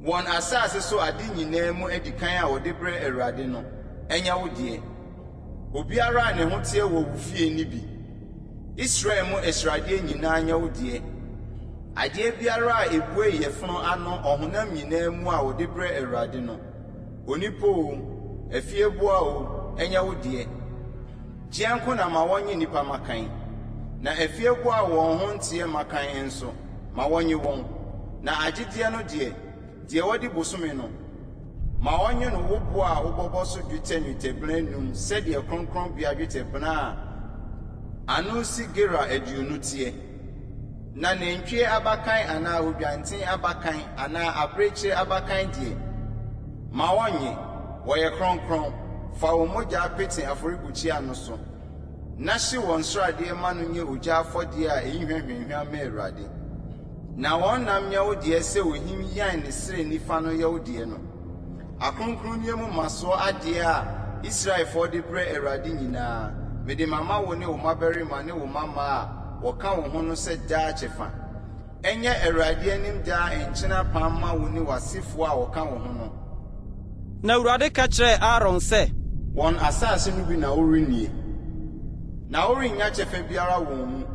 Wɔn asase so ade nyinaa mu adikan a wɔde brɛ Awurade no, ɛnyɛ wo deɛ. Obiara a ne ho teɛ wɔ wo fie nni bi. Israel mu asradeɛ nyinaa nyɛ wo deɛ. Adeɛ biara a ɛbue yafunu ano ɔhonam nyinaa mu a wɔde brɛ Awurade no, onipa oo, afieboa oo, ɛnyɛ wo deɛ. Gyeɛ nko na ma wɔnnye nnipa mmakan, na afieboa a wɔn ho nteɛ mmakan nso, ma wɔnnye wɔn. Na agyedeɛ no deɛ, Deɛ wadi bosome no, ma wɔnnye no wo boɔ a wobɔbɔ so dwetɛ nnwetɛbena nnum sɛdeɛ kronkronbea dwetɛbena a ano si gera 20 teɛ. Na nantwie abakan anaa odwanten abakan anaa abirekyie abakan deɛ, ma wɔnnye, wɔyɛ kronkron. Fa wɔn mogya pete afɔrebukyia no so, na hye wɔn sradeɛ ma no nyɛ ogya afɔdeɛ a ɛyi hwa hwanhwam ma Awurade. Na wɔn nam nyɛ wo deɛ sɛ ohim yan ne srɛ nifa no yɛ wo deɛ no. Akronkronneɛ mu mmasoɔ adeɛ a Israelfoɔ de brɛ Awurade nyinaa, mede mama wo ne wo mmabarima ne wo mmammaa a wɔka wo ho no sɛ daa kyɛfa. Ɛnyɛ Awurade anim daa nkyene apam mma wo ne w'asefoɔ a wɔka wo ho no. Na Awurade ka kyerɛɛ Aaron sɛ. Wɔn asase no bi na worennie, na worennya kyɛfa biara wɔn mu.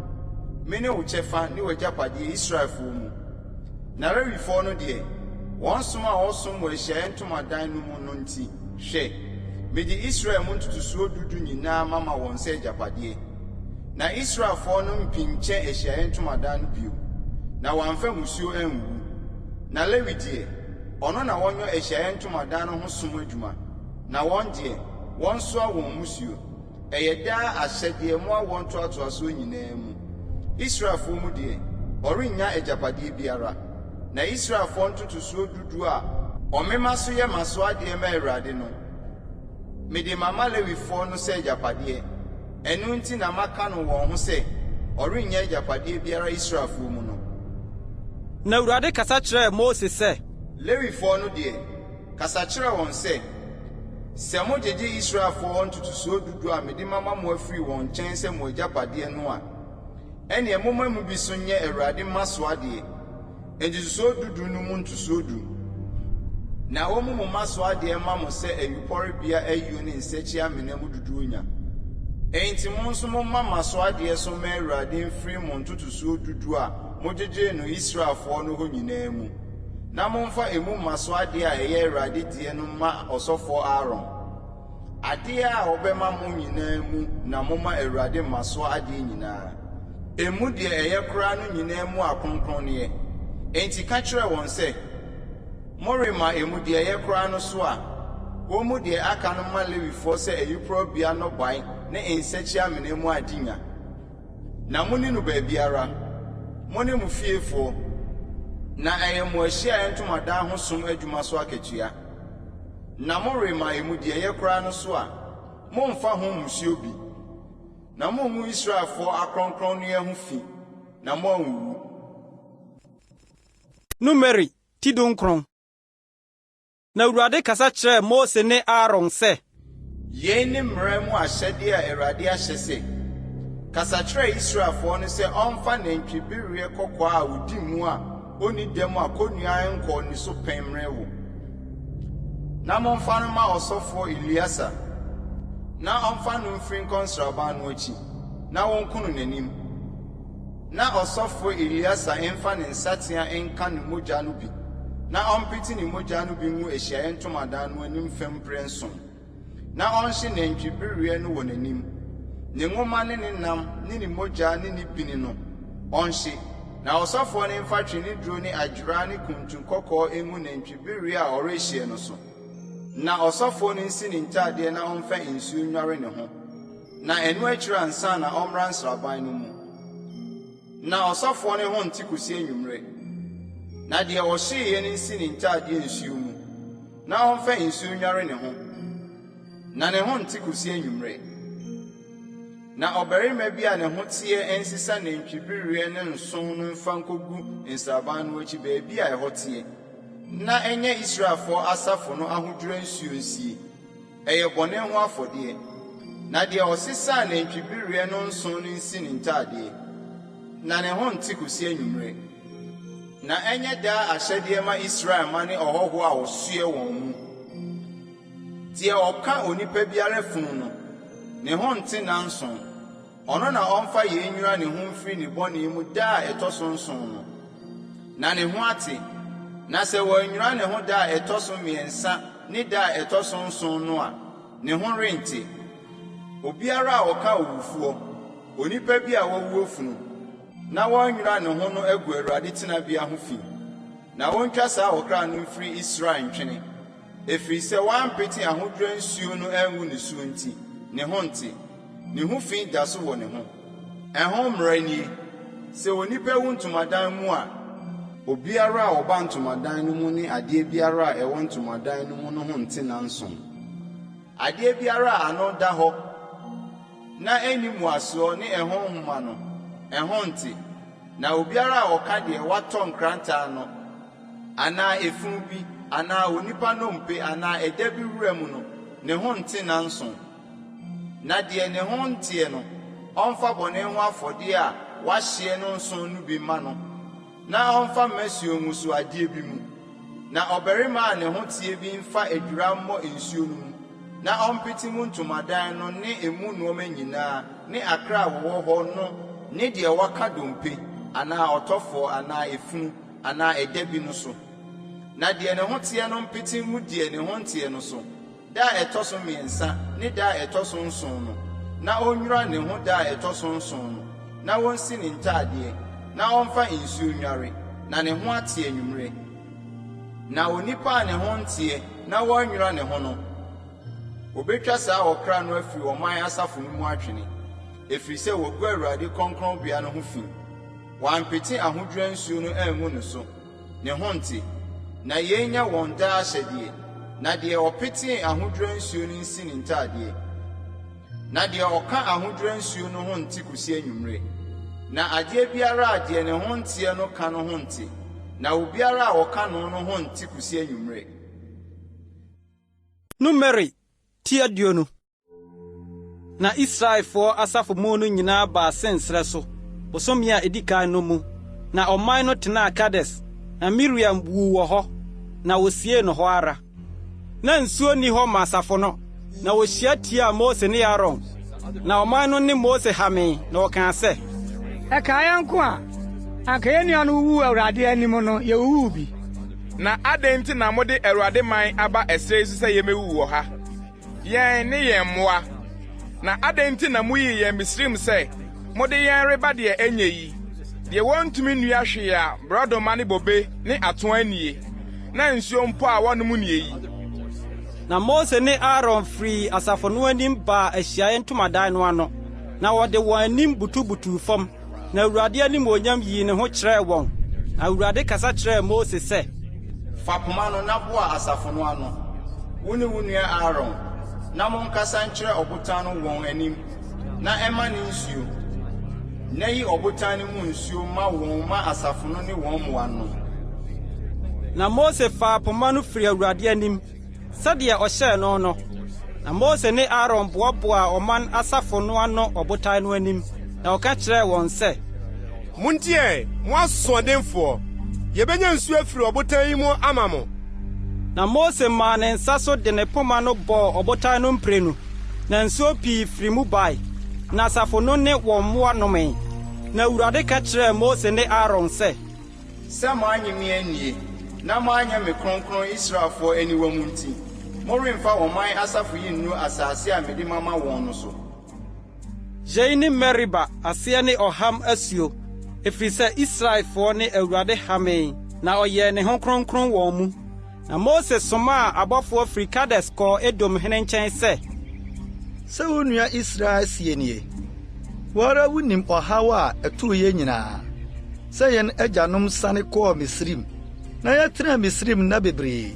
Mene wo kyɛfa ne w'agyapadeɛ Israelfoɔ mu. Na Lewifoɔ no deɛ, wɔn som a wɔsom wɔ ahyiaeɛ ntomadan no mu no nti, hwɛ, mede Israel mu ntotosoɔ du du nyinaa mama wɔn sɛ agyapadeɛ. Na Israelfoɔ no mpinkyɛ ahyiaeɛ ntomadan no bio, na wɔamfa mmusuo anwuwu. Na Lewi deɛ, ɔno na wɔnyɔ ahyiaeɛ ntomadan no ho som adwuma, na wɔn deɛ, wɔnsoa wɔn mmusuo. Ɛyɛ daa ahyɛdeɛ mo awoɔ ntoatoasoɔ nyinaa mu. Israelfoɔ mu deɛ, ɔrennya agyapadeɛ biara. Na Israelfoɔ ntotosoɔ du du a wɔmema so yɛ mmasoɔ ma Awurade no, mede mama Lewifoɔ no sɛ agyapadeɛ. Ɛno nti na maka no wɔn ho sɛ, 'Ɔrennya agyapadeɛ biara Israelfoɔ mu no. Na Awurade kasa kyerɛɛ Mose sɛ. Lewifoɔ no deɛ, Kasa kyerɛ wɔn sɛ, 'Sɛ mogyegye Israelfoɔ hɔ ntotosoɔ du du a mede mama mo afiri wɔn nkyɛn sɛ mo agyapadeɛ no a, ɛnneɛ momma emu bi so nyɛ Awurade mmasoɔ adeɛ, ntotosoɔ du du no mu ntosoɔ du. Na wɔmmu mo mmasoɔ adeɛ mma mo sɛ ayuporebea ayuo ne nsakyi-amena mu dodoɔ nya. Enti mo nso momma mmasoɔ adeɛ so mma Awurade mfiri mo ntotosoɔ du du a mogyegyee no Israelfoɔ no hɔ nyinaa mu. Na momfa emu mmaso adeɛ a ɛyɛ Awurade deɛ no mma ɔsɔfoɔ Aaron. Adeɛ a ɔbɛma mo nyinaa mu na momma Awurade mmasoɔ adeɛ nyinaa, emu deɛ ɛyɛ koraa no nyinaa mu akronkronneɛ. Enti ka kyerɛ wɔn sɛ, 'Morema emu deɛ ɛyɛ koraa no so a, wɔmmu deɛ aka no mma Lewifoɔ sɛ ayuporobea nnɔbae ne nsa-kyi-amena mu adenya. Na monni no baabiara, mo ne mo fiefoɔ, na ɛyɛ mo ahyiaeɛ ntomadan ho som adwuma so akatua. Na morema emu deɛ ɛyɛ koraa no so a, mommfa ho mmusuo bi, na monngu Israelfoɔ akronkronneɛ ho fi, na moanwuwu. Numeri ti 19. Na Awurade kasa kyerɛɛ Mose ne Aaron sɛ. Yei ne mmara mu ahyɛdeɛ a Awurade ahyɛ sɛ, Kasa kyerɛ Israelfoɔ no sɛ ɔmfa nantwibereɛ kɔkɔɔ a ɔdi mu a ɔnni dɛm a kɔnnua nkɔɔ ne so pɛn mmrɛ wo, na momfa no mma ɔsɔfoɔ Eleasa, na ɔmfa no mfiri nkɔ nsraban no akyi, na wɔnku no n'anim. Na ɔsɔfo Eleasar mfa ne nsateaa nka ne mogya no bi, na ɔmpete ne mogya no bi ngu ahyiae ntamadan no anim fam mprɛnson, na ɔnhye nantwibereɛ no wɔ n'anim. Ne nwoma ne ne nam ne ne mogya ne ne bini no, ɔnhye. Na ɔsɔfoɔ no mfa tweneduro ne adwera ne kuntu kɔkɔɔ ngu nantwibereɛ a ɔrehyeɛ no so. Na ɔsɔfoɔ no nsi ne ntadeɛ na ɔmfa nsuo nnware ne ho. Na ɛno akyiri ansa na ɔmmra nsraban no mu. Na ɔsɔfoɔ no ho nte kɔsi anwummerɛ. Na deɛ ɔhyeeɛ no nsi ne ntadeɛ nsuo mu, na ɔmfa nsuo nnware ne ho, na ne ho nte kɔsi anwummerɛ. Na ɔbarima bi a ne ho teɛ nsesa nantwibereɛ no nsõ no mfa nkɔgu nsraban no akyi baabi a ɛhɔ teɛ, na ɛnyɛ Israelfoɔ asafo no ahodwira nsuo nsie. Ɛyɛ bɔne ho afɔdeɛ. Na deɛ ɔsesaa nantwibereɛ no nsõ no nsi ne ntadeɛ, na ne ho nte kɔsi anwummerɛ. Na ɛnyɛ daa ahyɛdeɛ mma Israel mma ne ɔhɔhoɔ a ɔsoɛ wɔn mu. Deɛ ɔka onipa biara funu no, ne ho nte nnanson. Ɔno na ɔmfa yei nnwira ne ho mfiri ne bɔne mu da a ɛtɔ so nson no, na ne ho ate. Na sɛ wannwira ne ho da a ɛtɔ so mmiɛnsa ne da a ɛtɔ so nson no a, ne ho rente. Obiara a ɔka owufoɔ, onipa bi a wawuo funu, na wannwira ne ho no agu Awurade tenabea ho fi, na wɔntwa saa ɔkra no mfiri Israel ntwene. Ɛfiri sɛ wampete ahodwira nsuo no angu ne soɔ nti, ne ho nte. Ne ho fi da so wɔ ne ho. Ɛho mmara nie, Sɛ onipa wu ntomadan mu a, obiara a ɔba ntomadan no mu ne adeɛ biara a ɛwɔ ntomadan no mu no ho nte nnanson. Adeɛ biara a ano da hɔ na ɛnni mmuasoɔ ne ɛho nhoma no, ɛho nte. Na obiara a ɔka deɛ watɔ nkrantɛ ano, anaa efunu bi, anaa onipa nnompe anaa ɛda bi wura mu no, ne ho nte nnanson. Na deɛ ne ho nteɛ no, ɔmfa bɔne ho afɔdeɛ a wɔahyeɛ no nsõ no bi mma no, na ɔmfa mmasuo ngu so adeɛ bi mu. Na ɔbarima a ne ho teɛ bi mfa adwira mmɔ nsuo no mu, na ɔmpete mu ntomadan no ne emu nnoɔma nyinaa ne akra a wɔwɔ hɔ no ne deɛ waka dompe anaa ɔtɔfoɔ anaa efunu anaa ɛda bi no so. Na deɛ ne ho teɛ no mpete ngu deɛ ne ho nteɛ no so da a ɛtɔ so mmiɛnsa ne da a ɛtɔ so nson no, na ɔnnwira ne ho da a ɛtɔ so nson no, na ɔnsi ne ntadeɛ, na ɔmfa nsuo nnware, na ne ho ate anwummerɛ. Na onipa a ne ho nteɛ na wannwira ne ho no, wɔbɛtwa saa ɔkra no afiri ɔman asafo no mu atwene, ɛfiri sɛ wagu Awurade kronkronbea no ho fi. Wɔampete ahodwira nsuo no angu ne so, ne ho nte. Na yei nyɛ wɔn daa ahyɛdeɛ. Na deɛ ɔpetee ahodwira nsuo no nsi ne ntadeɛ, na deɛ ɔka ahodwira nsuo no ho nte kɔsi anwummerɛ. Na adeɛ biara a deɛ ne ho nteɛ no ka no ho nte, na obiara a ɔka no no ho nte kɔsi anwummerɛ. Numeri ti 20. Na Israelfoɔ asafo mu no nyinaa baa Sin serɛ so, bosome a edi kan no mu, na ɔman no tenaa Kades. Na Miriam wuu wɔ hɔ, na wosiee no hɔ ara. Na nsuo nni hɔ ma asafo no, na wɔhyia tiaa Mose ne Aaron. Na ɔman no ne Mose hamee, na wɔkaa sɛ, Ɛkaa yɛn nko a, anka yɛn nuanom wuwuu Awurade anim no, yewuwuu bi. Na adɛn nti na mode Awurade man aba ɛserɛ yi so sɛ yemmewuwu wɔ ha, yɛn ne yɛn mmoa? Na adɛn nti na muyii yɛn Misraim sɛ mode yɛn reba deɛ ɛnyɛ yi, deɛ wɔntumi nnua hwee a borɔdɔma ne bobe ne atoaa nnie, na nsuo mpo a wɔnom nnie yi? Na Mose ne Aaron firii asafo no anim baa ahyiae ntomadan no ano, na wɔde wɔn anim butubutuu fam. Na Awurade animuonyam yii ne ho kyerɛɛ wɔn. Na Awurade kasa kyerɛɛ Mose sɛ. Fa poma no na boa asafo no ano, wo ne wo nua Aaron, na monkasa nkyerɛ ɔbotan no wɔn anim, na ɛmma ne nsuo. Na yi ɔbotan no mu nsuo ma wɔn ma asafo no ne wɔn mmoa nnom. Na Mose faa poma no firii Awurade anim, sɛdeɛ ɔhyɛɛ no no. Na Mose ne Aaron boaboaa ɔman asafo no ano ɔbotan no anim, na ɔka kyerɛɛ wɔn sɛ. Montie ɛ, mo asoɔdenfoɔ! Yɛbɛnya nsuo afiri ɔbotan yi mu ama mo? Na Mose maa ne nsa so de ne poma no bɔɔ ɔbotan no mprenu, na nsuo pii firii mu bae, na asafo no ne wɔn mmoa nomee. Na Awurade ka kyerɛɛ Mose ne Aaron sɛ. Sɛ moannye me annie, na moanyɛ me kronkron Israelfoɔ aniwa mu nti, moremfa ɔman asafo yi nnuru asase a mede mama wɔn no so. Yei ne Meriba, aseɛ ne Ɔham Asuo, ɛfiri sɛ Israelfoɔ ne Awurade hamee, na ɔyɛɛ ne ho kronkron wɔn mu. Na Mose somaa abɔfoɔ firi Kades kɔɔ Edom hene nkyɛn sɛ. Sɛ wo nua Israel seɛ nie, Wo ara wunim ɔhaw a ɛtoo yɛn nyinaa, sɛ yɛn agyanom siane kɔɔ Misraim, na yɛtenaa Misraim nna bebree.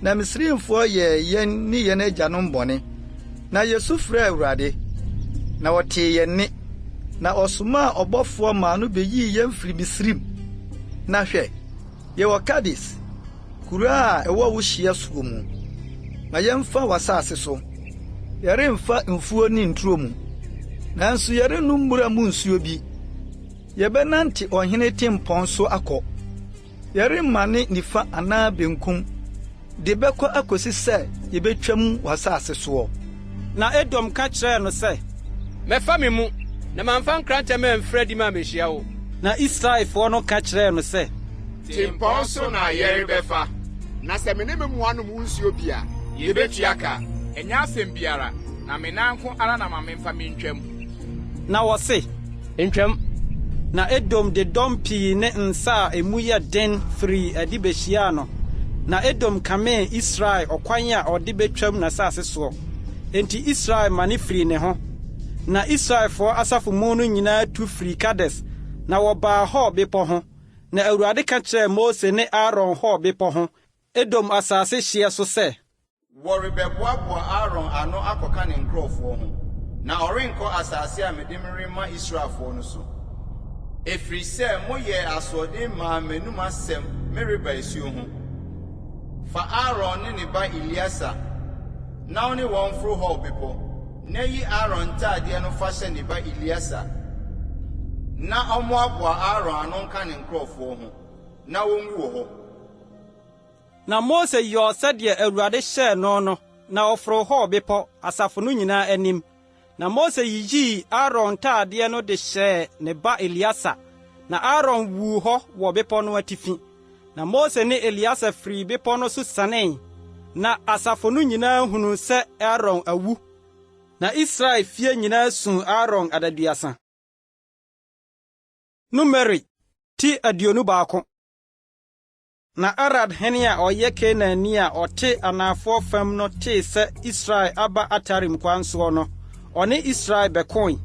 Na Misraimfoɔ yɛɛ yɛn ne yɛn agyanom bɔne, na yesu frɛɛ Awurade, na ɔtee yɛn nne, na ɔsomaa ɔbɔfoɔ maa no beyii yɛn firii Misraim. Na hwɛ, Yɛwɔ Kades, kuro a ɛwɔ wo hyeɛ soɔ mu. Ma yɛmfa w'asase so. Yɛremfa mfuo ne nturo mu, nanso yɛrennom mmura mu nsuo bi. Yɛbɛnante ɔhene tempɔn so akɔ. Yɛremmane nifa anaa benkum de bɛkɔ akosi sɛ yebetwam w'asase soɔ. Na Edom ka kyerɛɛ no sɛ. Mɛfa me mu, na mamfa nkrantɛ mamfiri adi mammehyia wo. Na Israelfoɔ no ka kyerɛɛ no sɛ. Tempɔn so na yɛrebɛfa, na sɛ me ne me mmoa nom wo nsuo bi a, yɛbɛtua ka. Ɛnyɛ asɛm biara, na me nan nko ara na ma memfa mentwam. Na wɔse. Ntwam. Na Edom de dɔm pii ne nsa a emu yɛ den firii adi behyiaa no, na Edom kamee Israel ɔkwan a ɔde betwam n'asase soɔ. Enti Israel mane firii ne ho. Na Israelfoɔ asafo mu no nyinaa tu firii Kades. Na wɔbaa Hor bepɔ ho. Na Awurade ka kyerɛɛ Mose ne Aaron Hor bepɔ ho, Edom asase hyeɛ so sɛ. Wɔrebɛboaboa Aaron ano akɔka ne nkurɔfoɔ ho, na ɔrenkɔ asase a mede merema Israelfoɔ no so, ɛfiri sɛ moyɛɛ asoɔden maa m'anom asɛm Meriba asuo ho. Fa Aaron ne ne ba Eleasa na wo ne wɔn mforo Hor bepɔ, na yi Aaron ntadeɛ no fa hyɛ ne ba Eleasa, na ɔmmoaboa Aaron ano nka ne nkurɔfoɔ ho, na wɔnwu wɔ hɔ. Na Mose yɔɔ sɛdeɛ Awurade hyɛɛ no no, na ɔforoo Hor bepɔ, asafo no nyinaa anim. Na Mose yiyii Aaron ntadeɛ no de hyɛɛ ne ba Eleasa, na Aaron wuu hɔ wɔ bepɔ no atifi. Na Mose ne Eleasa firii bepɔ no so sianee, na asafo no nyinaa hunuu sɛ Aaron awu. Na Israel fie nyinaa suu Aaron adaduasa. Numeri ti 21. Na Arad hene a ɔyɛ Kanaanni a ɔte anafoɔ fam no tee sɛ Israel aba Atarim kwan soɔ no, ɔne Israel bɛkoe,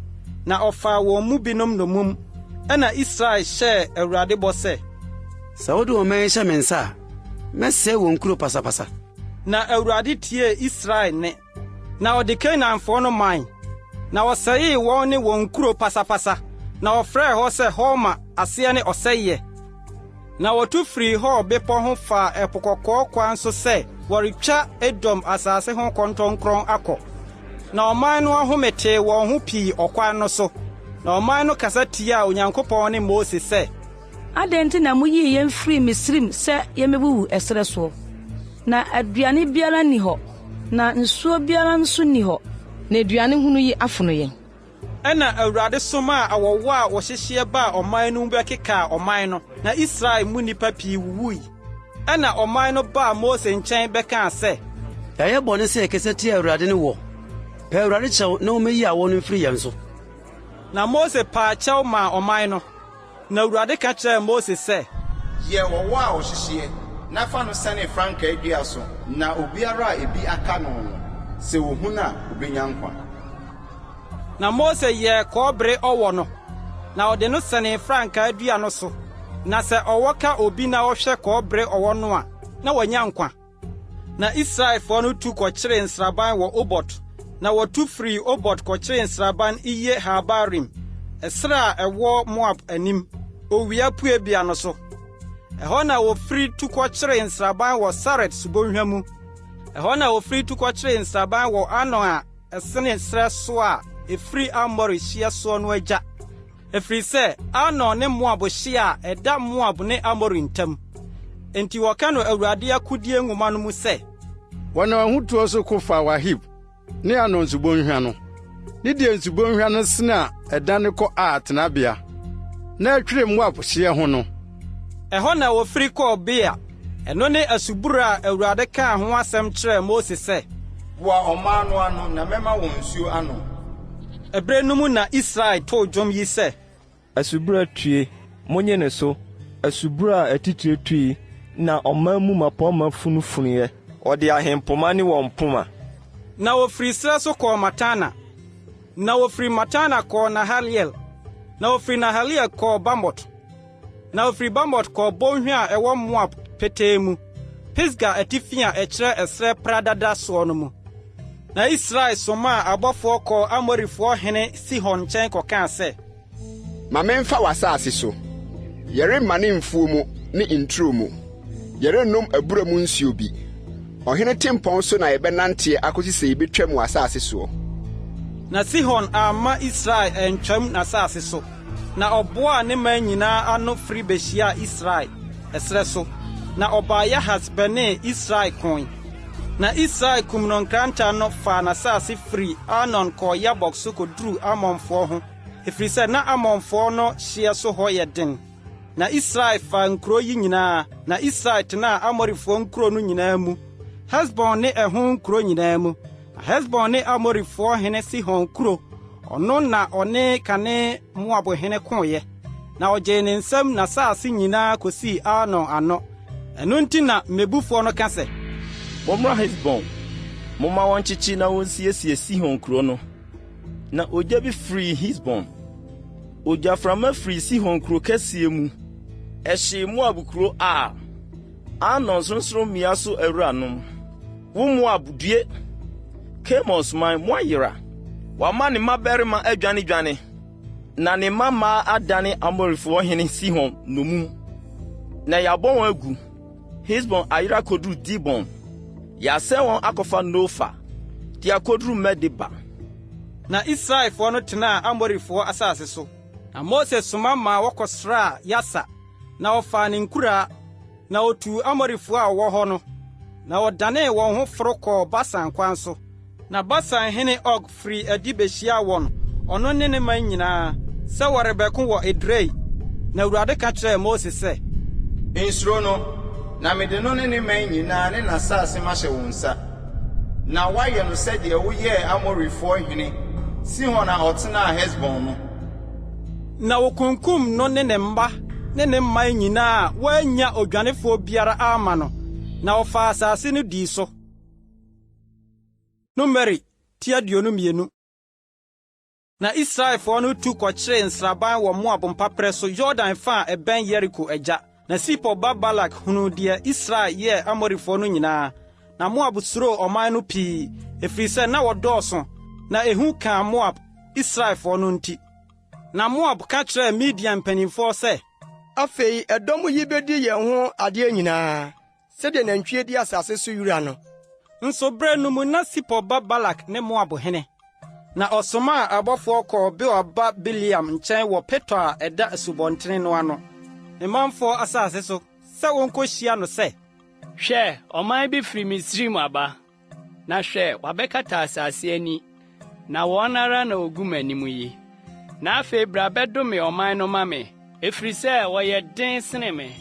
na ɔfaa wɔn mu binom nnommum. Ɛnna Israel hyɛɛ Awurade bɔ sɛ. Sɛ wode ɔman yi hyɛ me nsa a, mɛsɛe wɔn nkuro pasapasa. Na Awurade tiee Israel nne. Na ɔde Kanaanfoɔ no mae, na ɔsɛee wɔn ne wɔn nkuro pasapasa, na ɔfrɛɛ hɔ sɛ Horma, aseɛ ne Ɔsɛeɛ. Na wɔtu firii Hor bepɔ ho faa Ɛpo Kɔkɔɔ kwan so sɛ wɔretwa Edom asase ho kɔntɔnkrɔn akɔ. Na ɔman no ahome tee wɔn ho pii ɔkwan no so, na ɔman no kasa tiaa Onyankopɔn ne Mose sɛ, Adɛn nti na muyii yɛn firii Misraim sɛ yemmewuwu ɛserɛ soɔ? Na aduane biara nni hɔ, na nsuo biara nso nni hɔ. Na aduane hunu yi afono yɛn. Ɛnna Awurade somaa awɔwɔ a wɔhyehyeɛ baa ɔman no mu bɛkekaa ɔman no, na Israel mu nnipa pii wuwui. Ɛnna ɔman no baa Mose nkyɛn bɛkaa sɛ. Yɛayɛ bɔne sɛ yɛkasa tiaa Awurade ne woɔ. Pɛ Awurade kyɛw na ɔmmɛyi awɔ no mfiri yɛn so. Na Mose paa kyɛw maa ɔman no. Na Awurade ka kyerɛɛ Mose sɛ. Yɛ ɔwɔ a ɔhyehyeɛ, na fa no sɛne frankaa dua so, na obiara a ebi aka no no, sɛ ɔhu no a, ɔbɛnya nkwa. Na Mose yɛɛ kɔbere ɔwɔ no, na ɔde no sɛnee frankaa dua no so, na sɛ ɔwɔ ka obi na ɔhwɛ kɔbere ɔwɔ no a, na wanya nkwa. Na Israelfoɔ no tu kɔkyeree nsraban wɔ Obot. Na wɔtu firii Obot kɔkyeree nsraban Iye-Haabarim, ɛserɛ a ɛwɔ Moab anim, owia puebea no so. Ɛhɔ na wɔfiri tu kɔkyeree nsraban wɔ Sared subonhwa mu. Ɛhɔ na wɔfiri tu kɔkyeree nsraban wɔ Arnon a ɛsene serɛ so a ɛfiri Amori hyeɛ soɔ no agya. Ɛfiri sɛ Arnon ne Moab hye a ɛda Moab ne Amori ntam. Enti wɔka no Awurade Akodie Nwoma no mu sɛ. Wɔnam ahotuo so ko faa Waheb ne Arnon nsubɔnhwa no, ne deɛ nsubɔnhwa no sene a ɛdane kɔ Ar tenabea, na ɛtwere Moab hyeɛ ho no. Ɛhɔ na wɔfiri kɔɔ Beer, ɛno ne asubura a Awurade kaa ho asɛm kyerɛɛ Mose sɛ. Boa ɔman no ano, na mɛma wɔn nsuo anom. Ɛberɛ no mu na Israel too dwom yi sɛ. Asubura tue, monnye no so, asubura a atitire tui, na ɔman mu mmapɔmma funufunuiɛ. Ɔde ahempoma ne wɔn poma. Na wɔfirii serɛ so kɔɔ Matana. Na wɔfirii Matana kɔɔ Nahaliel. Na wɔfirii Nahaliel kɔɔ Bamot. Na wɔfirii Bamot kɔɔ bɔnhwa a ɛwɔ Moab petee mu, Pisga atifi a ɛkyerɛ ɛserɛ pradada soɔ no mu. Na Israel somaa abɔfoɔ kɔɔ Amorifoɔ hene Sihon nkyɛn kɔkaa sɛ. Ma memfa w'asase so. Yɛremmane mfuo mu ne nturo mu. Yɛrennom abura mu nsuo bi. Ɔhene tempɔn so na yɛbɛnanteɛ akɔsi sɛ yɛbɛtwam w'asase soɔ. Na Sihon amma Israel antwam n'asase so, na ɔboaa ne man nyinaa ano firi bɛhyiaa Israel, ɛserɛ so, na ɔbaa Yahas bɛnee Israel koe. Na Israel kum no nkrantɛ ano faa n'asase firii Arnon kɔɔ Yabok so kɔduruu Amonfoɔ ho, ɛfiri sɛ na Amonfoɔ no hyeɛ so hɔ yɛ den. Na Israel faa nkuro yi nyinaa, na Israel tenaa Amorifoɔ nkuro no nyinaa mu, Hesbon ne ɛho nkuro nyinaa mu. Na Hesbon ne Amorifoɔ hene Sihon kuro, ɔno na ɔne kane Moab hene koeɛ, na ɔgyee ne nsam n'asase nyinaa kɔsii Arnon ano. Ɛno nti na mmebufoɔ no ka sɛ. Mommra Hesbon, momma wɔnkyekye na wonsiesie Sihon kuro no. Na ogya bi firii Hesbon. Ogyaframa firii Sihon kuro kɛseɛ mu, ɛhyee Moab kuro Ar, Arnon sorɔnsorɔmmea so awuranom. Wo Moab, due! Kemos man, moayera! Wama ne mmabarima adwanedwane, na ne mmammaa adane Amorifoɔ hene Sihon nnommum. Na yɛabɔ wɔn agu. Hesbon ayera akoduru Dibon. Yɛasɛe wɔn akɔfa Nofa de akoduru Medeba. Na Israelfoɔ no tenaa Amorifoɔ asase so. Na Mose soma maa wɔkɔsraa Yaser, na wɔfaa ne nkuraa, na otuu Amorifoɔ a wɔwɔ hɔ no, na wɔdanee wɔn ho foro kɔɔ Basan kwan so. Na Basan hene Og firii adi behyiaa wɔn, ɔno ne ne man nyinaa, sɛ wɔrebɛko wɔ Edrei. Na Awurade ka kyerɛɛ Mose sɛ. Nsuro no, na mede no ne ne man nyinaa ne n'asase mahyɛ wo nsa, na woayɛ no sɛdeɛ woyɛɛ Amorifoɔ hene Sihon a ɔtenaa Hesbon no. Na wokunkum no ne ne mma ne ne man nyinaa a wɔannya odwanefoɔ biara amma no, na wɔfaa asase no dii so. Numeri ti 22. Na Israelfoɔ no tu kɔkyeree nsraban wɔ Moab mpaperɛ so Yordan fa a ɛbɛn Yeriko agya. Na Sipor ba Balak hunuu deɛ Israel yɛɛ Amorifoɔ no nyinaa. Na Moab suroo ɔman no pii, ɛfiri sɛ na wɔdɔɔso, na ehu kaa Moab, Israelfoɔ no nti. Na Moab ka kyerɛɛ Midian mpanimfoɔ sɛ. Afei ɛdɔm yi bedi yɛn ho adeɛ nyinaa. Sɛdeɛ nantwie di asase so wira no. Nso berɛ no mu na Sipor ba Balak ne Moab hene. Na ɔsomaa abɔfoɔ kɔɔ Beor ba Bileam nkyɛn wɔ Petor a ɛda asubɔntene no ano, ne manfoɔ asase so, sɛ wɔnkɔhyia no sɛ. Hwɛ, ɔman bi firi Misraim aba, Na hwɛ, wɔabɛkata asase ani, na wɔn ara na wogu m'anim yi. Na afei bra bɛdome ɔman no ma me, ɛfiri sɛ wɔyɛ den sene me.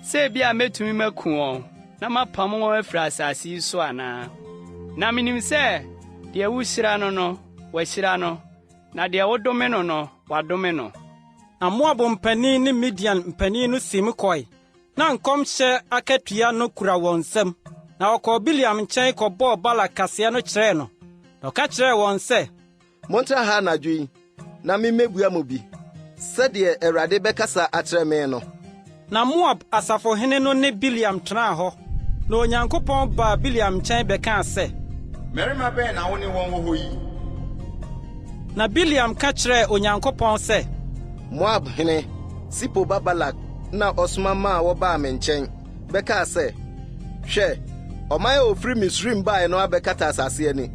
Sɛ ebia mɛtumi maku wɔn na mapam wɔn afiri asase yi so anaa. Na menim sɛ deɛ wohyira no no, wɔahyira no, na deɛ wodome no no, wɔadome no. Na Moab mpanin ne Midian mpanin no siim kɔe, Na nkɔmhyɛ akatua no kura wɔn nsam. Na wɔkɔɔ Bileam nkyɛn kɔbɔɔ Balak kaseɛ no kyerɛɛ no. Na ɔka kyerɛɛ wɔn sɛ, Montra ha anadwo yi, na mimmebua mo bi, sɛdeɛ Awurade bɛkasa akyerɛ me no. Na Moab asafohene no ne Bileam tenaa hɔ. Na Onyankopɔn baa Bileam nkyɛn bɛkaa sɛ. Mmarima bɛn na wo ne wɔn wɔ hɔ yi? Na Bileam ka kyerɛɛ Onyankopɔn sɛ. Moab hene Sipor ba Balak na ɔsoma maa wɔbaa me nkyɛn bɛkaa sɛ, 'Hwɛ, ɔman a wɔfiri Misraim bae no abɛkata asase ani.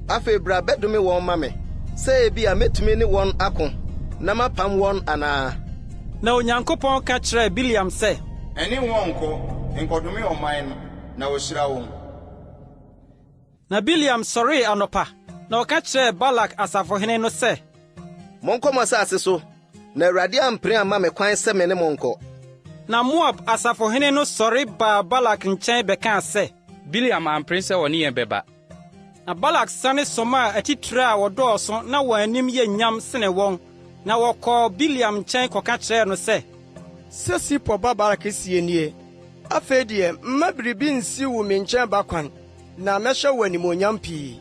Afei bra bɛdome wɔn ma me, sɛ ebia metumi ne wɔn ako na mapam wɔn anaa. Na Onyankopɔn ka kyerɛɛ Bileam sɛ. Ɛne wɔn nkɔ, nkɔdome ɔman no, na wɔahyira wɔn. Na Bileam sɔree anɔpa, na ɔka kyerɛɛ Balak asafohene no sɛ. Monkɔ mo asase so, na Awurade ampene amma me kwan sɛ me ne mo nkɔ. Na Moab asafohene no sɔre baa Balak nkyɛn bɛkaa sɛ. Bileam ampene sɛ ɔne yɛn bɛba. Na Balak sane somaa atitire a wɔdɔɔso na wɔn anim yɛ nyam sene wɔn, na wɔkɔɔ Bileam nkyɛn kɔka kyerɛɛ no sɛ. Sɛ Sipor ba Balak seɛ nie, Afei deɛ, mma biribi nnsi wo me nkyɛn ba kwan, na mɛhyɛ wo animuonyam pii.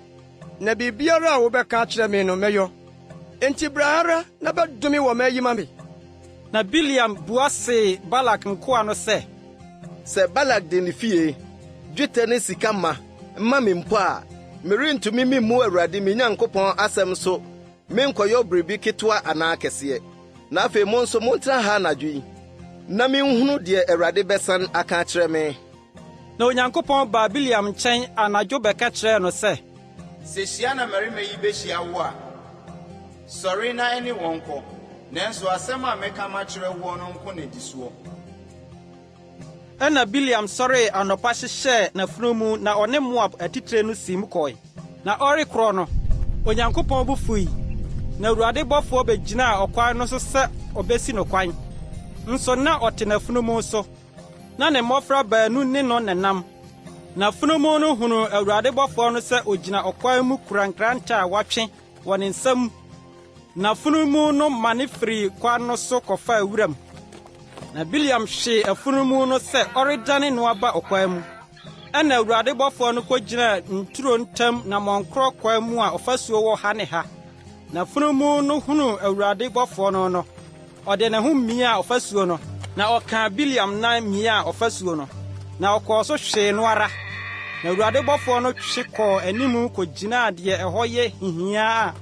Na biribiara a wobɛka akyerɛ me no, mɛyɔ. Enti bra ara na bɛdome wɔn yi ma me. Na Bileam bua see Balak nkoa no sɛ. Sɛ Balak de ne fie, dwetɛ ne sika ma ma me mpo a, merentumi mimmu Awurade me Nyankopɔn asɛm so menkɔyɔ biribi ketewa anaa kɛseɛ. Na afei mo nso montena ha anadwo yi, na minhunu deɛ Awurade bɛsan aka akyerɛ me. Na Onyankopɔn baa Bileam nkyɛn anadwo bɛka kyerɛɛ no sɛ. Sɛ hyia na mmarima yi behyia wo a, sɔre na ɛne wɔn nkɔ, nanso asɛm a mɛka makyerɛ woɔ no nko na di soɔ. Ɛnna Bileam sɔree anɔpa hyehyɛɛ n'afunumu na ɔne Moab atitire no siim kɔe. Na ɔrekorɔ no, Onyankopɔn bo fui, na Awurade bɔfoɔ bɛgyinaa ɔkwan no so sɛ ɔbɛsi no kwan. Nso na ɔte n'afunumu so, na ne mmɔfra baanu ne no nenam. Na afunumu no hunuu Awurade bɔfoɔ no sɛ ɔgyina ɔkwan mu kura nkrantɛ a watwe wɔ ne nsa mu. Na afunumu no mane firii kwan no so kɔfaa wuram. Na Bileam hwee afunumu no sɛ ɔredane no aba ɔkwan mu. Ɛnna Awurade bɔfoɔ no kogyinaa nturo ntam nammɔnkorɔ kwan mu a ɔfasuo wɔ ha ne ha. Na afunumu no hunuu Awurade bɔfoɔ no no, ɔde ne ho miaa ɔfasuo no, na ɔkaa Bileam nan miaa ɔfasuo no, na ɔkɔɔ so hwee no ara. Na Awurade bɔfoɔ no twe kɔɔ anim kɔgyinaa deɛ ɛhɔ yɛ hihiaa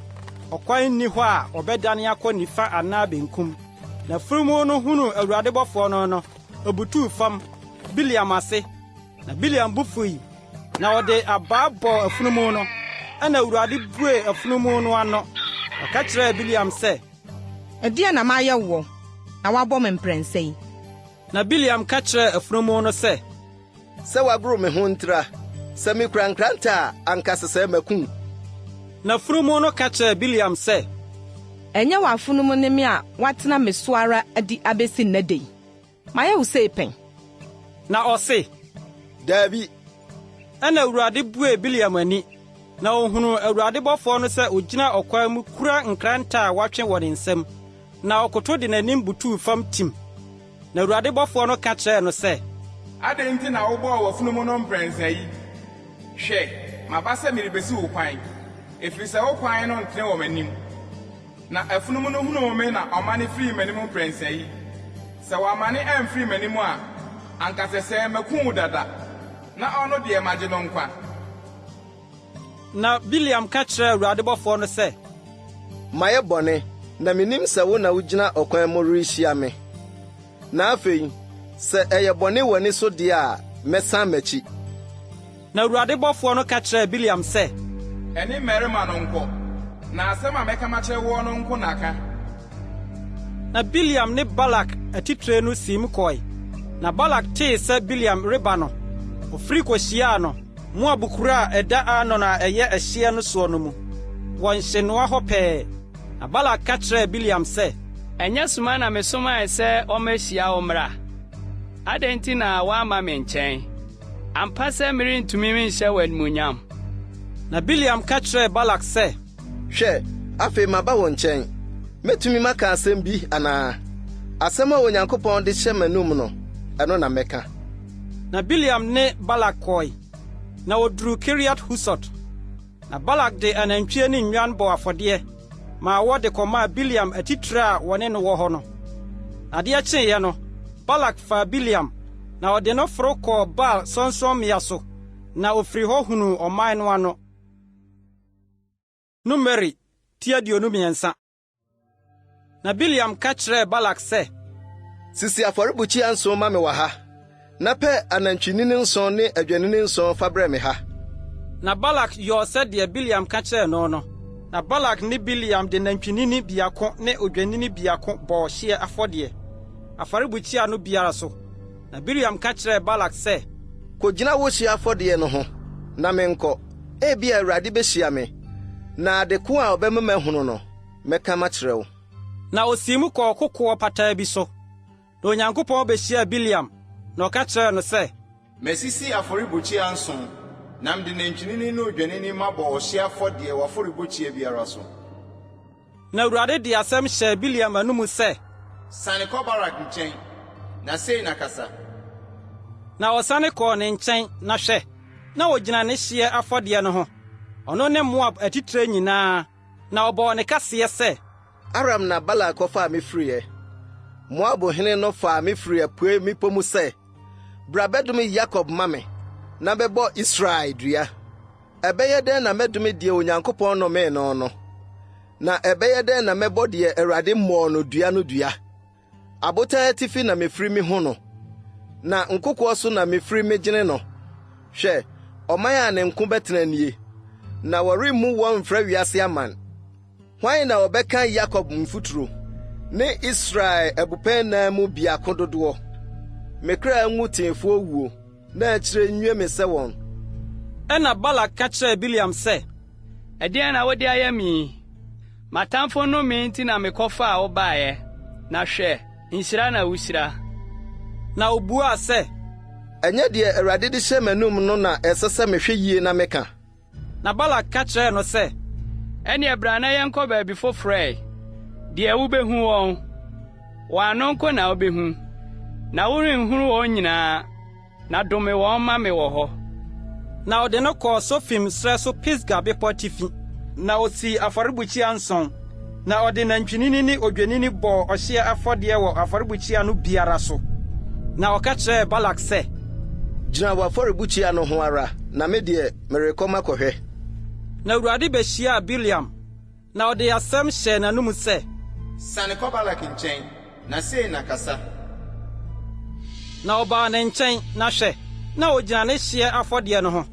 a ɔkwan nni hɔ a wɔbɛdane akɔ nifa anaa benkum. Na afunumu no hunuu Awurade bɔfoɔ no no, obutuu fam, Bileam ase. Na Bileam bo fui, na ɔde abaa bɔɔ afunumu no. Ɛnna Awurade buee afunumu no ano, na ɔka kyerɛɛ Bileam sɛ, Ɛdeɛn na mayɛ woɔ, na woabɔ me mprɛnsa yi? Na Bileam ka kyerɛɛ afunumu no sɛ, Sɛ woagoro me ho ntira. Sɛ mikura nkrante a, anka sesɛɛ maku wo. Na afunumu no ka kyerɛɛ Bileam sɛ, Ɛnyɛ w'afunumu ne me a woatena me so ara de abesi nnɛ da yi? Mayɛ wo sei pɛn? Na ɔse, Dabi. Ɛnna Awurade buee Bileam ani, na ohunuu Awurade bɔfoɔ no sɛ ogyina ɔkwan mu kura nkrantɛ a watwe wɔ ne nsam, na ɔkoto de n'anim butuu fam tim. Na Awurade bɔfoɔ no ka kyerɛɛ no sɛ. Adɛn nti na wobɔɔ w'afunumu no mprɛnsa yi? Hwɛ, maba sɛ merebesi wo kwan, efiri sɛ wo kwan no ntene wɔ m'anim. Na afunumu no hunuu me na ɔmane firii m'anim mprɛnsa yi. Sɛ wammane amfiri m'anim a, anka sɛsɛɛ maku wo dada, na ɔno deɛ magye no nkwa. Na Bileam ka kyerɛɛ Awurade bɔfoɔ no sɛ. Mayɛ bɔne, na minnim sɛ wo na wugyina ɔkwan mu rehyia me. Na afei, sɛ ɛyɛ bɔne w'ani so deɛ a, mɛsan m'akyi. Na Awurade bɔfoɔ no ka kyerɛɛ Bileam sɛ. Ɛne mmarima no nkɔ, na asɛm a mɛka makyerɛ woɔ no nko na ka. Na Bileam ne Balak atitire no siim kɔe. Na Balak tee sɛ Bileam reba no, ɔfiri kɔhyiaa no, Moab kuro a ɛda Arnon a ɛyɛ ɛhyeɛ no soɔ no mu, wɔ nhyenoa hɔ pɛɛ. Na Balak ka kyerɛɛ Bileam sɛ. Ɛnyɛ soma na mesomae sɛ wɔmmɛhyia wo mmra? Adɛn nti na woamma me nkyɛn? Ampa sɛ merentumi menhyɛ wo animuonyam. Na Bileam ka kyerɛɛ Balak sɛ. Hwɛ, afei maba wo nkyɛn. Mɛtumi maka asɛm bi anaa? Asɛm a Onyankopɔn de hyɛ m'anom no, ɛno na mɛka. Na Bileam ne Balak kɔe, na wɔduruu Kiriat-Husot. Na Balak de anantwie ne nnwan bɔɔ afɔdeɛ maa wɔde kɔmaa Bileam atitire a wɔne no wɔ hɔ no. Na adeɛ kyeeɛ no, Balak faa Bileam, na ɔde no foro kɔɔ Baal sorɔnsorɔmmea so, na ɔfiri hɔ hunuu ɔman no ano. Numeri ti 23. Na Bileam ka kyerɛɛ Balak sɛ, Sisi afɔrebukyia nson ma me wɔ ha, na pɛ anantwinini nson ne adwennini nson fa brɛ me ha. Na Balak yɔɔ sɛdeɛ Bileam ka kyerɛɛ no no. Na Balak ne Bileam de nantwinini biako ne odwennini biako bɔɔ hyeɛ afɔdeɛ, afɔrebukyia no biara so. Na Bileam ka kyerɛɛ Balak sɛ. Kogyina wo hyeɛ afɔdeɛ no ho, na menkɔ. Ebia Awurade behyia me, na ade ko a ɔbɛma mahunu no, mɛka makyerɛ wo. Na osiim kɔɔ kokoɔ pataa bi so. Na Onyankopɔn behyiaa Bileam, na ɔka kyerɛɛ no sɛ. Masisi afɔrebukyia nson, na mede nantwinini ne odwennini mabɔ ɔhyeɛ afɔdeɛ w'afɔrebukyia biara so. Na Awurade de asɛm hyɛɛ Bileam anom sɛ. Siane kɔ Balak nkyɛn, na sei na kasa. Na ɔsane kɔɔ ne nkyɛn, na hwɛ, na ogyina ne hyeɛ afɔdeɛ no ho, ɔno ne Moab atitire nyinaa, na ɔbɔɔ ne kaseɛ sɛ. Aram na Balak kɔfaa me firiiɛ, Moab hene no faa me firii apuei mmepɔ mu sɛ, 'Bra bɛdome Yakob ma me, na bɛbɔ Israel dua. Ɛbɛyɛ dɛn na mɛdome deɛ Onyankopɔn nnomee no no? Na ɛbɛyɛ dɛn na mɛbɔ deɛ Awurade mmɔɔ no dua no dua? Abotan atifi na mefiri mehu no, na nkokoɔ so na mefiri megyene no. Hwɛ, ɔman a ne nko bɛtena nie, na wɔremmu wɔn mfra wiase aman. Hwan na ɔbɛkan Yakob mfuturo, ne Israel abupɛn nnan mu biako dodoɔ? Me kra nwu teefoɔ wuo. Na akyire nnue me sɛ wɔn. Ɛnna Balak ka kyerɛɛ Bileam sɛ. Ɛdeɛn na wode ayɛ me yi? M'atamfo nnome nti na mekɔfaa wo baeɛ, na hwɛ, nhyira na wohyira. Na ɔbuaa sɛ. Ɛnyɛ deɛ Awurade de hyɛ m'anom no na ɛsɛ sɛ mehwɛ yie na meka? Na Balak ka kyerɛɛ no sɛ, Ɛnneɛ bra na yɛnkɔ baabi foforɔ ɛ, deɛ wobɛhu wɔn. Wɔn ano nko na wobɛhu, na worenhunu wɔn nyinaa, na dome wɔn ma me wɔ hɔ. Na ɔde no kɔɔ Sofim serɛ so Pisga bepɔ atifi. Na osii afɔrebukyia nson, na ɔde nantwinini ne odwennini bɔɔ ɔhyeɛ afɔdeɛ wɔ afɔrebukyia no biara so. Na ɔka kyerɛɛ Balak sɛ, Gyina w'afɔrebukyia no ho ara, na me deɛ, merekɔ makɔhwɛ. Na Awurade behyiaa Bileam, na ɔde asɛm hyɛɛ n'anom sɛ. Siane kɔ Balak nkyɛn, na sei na kasa. Na ɔbaa ne nkyɛn, na hwɛ, na ogyina ne hyeɛ afɔdeɛ no ho.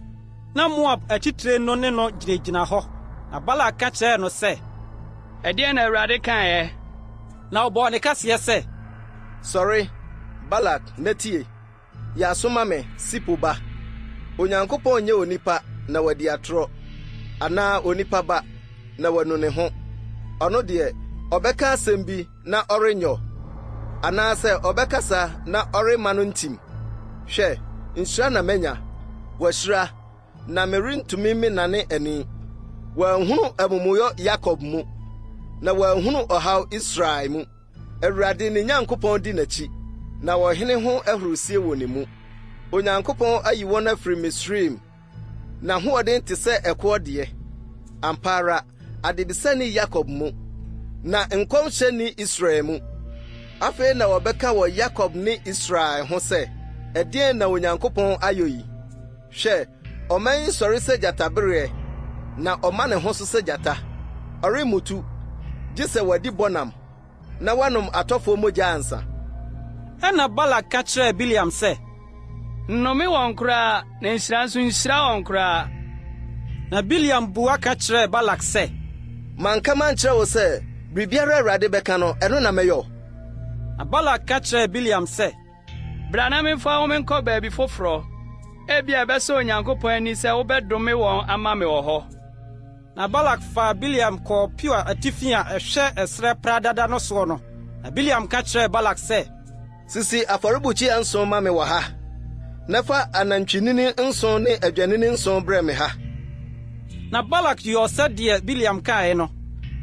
Na Moab atitire no ne no gyinagyina hɔ. Na Balak ka kyerɛɛ no sɛ. Ɛdeɛn na Awurade kaeɛ? Na ɔbɔɔ ne kaseɛ sɛ. Sɔre, Balak, na tie! Yɛ aso ma me, Sipor ba. Onyankopɔn nyɛ onipa na wadi atorɔ, anaa onipa ba, na wanu ne ho. Ɔno deɛ, ɔbɛka asɛm bi na ɔrenyɔ, anaasɛ ɔbɛkasa na ɔremma no ntim? Hwɛ, nhyira na manya, wahyira, na merentumi mennane ani. Wɔanhunu amumuyɔ Yakob mu, na wɔanhunu ɔhaw Israel mu. Awurade, ne Nyankopɔn di n'akyi, na ɔhene ho ahurisie wɔ ne mu. Onyankopɔn ayi wɔn afiri Misraim, n'ahoɔden te sɛ ɛkoɔ deɛ. Ampa ara, adebisa nni Yakob mu, na nkɔmhyɛ nni Israel mu. Afei na wɔbɛka wɔ Yakob ne Israel ho sɛ, 'Ɛdeɛn na Onyankopɔn ayɔ yi? Hwɛ, ɔman yi sɔre sɛ gyatabereɛ, na ɔma ne ho so sɛ gyata. Ɔremmutu, gye sɛ wadi bɔnam, na wanom atɔfoɔ mogya ansa. Ɛnna Balak ka kyerɛɛ Bileam sɛ. Nnome wɔn koraa, na nhyira nso, nhyira wɔn koraa. Na Bileam bua ka kyerɛɛ Balak sɛ. Manka mankyerɛ wo sɛ, biribiara a Awurade bɛka no, ɛno na mɛyɔ? Na Balak ka kyerɛɛ Bileam sɛ. Bra na memfa wo menkɔ baabi foforɔ. Ebia ɛbɛsɔ Onyankopɔn ani sɛ wobɛdome wɔn ama me wɔ hɔ. Na Balak faa Bileam kɔɔ Peor atifi a ɛhwɛ ɛserɛ pradada no soɔ no. Na Bileam ka kyerɛɛ Balak sɛ. Sisi afɔrebukyia nson ma me wɔ ha, na fa anantwinini nson ne adwennini nson brɛ me ha. Na Balak yɔɔ sɛdeɛ Bileam kaeɛ no,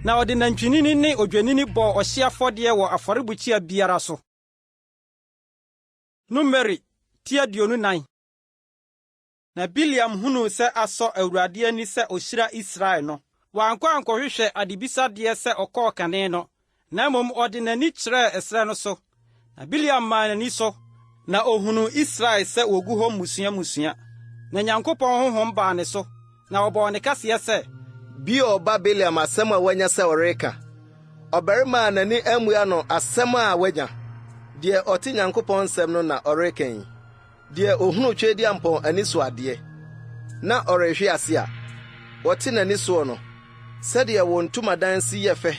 na ɔde nantwinini ne odwennini bɔɔ ɔhyeɛ afɔdeɛ wɔ afɔrebukyia biara so. Numeri ti 24. Na Bileam hunuu sɛ asɔ Awurade ani sɛ ohyira Israel no, wankɔ ankɔhwehwɛ adebisadeɛ sɛ ɔkɔɔ kane no, na mmom ɔde n'ani kyerɛɛ ɛserɛ no so. Na Bileam maa n'ani so, na ohunuu Israel sɛ wogu hɔ mmusua mmusua. Na Nyankopɔn honhom baa ne so, na ɔbɔɔ ne kaseɛ sɛ. Beor ba Bileam asɛm a wanya sɛ ɔreka, ɔbarima a n'ani ammua no asɛm a wanya, deɛ ɔte Nyankopɔn nsɛm no na ɔreka yi. Deɛ ɔhunu Tweaduampɔn ani so adeɛ, na ɔrehwe ase a, wɔte n'ani soɔ no, sɛdeɛ wo ntomadan si yɛ fɛ,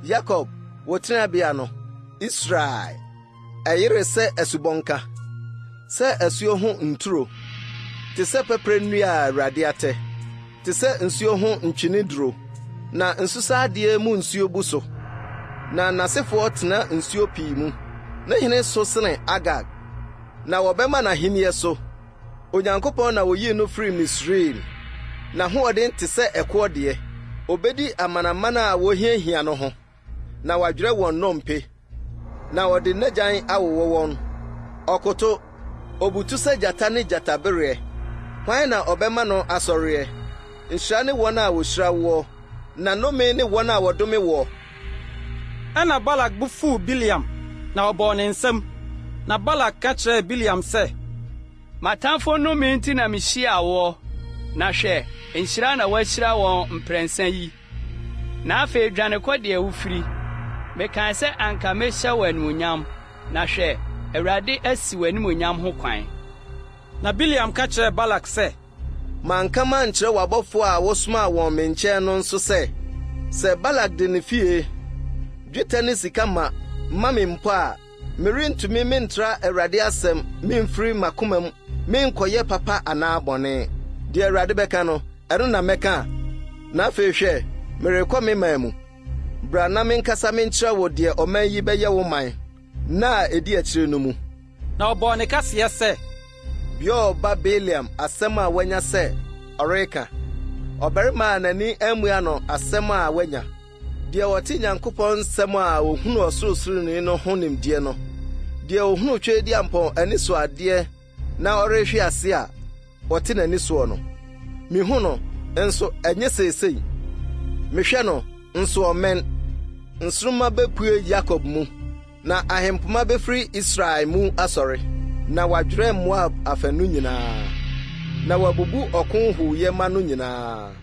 Yakob, wo tenabea no, Israel! Ɛyere sɛ asubɔnka, sɛ asuo ho nturo, te sɛ pɛprɛ nnua a Awurade atɛ, te sɛ nsuo ho ntweneduro, na nsusa adeɛ mu nsuo bu so, na n'asefoɔ tena nsuo pii mu. Ne hene so sene Agag, na wɔbɛma n'ahenni so. Onyankopɔn na oyii no firii Misraim. N'ahoɔden te sɛ ɛkoɔ deɛ. Obedi amanaman a wohiahia no ho, na wadwerɛ wɔn nnompe, na ɔde n'agyan awowɔ wɔn. Ɔkoto, obutu sɛ gyata ne gyatabereɛ. Hwan na ɔbɛma no asɔreɛ? Nhyira ne wɔn a wɔhyira woɔ, na nnome ne wɔn a wɔdome woɔ. Ɛnna Balak bo fuw Bileam, na ɔbɔɔ ne nsam. Na Balak ka kyerɛɛ Bileam sɛ. M'atamfo nnome nti na mihyiaa woɔ, na hwɛ, nhyira na woahyira wɔn mprɛnsa yi. Na afei dwane kɔ deɛ wofiri. Mekae sɛ anka mehyɛ wo anuonyam, na hwɛ, Awurade asi w'animuonyam ho kwan. Na Bileam ka kyerɛɛ Balak sɛ. Manka mankyerɛ w'abɔfoɔ a wosomaa wɔn me nkyɛn no nso sɛ, sɛ Balak de ne fie, dwetɛ ne sika ma ma me mpo a, merentumi mentra Awurade asɛm memfiri m'akoma mu menkɔyɛ papa anaa bɔne. Deɛ Awurade bɛka no, ɛno na mɛka. Na afei hwɛ, merekɔ me man mu. Bra na menkasa menkyerɛ wo deɛ ɔman yi bɛyɛ wo man nna a ɛdi akyire no mu. Na ɔbɔɔ ne kaseɛ sɛ. Beor ba Bileam asɛm a wanya sɛ ɔreka, ɔbarima a n'ani ammua no asɛm a wanya, deɛ ɔte Nyankopɔn nsɛm a ɔhunu Ɔsorosoroni no ho nimdeɛ no, deɛ ɔhunu Tweaduampɔn ani so adeɛ na ɔrehwe ase a ɔte n'ani soɔ no. Mehu no, nso ɛnyɛ seesei. Mehwɛ no, nso ɔmmɛn. Nsoromma bepue Yakob mu, na ahempoma befiri Israel mu asɔre, na wadwerɛ Moab afanu nyinaa, na wabubu ɔko hooyɛ ma no nyinaa.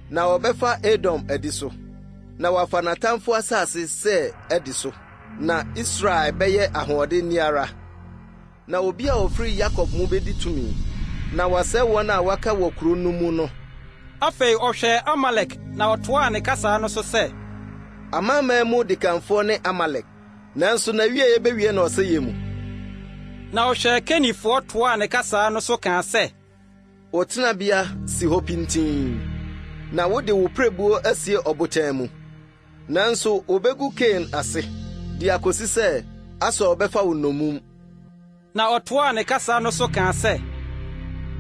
Na wɔbɛfa Edom adi so, na wɔafa n'atamfo asase sɛ adi so, na Israel bɛyɛ ahoɔdenni ara. Na obi a ɔfiri Yakob mu bedi tumi, na wasɛe wɔn a wɔaka wɔ kurow no mu no. Afei ɔhwɛɛ Amalek na ɔtoaa ne kasa no so sɛ. Amanaman mu dikanfo ne Amalek, nanso n'awiei bewie no ɔsɛe mu. Na ɔhwɛɛ Kenifoɔ toaa ne kasa no so kaa sɛ. Wo tenabea si hɔ pintinn, na wode wo pirebuo asie ɔbotan mu. Nanso wobegu Kain ase de akosi sɛ Asur bɛfa wo nnommum. Na ɔtoaa ne kasa no so kaa sɛ.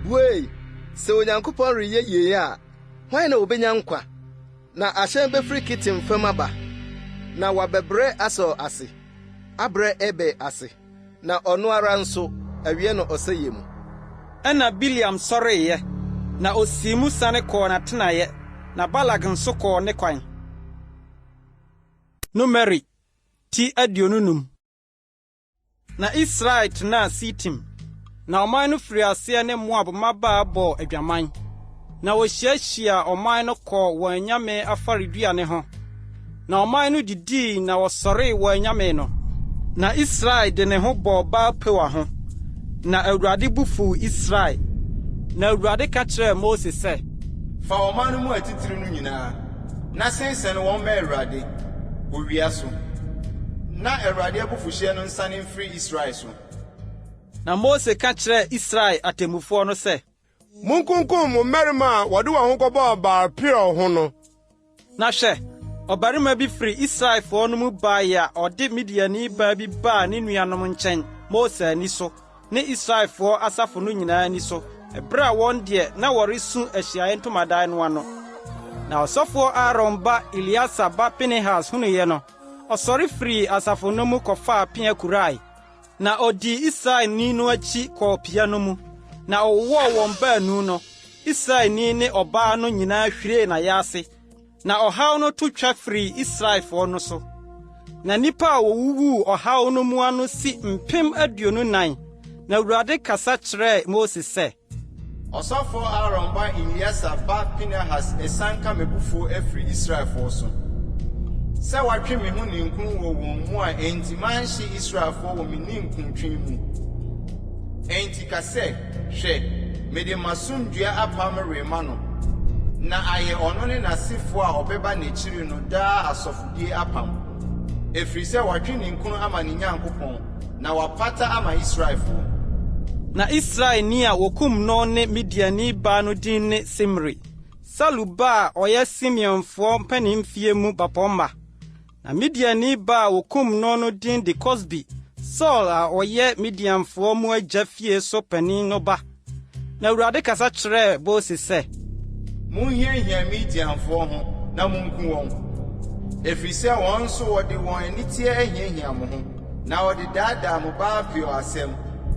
Buei! Sɛ Onyankopɔn reyɛ yei a, hwan na obenya nkwa? Na ahyɛn befiri Kitim fam aba, na wɔabɛbrɛ Asur ase, abrɛ Eber ase. Na ɔno ara nso, awie no ɔsɛeɛ mu. Ɛnna Bileam sɔreeɛ, na ɔsii mu sane kɔɔ n'atenaeɛ, na Balak nso kɔɔ ne kwan. Numeri ti 25. Na Israel tenaa Sitim. Na ɔman no firii aseɛ ne Moab mmabaa bɔɔ adwaman, na wɔhyiahyiaa ɔman no kɔɔ wɔn anyame afɔreduane ho, na ɔman no didii na wɔsɔree wɔn anyame no. Na Israel de ne ho bɔɔ Baal-Peor ho, na Awurade bo fuw Israel. Na Awurade ka kyerɛɛ Mose sɛ. Fa ɔman no mu atitiriw no nyinaa, na sensɛn wɔn ma Awurade, owia so, na Awurade abufuhyeɛ no nsane mfiri Israel so. Na Mose ka kyerɛɛ Israel atemmufoɔ no sɛ. Munkunkum mo mmarima a wɔde wɔn ho kɔbɔɔ Baal-Peor ho no. Na hwɛ, ɔbarima bi firi Israelfoɔ no mu bae a ɔde Midianni baa bi baa ne nuanom nkyɛn Mose ani so ne Israelfoɔ asafo no nyinaa ani so, ɛberɛ a wɔn deɛ, na wɔresu ahyiaeɛ ntomadan no ano. Na ɔsɔfoɔ Aaron ba Eleasa ba Pinehas hunuiɛ no, ɔsɔre firii asafo no mu kɔfaa pea kurae. Na odii Israelni no akyi kɔɔ pia no mu, na ɔwowɔɔ wɔn baanu no, Israelni ne ɔbaa no nyinaa hwiree n'ayaase, na ɔhaw no to twa firii Israelfoɔ no so. Na nnipa a wɔwuwuu ɔhaw no mu ano si 24,000. Na Awurade kasa kyerɛɛ Mose sɛ. Ɔsɔfoɔ Aaron ba Eleasa ba Pinehas asianka m'abufuo afiri Israelfoɔ so, sɛ wɔatwe me ho ninkunu wɔ wɔn mu a enti manhye Israelfoɔ wɔ me ninkuntwe mu. Enti ka sɛ, 'Hwɛ, mede m'asomdwoeɛ apam rema no, na ayɛ ɔno ne n'asefoɔ a wɔbɛba n'akyiri no daa asɔfodie apam, ɛfiri sɛ watwe ninkunu ama ne Nyankopɔn. Na wapata ama Israelfoɔ. Na Israelni a wɔkum no ne Midianni baa no din ne Simri, Salu ba a ɔyɛ Simeonfoɔ mpanimfie mu bapɔmma. Na Midianni baa a wɔkum no no din de Kosbi, Saul a ɔyɛ Midianfoɔ mu agya fie so panin no ba. Na Awurade kasa kyerɛɛ Mose sɛ. Monhiahia Midianfoɔ ho na monku wɔn, ɛfiri sɛ wɔn nso wɔde wɔn aniteɛ ahiahia mo ho, na wɔde daadaa mo Baal-Peor asɛm,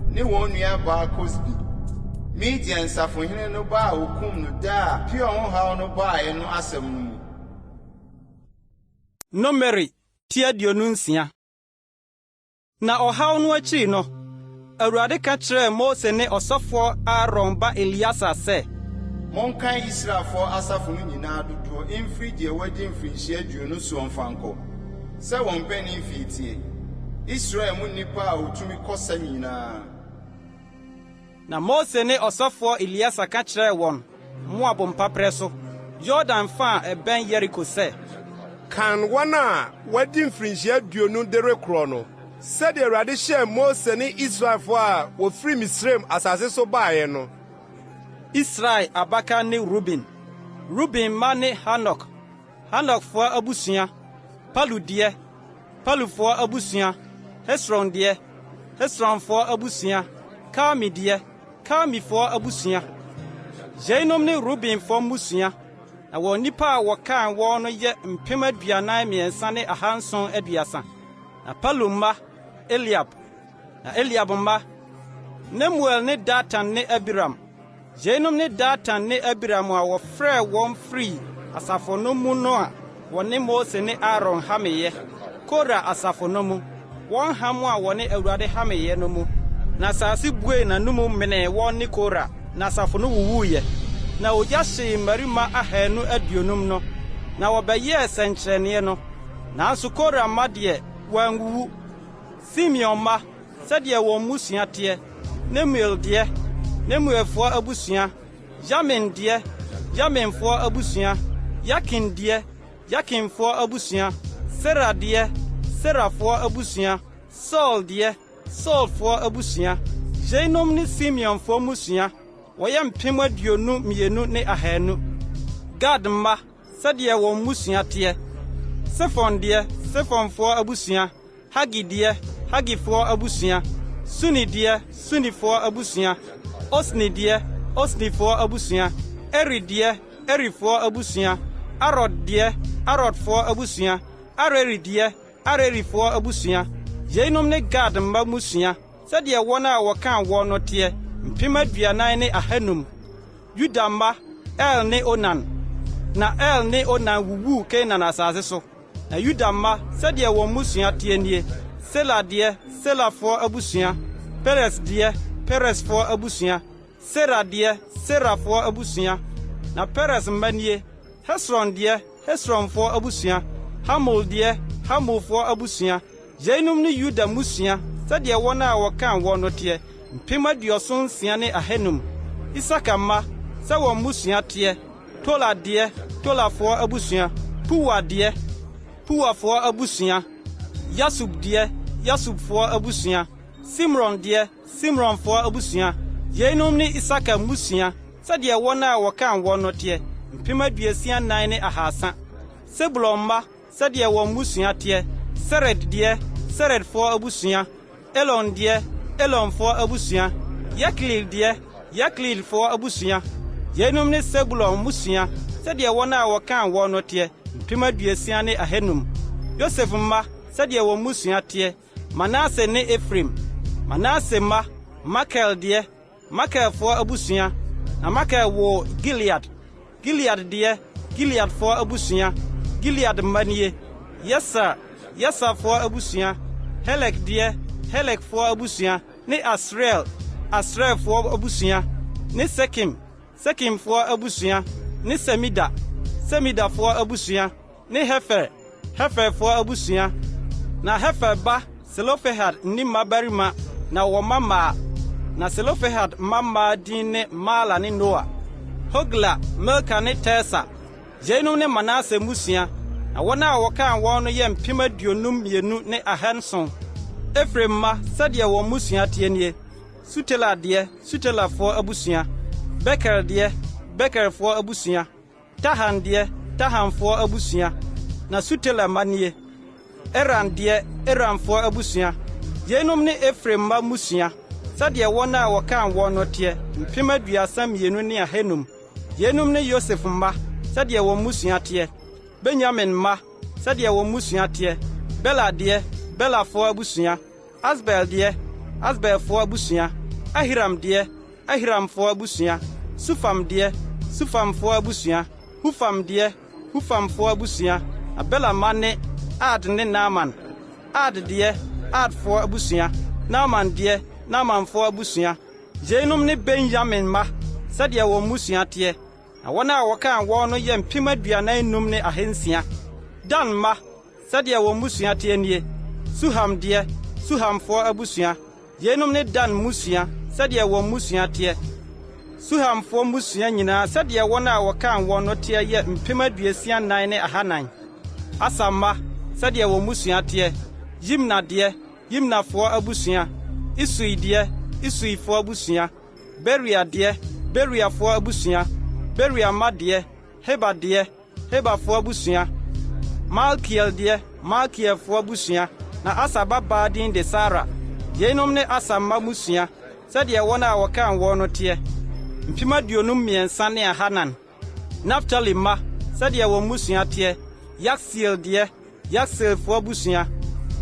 ne wɔn nuabaa Kosbi, Midian safohene no ba a wɔkum no da a Peor ho haw no baeɛ no asɛm no mu. Numeri ti 26. Na ɔhaw no akyiri no, Awurade ka kyerɛɛ Mose ne ɔsɔfoɔ Aaron ba Eleasa sɛ. Monkan Israelfoɔ asafo no nyinaa dodoɔ mfiri deɛ wadi mfirinhyia 20 soɔ mfa nkɔ, sɛ wɔn mpanin mfeɛ teɛ, Israel mu nnipa a wɔtumi kɔ sa nyinaa. Na Mose ne ɔsɔfoɔ Eleasa ka kyerɛɛ wɔn Moab mpaperɛ so, Yordan fa a ɛbɛn Yeriko sɛ. Kan wɔn a wɔadi mfirinhyia 20 de rekorɔ no, sɛdeɛ Awurade hyɛɛ Mose ne Israelfoɔ a wɔfiri Misraim asase so baeɛ no. Israel abakan ne Ruben. Ruben mma ne Hanok, Hanokfoɔ abusua, Palu deɛ, Palufoɔ abusua, Hesron deɛ, Hesronfoɔ abusua, Karmi deɛ, Karmifoɔ abusua. Yeinom ne Rubenfoɔ mmusua, na wɔn nnipa a wɔkan wɔn no yɛ 43,730. Na Palu mma, Eliab. Na Eliab mma, Nemuel ne Datan ne Abiram. Yeinom ne Datan ne Abiram a wɔfrɛɛ wɔn firii asafo no mu no a wɔne Mose ne Aaron hameeɛ, Kora asafo no mu, wɔn ham a wɔne Awurade hameeɛ no mu. Na asase buee n'anom menee wɔn ne Kora, na asafo no wuwuiɛ. Na ogya hyee mmarima 250 no, na wɔbɛyɛɛ sɛnkyerɛnneɛ no. Nanso Kora mma deɛ, wɔanwuwu. Simeon mma, sɛdeɛ wɔn mmusua teɛ, Nemuel deɛ, Nemuelfoɔ abusua, Yamin deɛ, Yaminfoɔ abusua, Yakin deɛ, Yakinfoɔ abusua, Sera deɛ, Serafoɔ abusua, Saul deɛ, Saulfoɔ abusua. Yeinom ne Simeonfoɔ mmusua, wɔyɛ 22,200. Gad mma, sɛdeɛ wɔn mmusua teɛ, Sefon deɛ, Sefonfoɔ abusua, Hagi deɛ, Hagifoɔ abusua, Suni deɛ, Sunifoɔ abusua, Osni deɛ, Osnifoɔ abusua, Eri deɛ, Erifoɔ abusua, Arod deɛ, Arodfoɔ abusua, Areli deɛ, Arelifoɔ abusua. Yeinom ne Gad mma mmusua, sɛdeɛ wɔn a wɔkan wɔn no teɛ, 40,500. Yuda mma, Er ne Onan. Na Er ne Onan wuwuu Kanaan asase so. Na Yuda mma, sɛdeɛ wɔn mmusua teɛ nie: Sela deɛ, Selafoɔ abusua; Peres deɛ, Peresfoɔ abusua; Sera deɛ, Serafoɔ abusua. Na Peres mma nie: Hesron deɛ, Hesronfoɔ abusua; Hamul deɛ, Hamulfoɔ abusua. Yeinom ne Yuda mmusua, sɛdeɛ wɔn a wɔkan wɔn no teɛ, 76,500. Isakar mma, sɛ wɔn mmusua teɛ, Tola deɛ, Tolafoɔ abusua; Puwa deɛ, Puwafoɔ abusua; Yasub deɛ, Yasubfoɔ abusua; Simron deɛ, Simronfoɔ abusua. Yeinom ne Isakar mmusua, sɛdeɛ wɔn a wɔkan wɔn no teɛ, 64,300. Sebulon mma, sɛdeɛ wɔn mmusua teɛ, Sered deɛ, Seredfoɔ abusua; Elon deɛ, Elonfoɔ abusua; Yakleel deɛ, Yakleelfoɔ abusua. Yeinom ne Sebulon mmusua, sɛdeɛ wɔn a wɔkan wɔn no teɛ, 60,500. Yosef mma, sɛdeɛ wɔn mmusua teɛ, Manase ne Efraim. Manase mma, Makir deɛ, Makirfoɔ abusua, na Makir woo Gilead. Gilead deɛ, Gileadfoɔ abusua. Gilead mma nie: Yeser, Yeserfoɔ abusua, Helek deɛ, Helekfoɔ abusua, ne Asriel, Asrielfoɔ abusua, ne Sekem, Sekemfoɔ abusua, ne Semida, Semidafoɔ abusua, ne Hefer, Heferfoɔ abusua. Na Hefer ba Selofehad nni mmabarima na ɔwɔ mma mmaa. Na Selofehad mma mmaa din ne Mahla ne Noa, Hogla, Milka ne Tirsa. Yeinom ne Manase mmusua, na wɔn a wɔkan wɔn no yɛ 52,700. Efraim mma, sɛdeɛ wɔn mmusua teɛ nie: Sutela deɛ, Sutelafoɔ abusua; Beker deɛ, Bekerfoɔ abusua. Tahan deɛ, Tahanfoɔ abusua. Na Sutela mma nie: Eran deɛ, Eranfoɔ abusua. Yeinom ne Efraim mma mmusua, sɛdeɛ wɔn a wɔkan wɔn no teɛ, 32,500. Yeinom ne Yosef mma, sɛdeɛ wɔn mmusua teɛ. Benyamin mma, sɛdeɛ wɔn mmusua teɛ: Bela deɛ, Belafoɔ abusua; Asbel deɛ, Asbelfoɔ abusua; Ahiram deɛ, Ahiramfoɔ abusua, Sufam deɛ, Sufamfoɔ abusua, Hufam deɛ, Hufamfoɔ abusua. Na Bela mma ne: Ard ne Naaman. Ard deɛ, Ardfoɔ abusua, Naaman deɛ, Naamanfoɔ abusua. Yeinom ne Benyamin mma, sɛdeɛ wɔn mmusua teɛ. Na wɔn a wɔkan wɔn no yɛ 45,600. Dan mma, sɛdeɛ wɔn mmusua teɛ nie: Suham deɛ, Suhamfoɔ abusua. Yeinom ne Dan mmusua, sɛdeɛ wɔn mmusua teɛ. Suhamfoɔ mmusua nyinaa sɛdeɛ wɔn a wɔkan wɔn no teɛ yɛ 64,400. Aser mma, sɛdeɛ wɔn mmusua teɛ: Yimna deɛ, Yimnafoɔ abusua; Isui deɛ, Isuifoɔ abusua; Beria deɛ, Beriafoɔ abusua; Beria mma deɛ, Heber deɛ, Heberfoɔ abusua, Malkiel deɛ, Malkielfoɔ abusua. Na Aser babaa din de Sara. Yeinom ne Aser mma mmusua, sɛdeɛ wɔn a wɔkan wɔn no teɛ, 53,400. Naftali mma, sɛdeɛ wɔn mmusua teɛ, Yaksiel deɛ, Yakseelfoɔ abusua,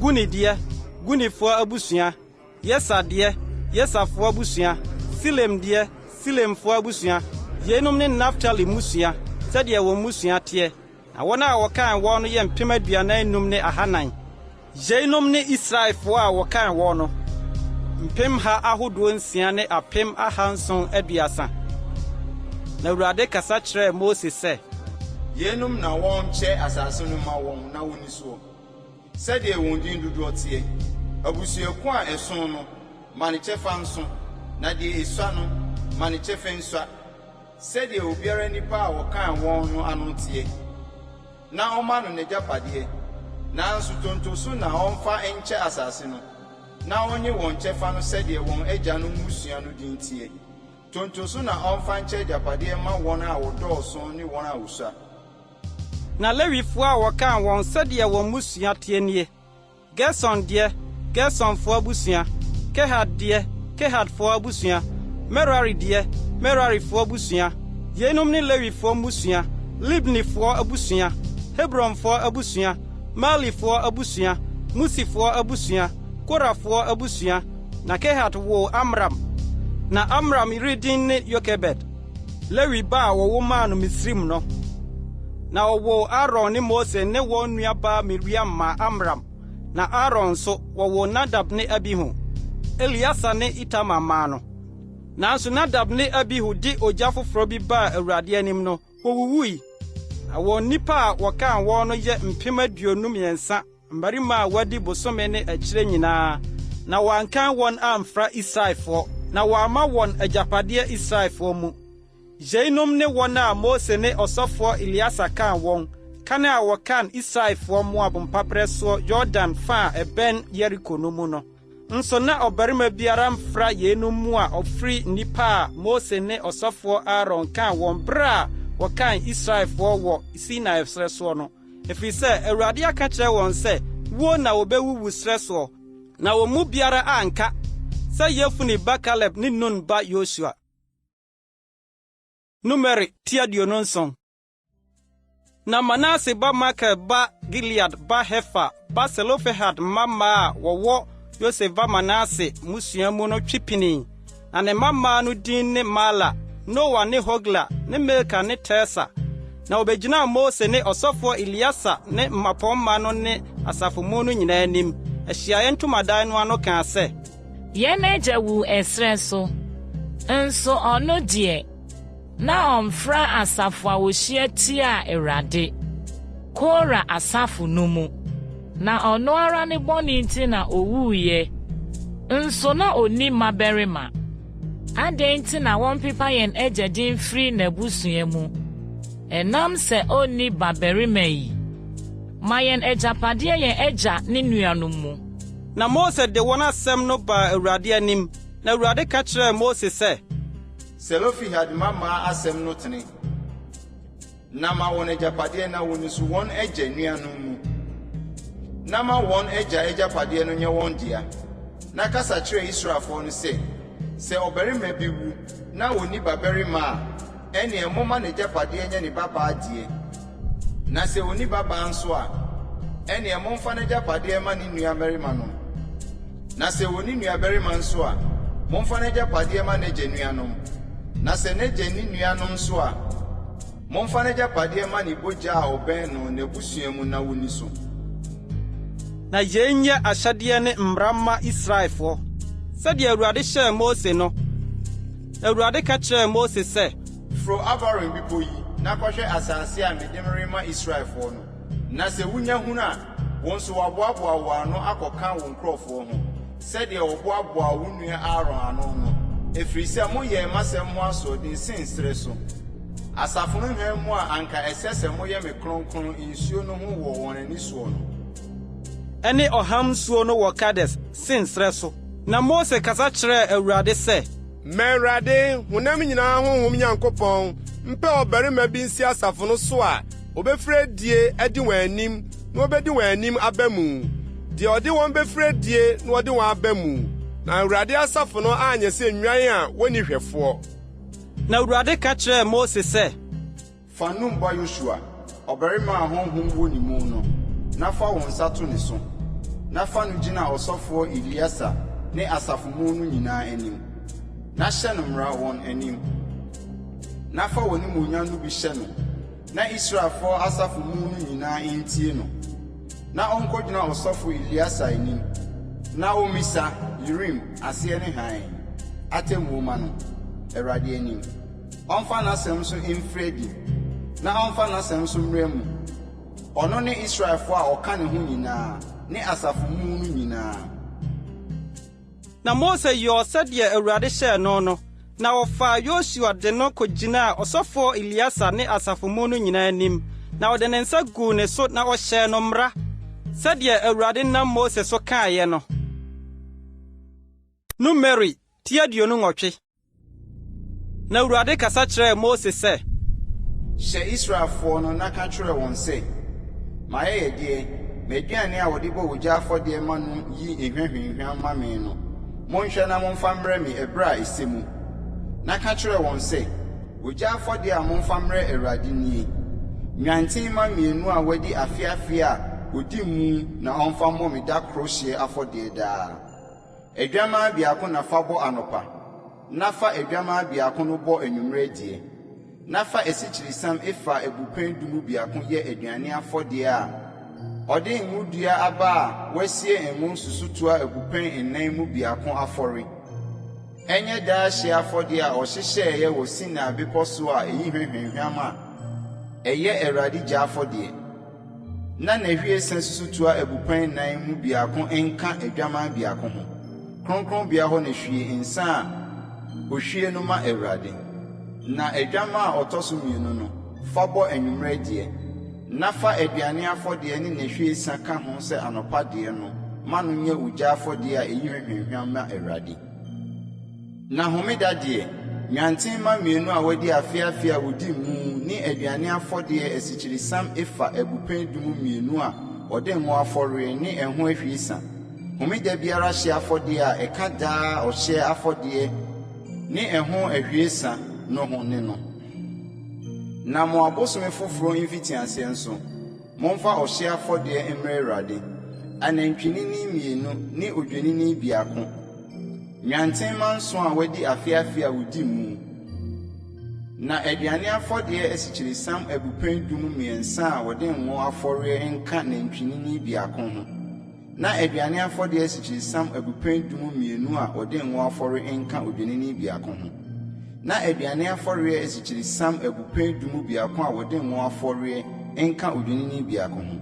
Guni deɛ, Gunifoɔ abusua, Yeser deɛ, Yeserfoɔ abusua, Silem deɛ, Silemfoɔ abusua. Yeinom ne Naftali mmusua, sɛdeɛ wɔn mmusua teɛ, na wɔn a wɔkan wɔn no yɛ 45,000. Yeinom ne Israelfoɔ a wɔkan wɔn no, mpemha ahodoɔ nsia ne 730. Na Awurade kasa kyerɛɛ Mose sɛ. Yeinom na wɔnkyɛ asase no mma wɔn na wɔnni soɔ, sɛdeɛ wɔn din dodoɔ teɛ. Abusuakuo a ɛso no, ma ne kyɛfa nso, na deɛ ɛsua no, ma ne kyɛfa nsua, sɛdeɛ obiara nnipa a wɔkan wɔn no ano teɛ. Na ɔmma no n'agyapadeɛ, nanso tonto so na ɔmfa nkyɛ asase no, na ɔnnye wɔn kyɛfa no sɛdeɛ wɔn agyanom mmusua no din teɛ. Tonto so na ɔmfa nkyɛ agyapadeɛ mma wɔn a wɔdɔɔso ne wɔn a wɔsua. Na Lewifoɔ a wɔkan wɔn sɛdeɛ wɔn mmusua teɛ nie. Gerson deɛ, Gersonfoɔ abusua; Kehat deɛ, Kehatfoɔ abusua; Merari deɛ, Merarifoɔ abusua. Yeinom ne Lewifoɔ mmusua, Libnifoɔ abusua, Hebronfoɔ abusua, Mahlifoɔ abusua, Musifoɔ abusua, Korafoɔ abusua. Na Kehat woo Amram. Na Amram yere din ne Yokebed, Lewi ba a wɔwo maa no Misraim no. Na ɔwoo Aaron ne Mose ne wɔn nuabaa Miriam maa Amram. Na Aaron nso, wɔwoo Nadab ne Abihu, Eleasar ne Itamar maa no. Nanso Nadab ne Abihu de ogya foforo bi baa Awurade anim no, wowuwui. Na wɔn nnipa a wɔkan wɔn no yɛ 23,000, mmarima a wɔadi bosome ne akyire nyinaa, na wɔankan wɔn amfra Israelfoɔ, na wɔamma wɔn agyapadeɛ Israelfoɔ mu. Yeinom ne wɔn a Mose ne ɔsɔfoɔ Eleasa kan wɔn, kan a wɔkan Israelfoɔ Moab mpaperɛ soɔ Yordan fa a ɛbɛn Yeriko no mu no. Nso na ɔbarima biara mfra yeinom mu a ɔfiri nnipa a Mose ne ɔsɔfoɔ Aaron kaa wɔn berɛ a wɔkan Israelfoɔ wɔ Sinai serɛ soɔ no, ɛfiri sɛ Awurade aka kyerɛ wɔn sɛ wuo na wɔbɛwuwu serɛ soɔ, na wɔn mu biara anka, sɛ Yefune ba Kaleb ne Nun ba Yosua. Numeri ti 27. Na Manase ba Makir ba Gilead ba Hefer ba Selofehad mma mmaa a wɔwɔ Yosef ba Manase mmusua mu no twe pinii. Na ne mma mmaa no din ne Mahla, Noa ne Hogla ne Milka ne Tirsa. Na wɔbegyinaa Mose ne ɔsɔfoɔ Eleasa ne mmapɔmma no ne asafo mu no nyinaa anim, ahyiaeɛ ntomadan no ano kaa sɛ. Yɛn agya wuu ɛserɛ so, nso ɔno deɛ, na ɔmfra asafo a wɔhyia tiaa Awurade, Kora asafo no mu. Na ɔno ara ne bɔne nti na ɔwuiɛ, nso na ɔnni mmabarima. Adɛn nti na wɔmpepa yɛn agya din mfiri n'abusua mu, ɛnam sɛ ɔnni babarima yi? Ma yɛn agyapadeɛ yɛn agya ne nuanom mu. Na Mose de wɔn asɛm no baa Awurade anim, na Awurade ka kyerɛɛ Mose sɛ. Selofehad mmammaa asɛm no tene, na ma wɔn agyapadeɛ na wɔnni so wɔn agya nuanom mu, na ma wɔn agya agyapadeɛ no nyɛ wɔn dea. Na kasa kyerɛ Israelfoɔ no sɛ, Sɛ ɔbarima bi wu na ɔnni babarima a, ɛnneɛ momma n'agyapadeɛ nyɛ ne babaa deɛ. Na sɛ ɔnni babaa nso a, ɛnneɛ momfa n'agyapadeɛ mma ne nuammarimanom. Na sɛ ɔnni nuabarima nso a, momfa n'agyapadeɛ mma n'agya nuanom. Na sɛ n'agya nni nuanom nso a, momfa n'agyapadeɛ mma ne bogya a ɔbɛn no n'abusua mu na wɔnni so. Na yei nyɛ ahyɛdeɛ ne mmara mma Israelfoɔ, sɛdeɛ Awurade hyɛɛ Mose no. Na Awurade ka kyerɛɛ Mose sɛ. Foro Abarim bepɔ yi na kɔhwɛ asase a mede merema Israelfoɔ no. Na sɛ wunya hunu a, wo nso wɔaboaboa wo ano akɔka wo nkurɔfoɔ ho, sɛdeɛ wɔboaboaa wo nua Aaron ano no, ɛfiri sɛ moyɛɛ m'asɛm ho asoɔden Sin serɛ so. Asafo no hwɛn mo a anka ɛsɛ sɛ moyɛ me kronkron nsuo no ho wɔ wɔn ani soɔ no. Ɛne ɔham nsuo no wɔ Kades, Sin serɛ so. Na Mose kasa kyerɛɛ Awurade sɛ. Ma Awurade, honam nyinaa honhom Nyankopɔn, mpɛ ɔbarima bi nsi asafo no so a obefiri adie adi wɔn anim na obedi wɔn anim aba mu, deɛ ɔde wɔn befiri adie na ɔde wɔn aba mu, na Awurade asafo no anyɛ sɛ nnwan a wonni hwɛfoɔ. Na Awurade ka kyerɛɛ Mose sɛ. Fa Nun ba Yosua, ɔbarima a honhom wɔ ne mu no, na fa wo nsa to ne so, na fa no gyina ɔsɔfoɔ Eleasa ne asafo mu no nyinaa anim, na hyɛ no mmara wɔn anim. Na fa w'animuonyam no bi hyɛ no. Na Israelfoɔ asafo mu no nyinaa ntie no, na ɔnkɔgyina ɔsɔfo Eleasa anim, na ɔmmisa Urim aseɛ ne hann atemmuo mma no, Awurade anim. Ɔmfa n'asɛm nso mfiri adi, na ɔmfa n'asɛm nso mmra mu, ɔno ne Israelfoɔ a wɔka ne ho nyinaa ne asafo mu no nyinaa. Na Mose yɔɔ sɛdeɛ Awurade hyɛɛ no no, na ɔfaa Yosua de no kogyinaa ɔsɔfoɔ Eleasa ne asafo mu no nyinaa anim, na ɔde ne nsa guu ne so na ɔhyɛɛ no mmara, sɛdeɛ Awurade nam Mose so kaeɛ no. Numeri ti 28. Na Awurade kasa kyerɛɛ Mose sɛ. Hyɛ Israelfoɔ no na ka kyerɛ wɔn sɛ, 'M'ayɛyɛdeɛ, m'aduane a wɔde bɔ ogya afɔdeɛ ma no yi hwa hwanhwam ma me no, monhwɛ na momfa mmrɛ me ɛberɛ a ɛsɛ mu. Na ka kyerɛ wɔn sɛ, Ogya afɔdeɛ a momfa mmrɛ Awurade nie, Nnwanten mma mmienu a wɔadi afe afe a wɔdi mu na ɔmfa mmɔ me da koro hyeɛ afɔdeɛ daa. Adwammaa biako na fa bɔ anɔpa, na fa adwammaa biako no bɔ anwummerɛ deɛ. Na fa asikyiresiam efa abupɛn du mu biako yɛ aduane afɔdeɛ a ɔde ngodua aba a wɔasie ngo susutoa abupɛn nnan mu biako afɔre. Ɛnyɛ daa hyeɛ afɔdeɛ a ɔhyehyɛeɛ wɔ Sinai bepɔ so a ɛyi hwa hwamhwam a ɛyɛ Awurade gya afɔdeɛ. Na n'ahwiesa susutoa abupɛn nnan mu biako nka adwammaa biako ho. Kronkronbea hɔ na hwie nsa a ohwie no ma Awurade. Na adwammaa a ɔtɔ so mmienu no, fa bɔ anwummere deɛ, na fa aduane afɔdeɛ ne n'ahwiesa ka ho sɛ anɔpa deɛ no ma no nyɛ ogya afɔdeɛ a ɛyi hwa hwamhwam ma Awurade. Na homeda deɛ, nnwanten mma mmienu a wɔadi afe afe a wɔdi mu ne aduane afɔdeɛ asikyiresiam efa abupɛn du mu mmienu a wɔde ngo afɔre ne ɛho ahwiesa, homeda biara hyeɛ afɔdeɛ a ɛka daa ɔhyeɛ afɔdeɛ ne ɛho ahwiesa no ho ne no. Na mo abosome foforɔ mfitiaseɛ nso, momfa ɔhyeɛ afɔdeɛ mmrɛ Awurade, anantwinini mmienu ne odwennini biako, Nnwanten mma nson a wɔadi afe afe a wodi mu, na aduane afɔdeɛ asikyiresiam abupɛn du mu mmiɛnsa a wɔde ngo afɔreɛ nka nantwinini biako ho, na aduane afɔdeɛ asikyiresiam abupɛn du mu mmienu a wɔde ngo afɔre nka odwennini biako ho, na aduane afɔreɛ asikyiresiam abupɛn du mu biako a wɔde ngo afɔreɛ nka odwennini biako ho,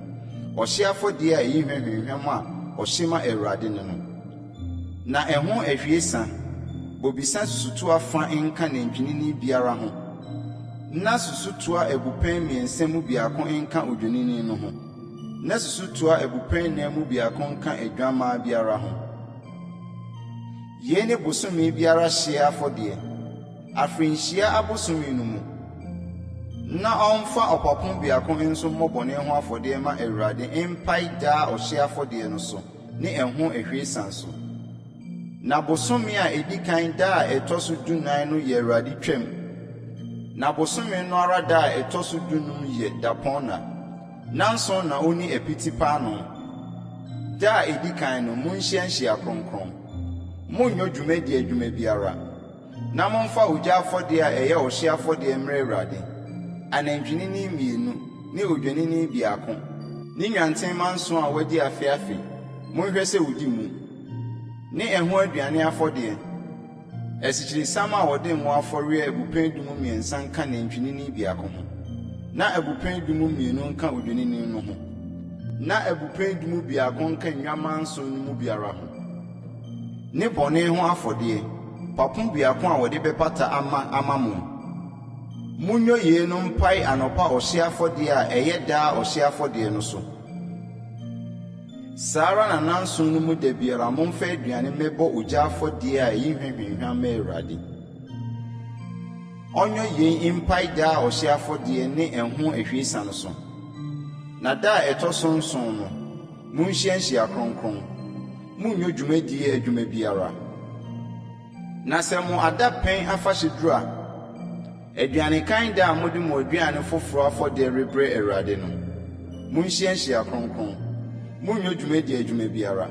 ɔhyeɛ afɔdeɛ a ɛyi hwa hwamhwam a ɔhye ma Awurade ne no. Na ɛho ahwiesa, bobesa susutoa fa nka nantwinini biara ho, na susutoa abupɛn mmiɛnsa mu biako nka odwennini no ho, na susutoa abupɛn nnan mu biako nka adwammaa biara ho. Yei ne bosome biara hyeɛ afɔdeɛ, afirinhyia abosome no mu. Na ɔmfa ɔpapo biako nso mmɔ bɔne ho afɔdeɛ mma Awurade mpae daa ɔhyeɛ afɔdeɛ no so. ne ɛho ahwiesa so. Na bosome a edi kan da a ɛtɔ so dunan no yɛ Awurade Twam, na bosome no ara da a ɛtɔ so dunum yɛ dapɔnna. Nnanson na onni apiti paanoo. Da a edi kan no, munhyia nhyia kronkron. Monnyɔ dwumadi adwuma biara. Na momfa ogya afɔdeɛ a ɛyɛ ɔhyeɛ afɔdeɛ mmrɛ Awurade, anantwinini mmienu ne odwennini biako ne nnwanten mma nson a wɔadi afe afe, monhwɛ sɛ wodi mu, ne ɛho aduane afɔdeɛ, asikyiresiam a wɔde ngo afɔre abupɛn du mu mmiɛnsa nka nantwinini biako ho, na abupɛn du mu mmienu nka odwennini no ho, na abupɛn du mu biako nka nnwammaa nson no mu biara ho. Ne bɔne ho afɔdeɛ, papo biako a wɔde bɛpata ama ama mo. Monyɔ yeinom mpae anɔpa ɔhyeɛ afɔdeɛ a ɛyɛ daa ɔhyeɛ afɔdeɛ no so. Saa ara na nnanson no mu da biara momfa aduane mmɛbɔ ogya afɔdeɛ a ɛyi hwa hwanhwam ma Awurade. Ɔnyɔ yei mpae daa ɔhyeɛ afɔdeɛ ne ɛho ahwiesa no so. Na da a ɛtɔ so nson no, monhyia nhyia kronkron. Monnyɔ dwumadie adwuma biara. Na sɛ mo adapɛn afahyɛ duru a, aduanekan da a mode mo aduane foforɔ afɔdeɛ rebrɛ Awurade no, monhyia nhyia kronkron. Monnyɔ dwumadie adwuma biara.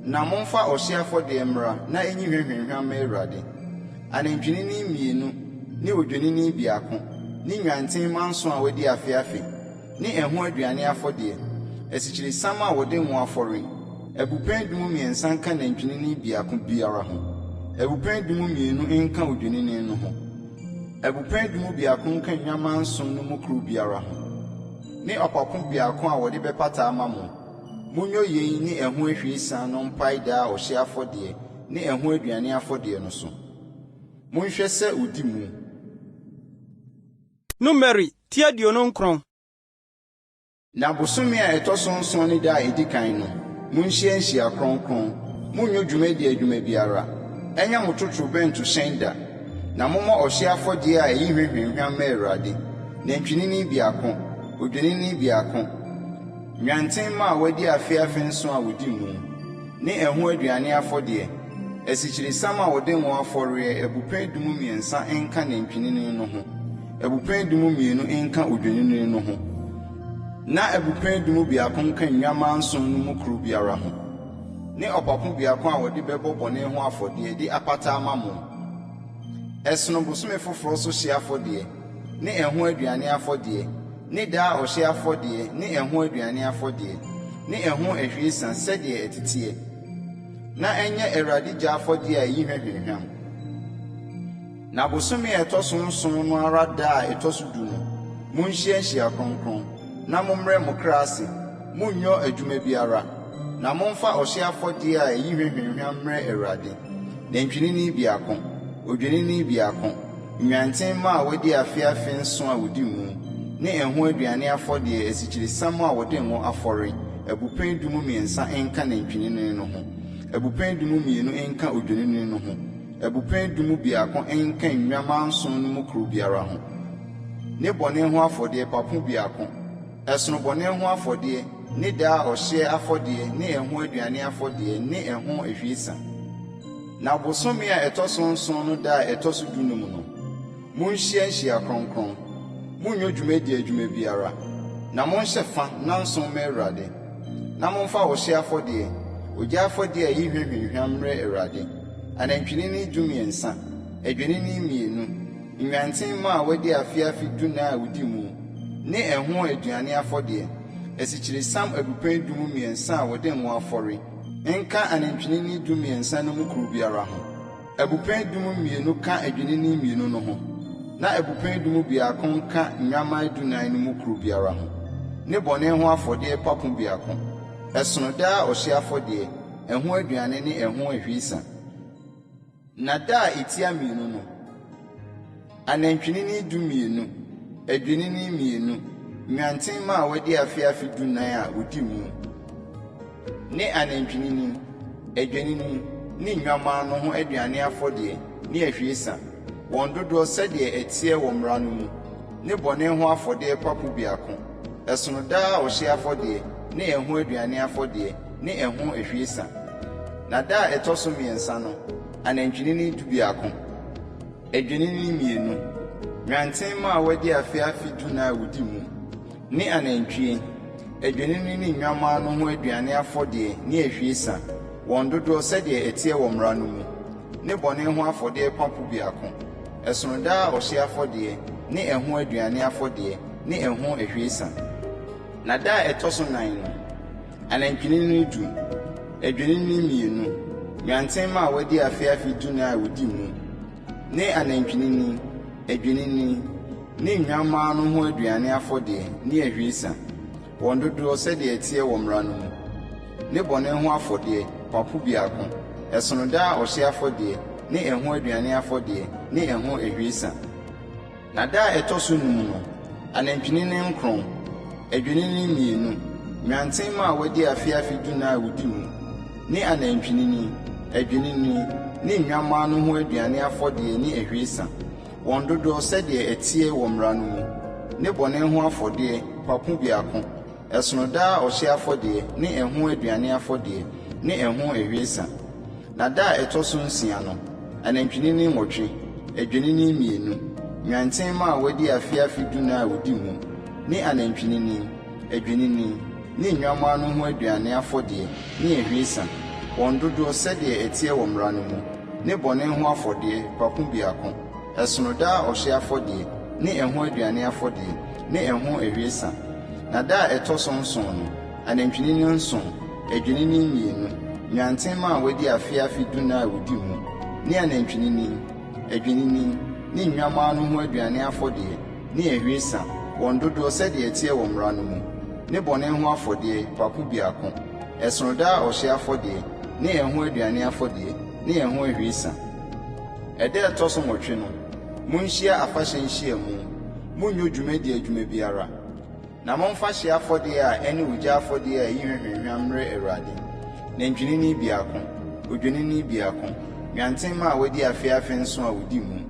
Na momfa ɔhyeɛ afɔdeɛ mmra na ɛnyi hwa hwamhwam mma Awurade, anantwinini mmienu ne odwennini biako. ne nnwanten mma nson a wɔadi afe afe, ne ɛho aduane afɔdeɛ, asikyiresiam a wɔde ngo afɔre, abupɛn du mu mmiɛnsa nka nantwinini biako biara ho, abupɛn du mu mmienu nka odwennini no ho, abupɛn du mu biako nka nnwammaa nson no mu koro biara ho, ne ɔpapo biako a wɔde bɛpata ama mo. Monyɔ yei ne ɛho ahwiesa no mpae daa ɔhyeɛ afɔdeɛ ne ɛho aduane afɔdeɛ no so. Monhwɛ sɛ odi mu. Numeri ti 29. Na bosome a ɛtɔ so nson ne da a edi kan no, munhyia nhyia kronkron. Monnyɔ dwumadi adwuma biara. Ɛnyɛ mo totorobɛntohyɛn da. Na mommɔ ɔhyeɛ afɔdeɛ a ɛyi hwa hwamhwam mma Awurade, nantwinini biako, odwennini biako, nnwanten mma a wɔadi afe afe nson a wɔdi mu, ne ɛho aduane afɔdeɛ, asikyiresiam a wɔde ngo afɔreɛ abupɛn du mu mmiɛnsa nka nantwinini no ho, abupɛn du mu mmienu nka odwennini no ho, na abupɛn du mu biako nka nnwammaa nson no mu koro biara ho, ne ɔpapo biako a wɔde bɛbɔ bɔne ho afɔdeɛ de apata ama mo. Ɛsono bosome foforɔ so hyeɛ afɔdeɛ, ne ɛho aduane afɔdeɛ, ne daa ɔhyeɛ afɔdeɛ ne ɛho aduane afɔdeɛ, ne ɛho ahwiesa sɛdeɛ ɛteteɛ, na ɛnyɛ Awurade gya afɔdeɛ a ɛyi hwa hwamhwam. Na bosome a ɛtɔ so nson no ara da a ɛtɔ so du no, munhyia nhyia kronkron, na mommrɛ mo kra ase, monnyɔ adwuma biara, na momfa ɔhyeɛ afɔdeɛ a ɛyi hwa hwamhwam mmrɛ Awurade, nantwinini biako, odwennini biako, nnwanten mma a wɔadi afe afe nson a wɔdi mu, ne ɛho aduane afɔdeɛ asikyiresiam a wɔde ngo afɔre, abupɛn du mu mmiɛnsa nka nantwinini no ho, abupɛn du mu mmienu nka odwennini no ho, Abupɛn du mu biako nka nnwammaa nson no mu koro biara ho, ne bɔne ho afɔdeɛ papo biako, ɛsono bɔne ho afɔdeɛ ne daa ɔhyeɛ afɔdeɛ ne ɛho aduane afɔdeɛ ne ɛho ahwiesa. Na bosome a ɛtɔ so nson no da a ɛtɔ so dunum no, monhyia nhyia kronkron, monnyɔ dwumadi adwuma biara, na monhyɛ fa nnanson mma Awurade, na momfa ɔhyeɛ afɔdeɛ, ogya afɔdeɛ a ɛyi hwa hwamhwam mmrɛ Awurade. Anantwinini dumiɛnsa, adwennini mmienu, nnwanten mma a wɔadi afe afe dunan a wodi mu, ne ɛho aduane afɔdeɛ, asikyiresiam abupɛn du mu mmiɛnsa a wɔde ngo afɔre, nka anantwinini dumiɛnsa no mu koro biara ho. Abupɛn du mu mmienu ka adwennini mmienu no ho, na abupɛn du mu biako nka nnwammaa dunan no mu koro biara ho, ne bɔne ho afɔdeɛ papo biako. Ɛsono daa ɔhyeɛ afɔdeɛ, ɛho aduane ne ɛho ahwiesa. Na da a etia mmienu no, anantwinini dumienu, adwennini mmienu, nnwanten mma a wɔadi afe afe dunan a wodi mu, ne anantwinini, adwennini ne nnwammaa no ho aduane afɔdeɛ ne ahwiesa, wɔn dodoɔ sɛdeɛ ɛteɛ wɔ mmara no mu, ne bɔne ho afɔdeɛ papo biako, ɛsono daa ɔhyeɛ afɔdeɛ ne ɛho aduane afɔdeɛ ne ɛho ahwiesa. Na da a ɛtɔ so mmiɛnsa no, anantwinini dubiako, adwennini mmienu, nnwanten mma a wɔadi afe afe dunan a wodi mu, ne anantwie, adwennini ne nnwammaa no ho aduane afɔdeɛ ne ahwiesa, wɔn dodoɔ sɛdeɛ ɛteɛ wɔ mmara no mu, ne bɔne ho afɔdeɛ papo biako, ɛsono daa ɔhyeɛ afɔdeɛ ne ɛho aduane afɔdeɛ ne ɛho ahwiesa. Na da a ɛtɔ so nnan no, anantwinini du, adwennini mmienu, nnwanten mma a wɔadi afe afe dunan a wodi mu, ne anantwinini, adwennini, ne nnwammaa no ho aduane afɔdeɛ ne ahwiesa, wɔn dodoɔ sɛdeɛ ɛteɛ wɔ mmara no mu, ne bɔne ho afɔdeɛ papo biako, ɛsono daa ɔhyeɛ afɔdeɛ ne ɛho aduane afɔdeɛ ne ɛho ahwiesa. Na da a ɛtɔ so num no, anantwinini nkron, adwennini mmienu, nnwanten mma a wɔadi afe afe dunan a wodi mu, ne anantwinini, adwennini, ne nnwammaa no ho aduane afɔdeɛ ne ahwiesa, wɔn dodoɔ sɛdeɛ ɛteɛ wɔ mmara no mu, ne bɔne ho afɔdeɛ papo biako, ɛsono daa ɔhyeɛ afɔdeɛ ne ɛho aduane afɔdeɛ ne ɛho ahwiesa. Na da a ɛtɔ so nsia no, anantwinini nwɔtwe, adwennini mmienu, nnwanten mma a wɔadi afe afe dunan a wɔdi mu, ne anantwinini, adwennini, ne nnwammaa no ho aduane afɔdeɛ ne ahwiesa, wɔn dodoɔ sɛdeɛ ɛteɛ wɔ mmara no mu, ne bɔne ho afɔdeɛ papo biako, ɛsono daa ɔhyeɛ afɔdeɛ. ne ɛho aduane afɔdeɛ, ne ɛho ahwiesa. Na da a ɛtɔ so nson no, anantwinini nson, adwennini mmienu, nnwanten mma a wɔadi afe afe dunan a wɔdi mu, ne anantwinini, adwennini, ne nnwammaa no ho aduane afɔdeɛ, ne ahwiesa, wɔn dodoɔ sɛdeɛ ɛteɛ wɔ mmara no mu, ne bɔne ho afɔdeɛ, papo biako. Ɛsono daa ɔhyeɛ afɔdeɛ, ne ɛho aduane afɔdeɛ, ne ɛho ahwiesa. Ɛda a ɛtɔ so nwɔtwe no, monhyia afahyɛ nhyiamu, monnyɔ dwumadie adwuma biara. Na momfa hyeɛ afɔdeɛ a ɛne ogya afɔdeɛ a ɛyi hwa hwamhwam mmrɛ Awurade, nantwinini biako, odwennini biako, nnwanten mma a wɔadi afe afe nson a wɔdi mu,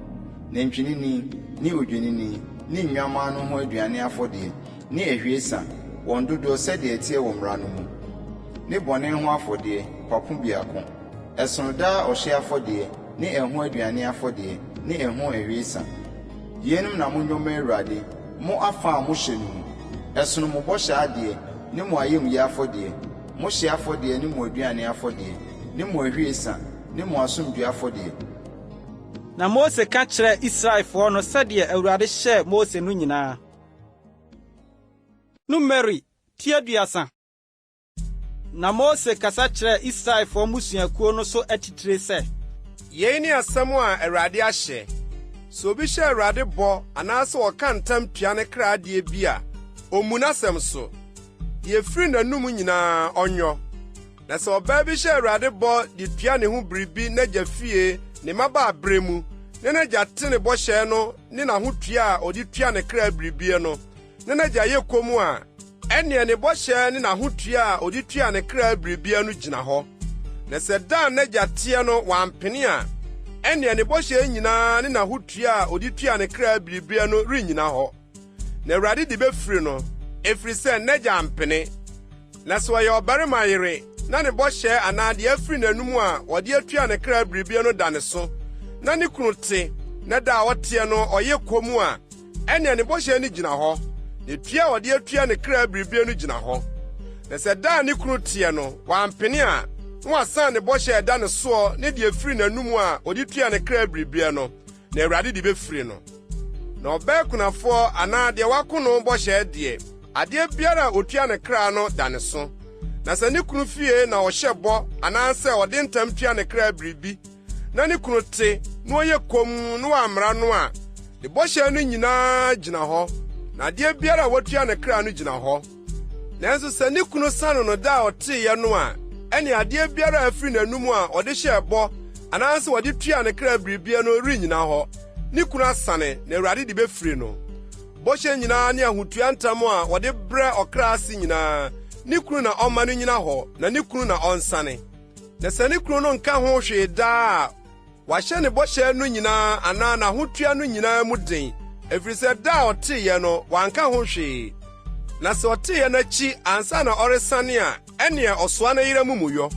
nantwinini, ne odwennini, ne nnwammaa no ho aduane afɔdeɛ, ne ahwiesa, wɔn dodoɔ sɛdeɛ ɛteɛ wɔ mmara no mu, ne bɔne ho afɔdeɛ, papo biako. Ɛsono daa ɔhyeɛ afɔdeɛ, ne ɛho aduane afɔdeɛ, ne ɛho ahwiesa. Yeinom na monyɔ mma Awurade, mo afa a mohyɛ no mu. Ɛsono mo bɔhyɛ adeɛ, ne mo ayamyɛ afɔdeɛ, mo hyeɛ afɔdeɛ ne mo aduane afɔdeɛ, ne mo ahwiesa, ne mo asomdwoeɛ afɔdeɛ. Na Mose ka kyerɛɛ Israelfoɔ no sɛdeɛ Awurade hyɛɛ Mose no nyinaa. Numeri ti 30. Na Mose kasa kyerɛɛ Israelfoɔ mmusuakuo no so atitire sɛ. Yei ne asɛm a Awurade ahyɛ, Sɛ obi hyɛ Awurade bɔ anaasɛ ɔka ntam tua ne kra adeɛ bi a, ɔmmu n'asɛm so. Deɛ ɛfiri n'anom nyinaa ɔnyɔ. Na sɛ ɔbaa bi hyɛ Awurade bɔ de tua ne ho biribi n'agya fie ne mmabaaberɛ mu, na n'agya te ne bɔhyɛ no ne n'ahotua a ɔde tua ne kra biribi no, na n'agya yɛ komm a, ɛnneɛ ne bɔhyɛ ne n'ahotua a ɔde tua ne kra biribiara no gyina hɔ. Na sɛ da a n'agya teɛ no wampene a, ɛnneɛ ne bɔhyɛ nyinaa ne n'ahotua a ɔde tua ne kra biribiara no rennyina hɔ. Na Awurade de befiri no, ɛfiri sɛ n'agya ampene. Na sɛ ɔyɛ ɔbarima yere, na ne bɔhyɛ anaa deɛ afiri n'anom a ɔde atua ne kra biribiara no da ne so, na ne kunu te, na da a ɔteɛ no ɔyɛ komm a, ɛnneɛ ne bɔhyɛ no gyina hɔ, na tua a ɔde atua ne kra biribiara no gyina hɔ. Na sɛ da a ne kunu teɛ no, wampene a, na wasan ne bɔhyɛ a ɛda ne soɔ ne deɛ ɛfiri n'anom a ɔde tua ne kra biribiara no, na Awurade de bɛfiri no. Na ɔbaa kunafoɔ anaa deɛ wɔako no bɔhyɛ deɛ, adeɛ biara a ɔtua ne kra no da ne so. Na sɛ ne kunu fie na ɔhyɛ bɔ anaasɛ ɔde ntam tua ne kra biribi, na ne kunu te na ɔyɛ komm na wammara no a, ne bɔhyɛ no nyinaa gyina hɔ, na adeɛ biara a watua ne kra no gyina hɔ. Nanso sɛ ne kunu sane no da a ɔteeɛ no a, ɛnne adeɛ biara a afiri n'anom a ɔde hyɛɛ bɔ anaasɛ ɔde tuaa ne kra biribiara no rennyina hɔ. Ne kunu asane, na Awurade de befiri no. Bɔhyɛ nyinaa ne ahotua ntam a wɔde brɛ ɔkra ase nyinaa, ne kunu na ɔmma no nnyina hɔ, na ne kunu na ɔnsane. Na sɛ ne kunu no nka ho hwee daa a, wahyɛ ne bɔhyɛ no nyinaa anaa n'ahotua no nyinaa mu den, ɛfiri sɛ da a ɔteeɛ no, wanka ho hwee. Na sɛ ɔteeɛ no akyi ansa na ɔresane a, ɛnneɛ ɔsoa ne yere amumuyɔ.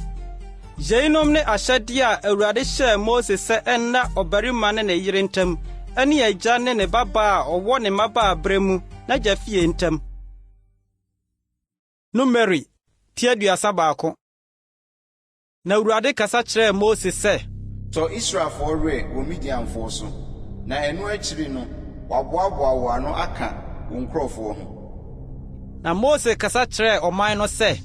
Yeinom ne ahyɛdeɛ a Awurade hyɛɛ Mose sɛ ɛnna ɔbarima ne ne yere ntam, ne agya ne ne babaa a ɔwɔ ne mmabaaberɛ mu n'agya fie ntam. Numeri ti 31. Na Awurade kasa kyerɛɛ Mose sɛ. Tɔ Israelfoɔ werɛ wɔ Midianfoɔ so, na ɛno akyiri no, wɔaboaboa wo ano aka wo nkurɔfoɔ ho. Na Mose kasa kyerɛɛ ɔman no sɛ.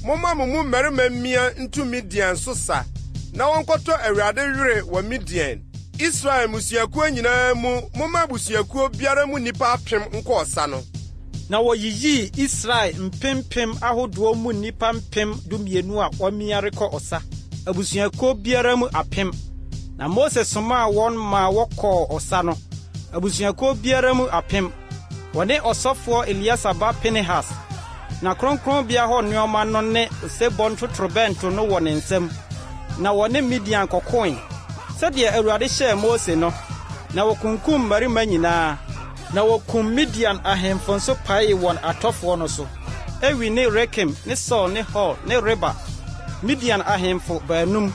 Momma mo mu mmarima mmia ntu Midian so sa, na wɔnkɔtɔ Awurade were wɔ Midian. Israel mmusuakuo nyinaa mu momma abusuakuo biara mu nnipa apem nkɔ ɔsa no. Na wɔyiyii Israel mpempem ahodoɔ mu nnipa 12,000 a wɔamia rekɔ ɔsa, abusuakuo biara mu apem. Na Mose somaa wɔn maa wɔkɔɔ ɔsa no, abusuakuo biara mu apem, wɔne ɔsɔfoɔ Eleasa ba Pinehas. Na kronkronbea hɔ nneɛma no ne osebɔ ntotorobɛnto no wɔ ne nsam. Na wɔne Midian kɔkoe, sɛdeɛ Awurade hyɛɛ Mose no, na wɔkunkum mmarima nyinaa. Na wɔkum Midian ahemfo nso paee wɔn atɔfoɔ no so, Ewi ne Rekem ne Sur ne Hur ne Reba, Midian ahemfo baanum.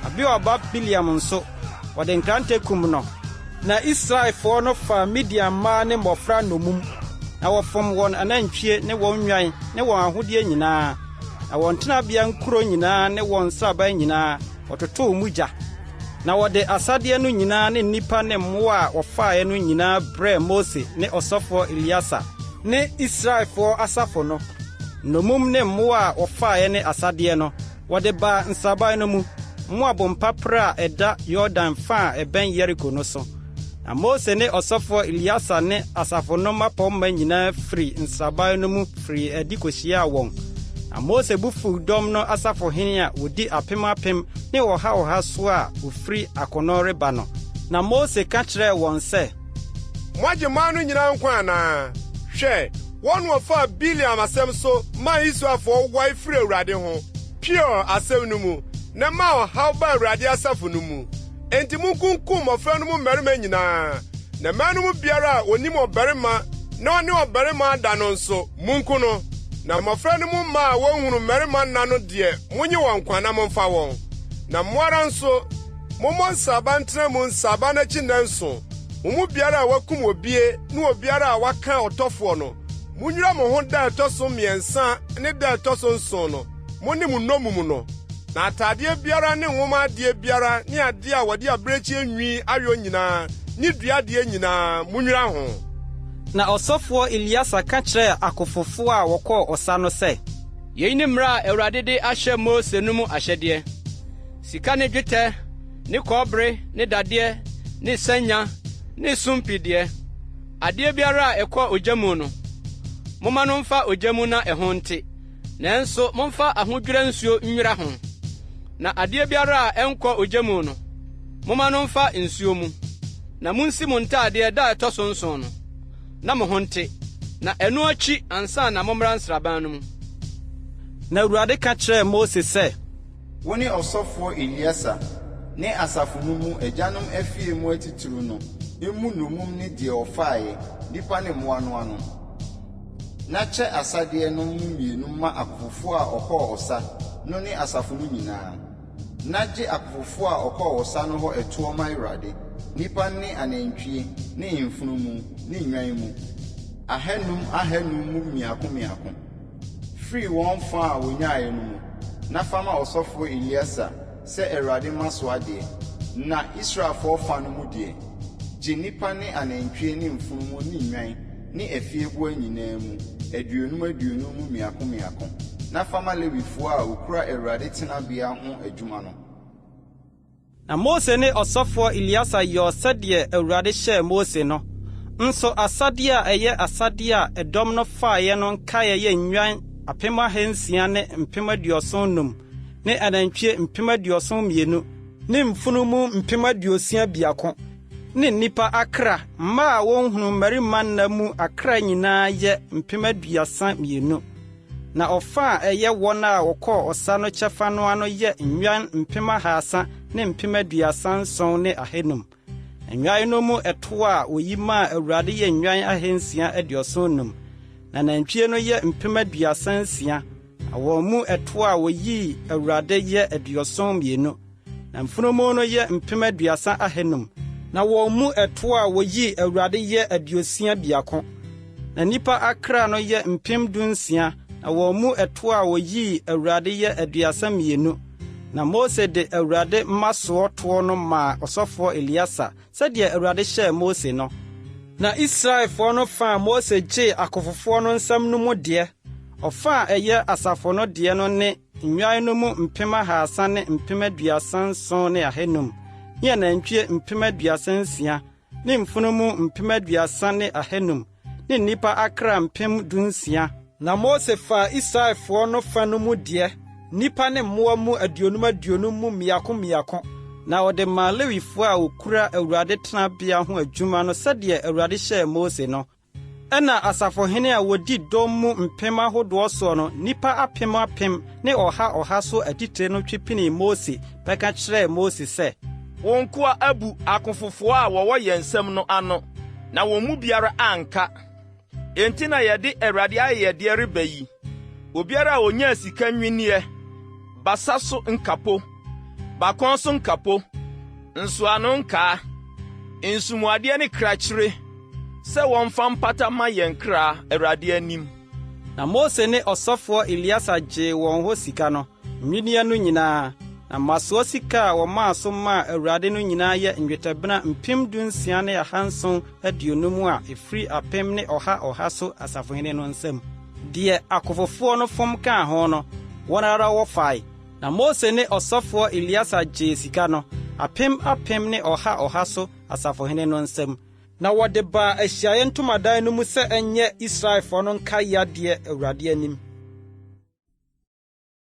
Na Beor ba Bileam nso, wɔde nkrantɛ kum no. Na Israelfoɔ no faa Midian mmaa ne mmɔfra nnommum, na wɔfom wɔn anantwie ne wɔn nnwan ne wɔn ahodeɛ nyinaa, na wɔn tenabea nkuro nyinaa ne wɔn nsraban nyinaa, wɔtotoo mu gya. Na wɔde asadeɛ no nyinaa ne nnipa ne mmoa a wɔfaeɛ no nyinaa brɛɛ Mose ne ɔsɔfoɔ Eleasa ne Israelfoɔ asafo no. Nnommum ne mmoa a wɔfaeɛ ne asadeɛ no, wɔde baa nsraban no mu, Moab mpaperɛ a ɛda Yordan fa a ɛbɛn Yeriko no so. Na Mose ne ɔsɔfoɔ Eleasa ne asafo no mmapɔmma nyinaa firii nsraban no mu firii adi kohyiaa wɔn. Na Mose bo fuw dɔm no asafohene a wɔdi apem apem ne ɔha ɔha so a wɔfiri akono reba no. Na Mose ka kyerɛɛ wɔn sɛ. Moagye mmaa no nyinaa nkwa anaa? Hwɛ, wɔn na wɔfaa Bileam asɛm so maa Israelfoɔ wae firii Awurade ho, Peor asɛm no mu, na ɛmaa ɔhaw baa Awurade asafo no mu. Enti munkunkum mmofra no mu mmarima nyinaa, na mmaa no mu biara a onim ɔbarima na ɔne ɔbarima ada no nso, munku no. Na mmofra no mu mmaa a wonhunu mmarima nna no deɛ, munnye wɔn nkwa na momfa wɔn. Na mo ara nso, mommɔ nsraban ntena mu nsraban akyi nnanson. Mo mu biara a wakum obie ne obiara a waka ɔtɔfoɔ no, munnwira mo ho da a ɛtɔ so mmiɛnsa ne da a ɛtɔ so nson no, mo ne mo nnommum no. Na atadeɛ biara ne nwoma adeɛ biara ne adeɛ a wɔde abirekyie nwi ayɔ nyinaa ne dua adeɛ nyinaa, munnwira ho. Na ɔsɔfoɔ Eleasa ka kyerɛɛ akofofoɔ a wɔkɔɔ ɔsa no sɛ. Yei ne mmara a Awurade de ahyɛ Mose no mu ahyɛdeɛ, Sika ne dwetɛ ne kɔbere ne dadeɛ ne sanya ne sumpii deɛ, adeɛ biara a ɛkɔ ogya mu no, momma no mfa ogya mu na ɛho nte. Nanso momfa ahodwira nsuo nnwira ho, na adeɛ biara a ɛnkɔ ogya mu no, momma no mfa nsuo mu. Na munsi mo ntadeɛ da a ɛtɔ so nson no, na mo ho nte, na ɛno akyi ansa na mommra nsraban no mu. Na Awurade ka kyerɛɛ Mose sɛ. Wo ne ɔsɔfoɔ Eleasa ne asafo no mu agyanom afie mu atitiriw no mmu nnommum ne deɛ wɔfaeɛ, nnipa ne mmoa no ano. Na kyɛ asadeɛ no mu mmienu ma akofofoɔ a wɔkɔɔ ɔsa no ne asafo no nyinaa. Na gye akofofoɔ a wɔkɔɔ ɔsa no hɔ ɛtoɔ ma Awurade, nnipa ne anantwie ne mfunumu ne nnwan mu, ahanum ahanum mu mmiako mmiako, firi wɔn fa a wɔnyaeɛ no mu, na fa ma ɔsɔfoɔ Eleasa sɛ Awurade mmasoɔ adeɛ. Na Israelfoɔ fa no mu deɛ, gye nnipa ne anantwie ne mfunumu ne nnwan ne afieboa nyinaa mu aduonum aduonum mu mmiako mmiako, na fa ma Lewifoɔ a wɔkura Awurade tenabea ho adwuma no. Na Mose ne ɔsɔfoɔ Eleasa yɔɔ sɛdeɛ Awurade hyɛɛ Mose no. Nso asadeɛ a ɛyɛ asadeɛ a ɛdɔm no faeɛ no nkaeɛ yɛ nnwan 600 ne 75 ne anantwie 72,000 ne mfunumu 61,000. Ne nnipa akra, mmaa a wonhunuu mmarima nna mu akra nyinaa yɛ 32,000. Na ɔfã a ɛyɛ wɔn a wɔkɔɔ ɔsa no kyɛfa no ano yɛ nnwan 337 500. Na nnwan no mu ɛtoɔ a woyi maa Awurade yɛ nnwan 675, na anantwie no yɛ 36,000, na wɔn mu ɛtoɔ a woyii Awurade yɛ 72. Na mfunumu no yɛ 30,500, na wɔn mu ɛtoɔ a woyii Awurade yɛ 61. Na nnipa akra no yɛ 16,000, na wɔn mu ɛtoɔ a woyii Awurade yɛ 32. Na Mose de Awurade mmasoɔ toɔ no maa ɔsɔfoɔ Eleasa sɛdeɛ Awurade hyɛɛ Mose no. Na Israelfoɔ no fa a Mose gyee akofofoɔ no nsam no mu deɛ, ɔfa a ɛyɛ asafo no deɛ no ne nnwan no mu 337 500, ne anantwie 36,000, ne mfunumu 30,500, ne nnipa akra 16,000. Na Mose faa Israelfoɔ no fa no mu deɛ, nnipa ne mmoa mu aduonum aduonum mu mmiako mmiako, na ɔde maa Lewifoɔ a wɔkura Awurade tenabea ho adwuma no sɛdeɛ Awurade hyɛɛ Mose no. Ɛnna asafohene a wɔdi dɔm mu mpem ahodoɔ soɔ no, nnipa apem apem ne ɔha ɔha so atitire no twe pinii Mose bɛka kyerɛɛ Mose sɛ, Wo nkoa abu akofofoɔ a wɔwɔ yɛn nsam no ano, na wɔn mu biara anka. Enti na yɛde Awurade ayɛyɛdeɛ reba yi. Obiara a onyaa sika nnwinneɛ, basa so nkapo, bakɔn so nkapo, nsɔano nkaa, nsomuadeɛ ne krakyere, sɛ wɔmfa mpata mma yɛn kra Awurade anim. Na Mose ne ɔsɔfoɔ Eleasa gyee wɔn hɔ sika no, nnwinneɛ no nyinaa. Na mmasoɔ sika a wɔmaa so maa Awurade no nyinaa yɛ nnwetɛbena 16,750 a ɛfiri apem ne ɔha ɔha so asafohene no nsam. Deɛ akofofoɔ no fom kaa ho no, wɔn ara wɔfae. Na Mose ne ɔsɔfoɔ Eleasa gyee sika no, apem apem ne ɔha ɔha so asafohene no nsam, na wɔde baa ahyiaeɛ ntomadan no mu sɛ ɛnyɛ Israelfoɔ no nkaeɛ adeɛ Awurade anim.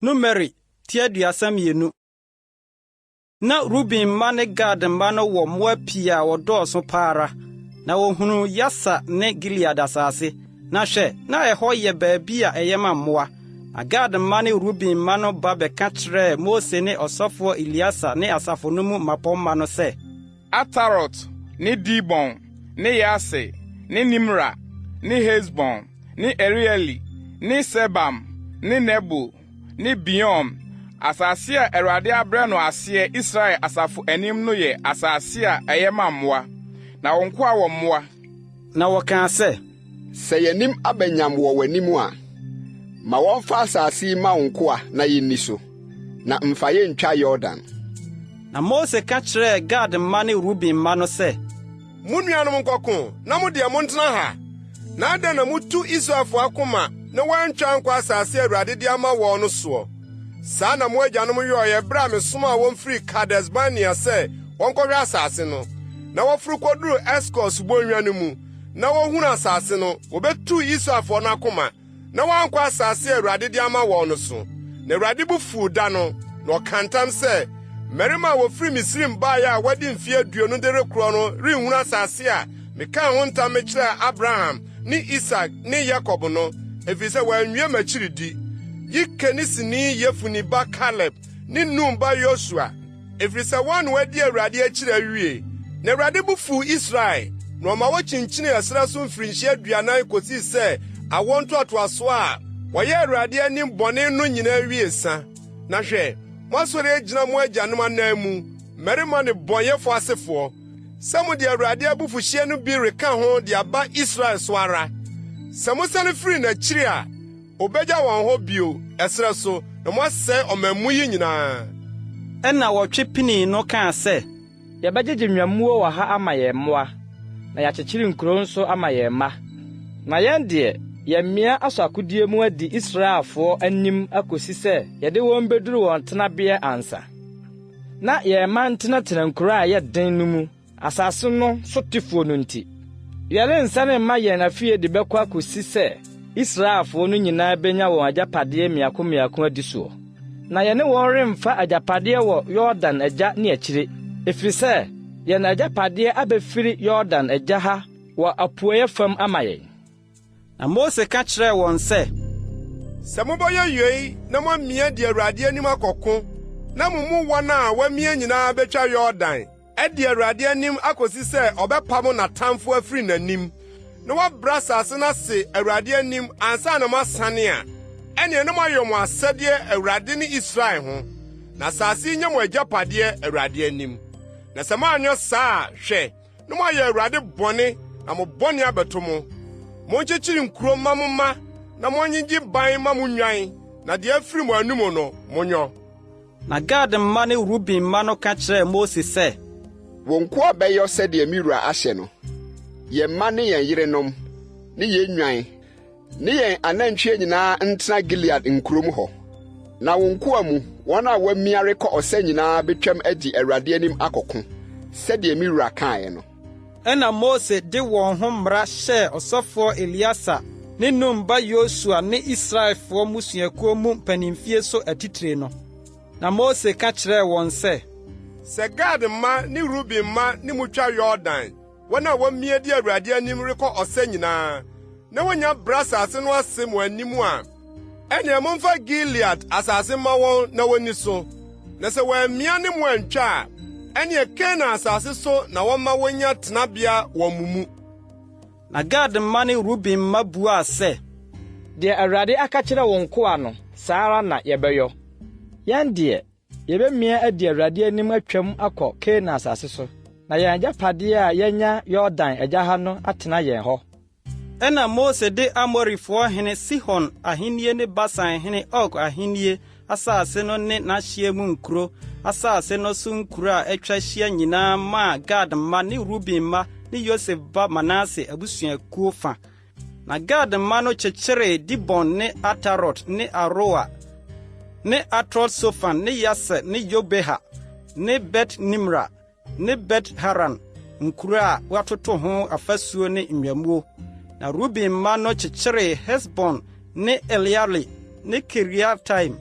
Numeri ti 32. Na Ruben mma ne Gad mma no wɔ mmoa pii a wɔdɔɔso pa ara, na wɔhunuu Yaser ne Gilead asase, na hwɛ, na ɛhɔ yɛ baabi a ɛyɛ ma mmoa. Na Gad mma ne Ruben mma no ba bɛka kyerɛɛ Mose ne ɔsɔfoɔ Eleasa ne asafo no mu mmapɔmma no sɛ. Atarot ne Dibon ne Yaser ne Nimra ne Hesbon ne Eleale ne Sebam ne Nebo ne Beon, asase a Awurade abrɛ no aseɛ Israel asafo anim no yɛ asase a ɛyɛ ma mmoa, na wo nkoa wɔ mmoa. Na wɔkaa sɛ, Sɛ yɛn anim aba nyam wɔ w'anim a, ma wɔmfa asase yi mma wo nkoa na yenni so, na mfa yɛn ntwa Yordan. Na Mose ka kyerɛɛ Gad mma ne Ruben mma no sɛ, Mo nuanom nkɔko, na mo deɛ montena ha? Na adɛn na mutu Israelfo akoma na wɔantwa ankɔ asase a Awurade de ama wɔn no soɔ? Saa na mo agyanom yɔeɛ berɛ a mesomaa wɔn firii Kades-Barnea sɛ wɔnkɔhwɛ asase no. Na wɔforo kɔduruu Eskol subonhwa no mu, na wɔhunuu asase no, wɔbɛtuu Israelfoɔ no akoma, na wɔankɔ asase a Awurade de ama wɔn no so. Na Awurade bo fuw da no, na ɔkaa ntam sɛ, Mmarima a wɔfiri Misraim baeɛ a wɔadi mfeɛ 20 de rekorɔ no renhunu asase a mekaa ho ntam mekyerɛɛ Abraham ne Isak ne Yakob no, ɛfiri sɛ wɔanwie m'akyiri di. Yi Kenisini Yefune ba Kaleb ne Nun ba Yosua. Ɛfiri sɛ wɔn na wɔadi Awurade akyiri awie. Na Awurade bo fuw Israel, na ɔma wokyinkyinii ɛserɛ so mfirinhyia 40 kosii sɛ awo ntoatoaso a wɔyɛɛ Awurade anim bɔne no nyinaa wiee sa. Na hwɛ, moasɔre agyina mo agyanom ananmu, mmarima nnebɔneyɛfo asefoɔ, sɛ mode Awurade abufuhyeɛ no bi reka ho de aba Israel so ara. Sɛ mosane firi n'akyiri a, Obegya wɔn hɔ bio, ɛserɛ so, na moasɛe ɔman mu yi nyinaa. Ɛnna wɔtwe pinii no kaa sɛ. Yɛbɛgyegye nnwammuo wɔ ha ama yɛn mmoa, na yɛakyekyere nkuro nso ama yɛn mma. Na yɛn deɛ, yɛamia asɔ akodie mu adi Israelfoɔ anim akɔsi sɛ yɛde wɔn bɛduru wɔn tenabea ansa. Na yɛn mma ntenatena nkuro a ɛyɛ den no mu. Asase no sotefoɔ no nti, yɛrensane mma yɛn afie de bɛkɔ akɔsi sɛ Israelfoɔ no nyinaa bɛnya wɔn agyapadeɛ mmiako mmiako adi soɔ. Na yɛne wɔn remfa agyapadeɛ wɔ Yordan agya ne akyire, ɛfiri sɛ yɛn agyapadeɛ abɛfiri Yordan agya ha wɔ apueeɛ fam ama yɛn. Na Mose ka kyerɛɛ wɔn sɛ, Sɛ mobɛyɛ yei na moamia adi Awurade anim akɔko, na mo mu wɔn a wɔamia nyinaa betwa Yordan adi Awurade anim akosi sɛ ɔbɛpam n'atamfo afiri n'anim, na wabrɛ asase no ase Awurade anim ansa na moasane a, ɛnneɛ na moayɛ mo asɛdeɛ Awurade ne Israel ho, na asase yi nyɛ mo agyapadeɛ Awurade anim. Na sɛ moanyɛ saa a, hwɛ, na moayɛ Awurade bɔne na mo bɔne abɛto mo. Monkyekyere nkuro mma mo mma na monnyegye ban mma mo nnwan, na deɛ afiri mo anom no, monyɔ. Na Gad mma ne Ruben mma no ka kyerɛɛ Mose sɛ. Wo nkoa bɛyɔ sɛdeɛ me wura ahyɛ no. Yɛn mma ne yɛn yerenom, ne yɛn nnwan, ne yɛn anantwie nyinaa ntena Gilead nkurom hɔ. Na wo nkoa mu, wɔn a wɔamia rekɔ ɔsa nyinaa betwam adi Awurade anim akɔko, sɛdeɛ me wura kaeɛ no. Ɛnna Mose de wɔn ho mmara hyɛɛ ɔsɔfoɔ Eleasa ne Nun ba Yosua ne Israelfoɔ mmusuakuo mu mpanimfie so atitire no. Na Mose ka kyerɛɛ wɔn sɛ. Sɛ Gad mma ne Ruben mma ne mo twa Yordan, wɔn a wɔamia di Awurade anim rekɔ ɔsa nyinaa, na wonya brɛ asase no ase mo anim a, ɛnneɛ momfa Gilead asase mma wɔn na wonni so. Na sɛ wɔammia ne mo antwa a, ɛnneɛ Kanaan asase so na wɔmma wonnya tenabea wɔ mo mu. Na Gad mma ne Ruben mma buaa sɛ. Deɛ Awurade aka kyerɛ wo nkoa no, saa ara na yɛbɛyɔ. Yɛn deɛ, Yebemia adi Awurade anim atwam akɔ Kanaan asase so, na yɛn agyapadeɛ a yɛanya Yordan agya ha no atena yɛn hɔ. Ɛnna Mose de Amorifoɔ hene Sihon ahennie ne Basan hene Og ahennie asase no ne n'ahyeɛ mu nkuro asase no so nkuro a atwa ahyia nyinaa maa Gad mma ne Ruben mma ne Yosef ba Manase abusuakuo fa. Na Gad mma no kyekyeree Dibon ne Atarot ne Aroer ne Atrot-Sofan ne Yaser ne Yogbeha ne Bet-Nimra ne Bet-Haran, nkuro a wɔatoto ho afasuo ne nnwammuo. Na Ruben mma no kyekyeree Hesbon ne Eleale ne Kiriataim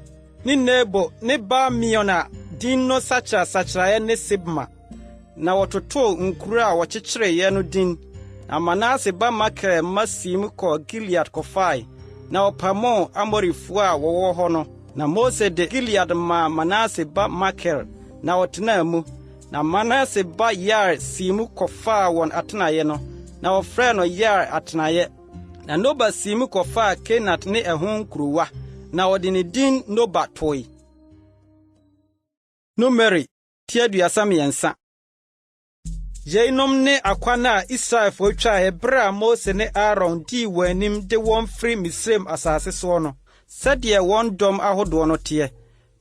ne Nebo ne Baal-Meon a din no sakyerasakyeraeɛ ne Sibma. Na wɔtotoo nkuro a wɔkyekyereeɛ no din. Na Manase ba Makir mma siim kɔɔ Gilead kɔfae, na wɔpamoo Amorifoɔ a wɔwɔ hɔ no. Na Mose de Gilead maa Manase ba Makir, na ɔtenaa mu. Na Manase ba Yair sii mu kɔfaa wɔn atenaeɛ no, na wɔfrɛɛ no Yair atenaeɛ. Na Noba sii mu kɔfaa Kenat ne ɛho nkurowa, na ɔde ne din Noba toe. Numeri ti 33. Yeinom ne akwan a Israelfoɔ twaeɛ berɛ a Mose ne Aaron dii wɔn anim de wɔn firi Misraim asase soɔ no, sɛdeɛ wɔn dɔm ahodoɔ no teɛ.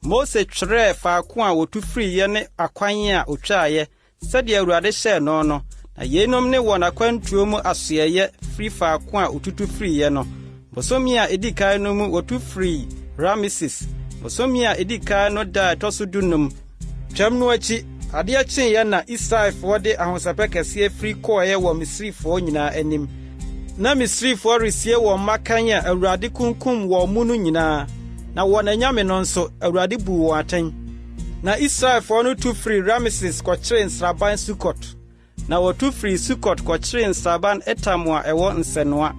Mose twerɛɛ faako a wɔtu firiiɛ ne akwan a wɔtwaeɛ sɛdeɛ Awurade hyɛɛ no no, na yeinom ne wɔn akwantuo mu asoɛeɛ firi faako a wɔtutu firiiɛ no. Bosome a ɛdi kan no mu wɔtu firii Rameses, bosome a ɛdi kan no da a ɛtɔ so dunum. Twam no akyi, adeɛ kyeeɛ na Israelfoɔ de ahosɛpɛ kɛseɛ firi kɔeɛ wɔ Misrifoɔ nyinaa anim. Na Misrifoɔ resie wɔn mmakan a Awurade kunkum wɔn mu no nyinaa, na wɔn anyame no nso, Awurade buu wɔn atɛn. Na Israelfoɔ no tu firii Rameses kɔkyeree nsraban Sukot. Na wɔtu firii Sukot kɔkyeree nsraban Etam a ɛwɔ nsɛnoa.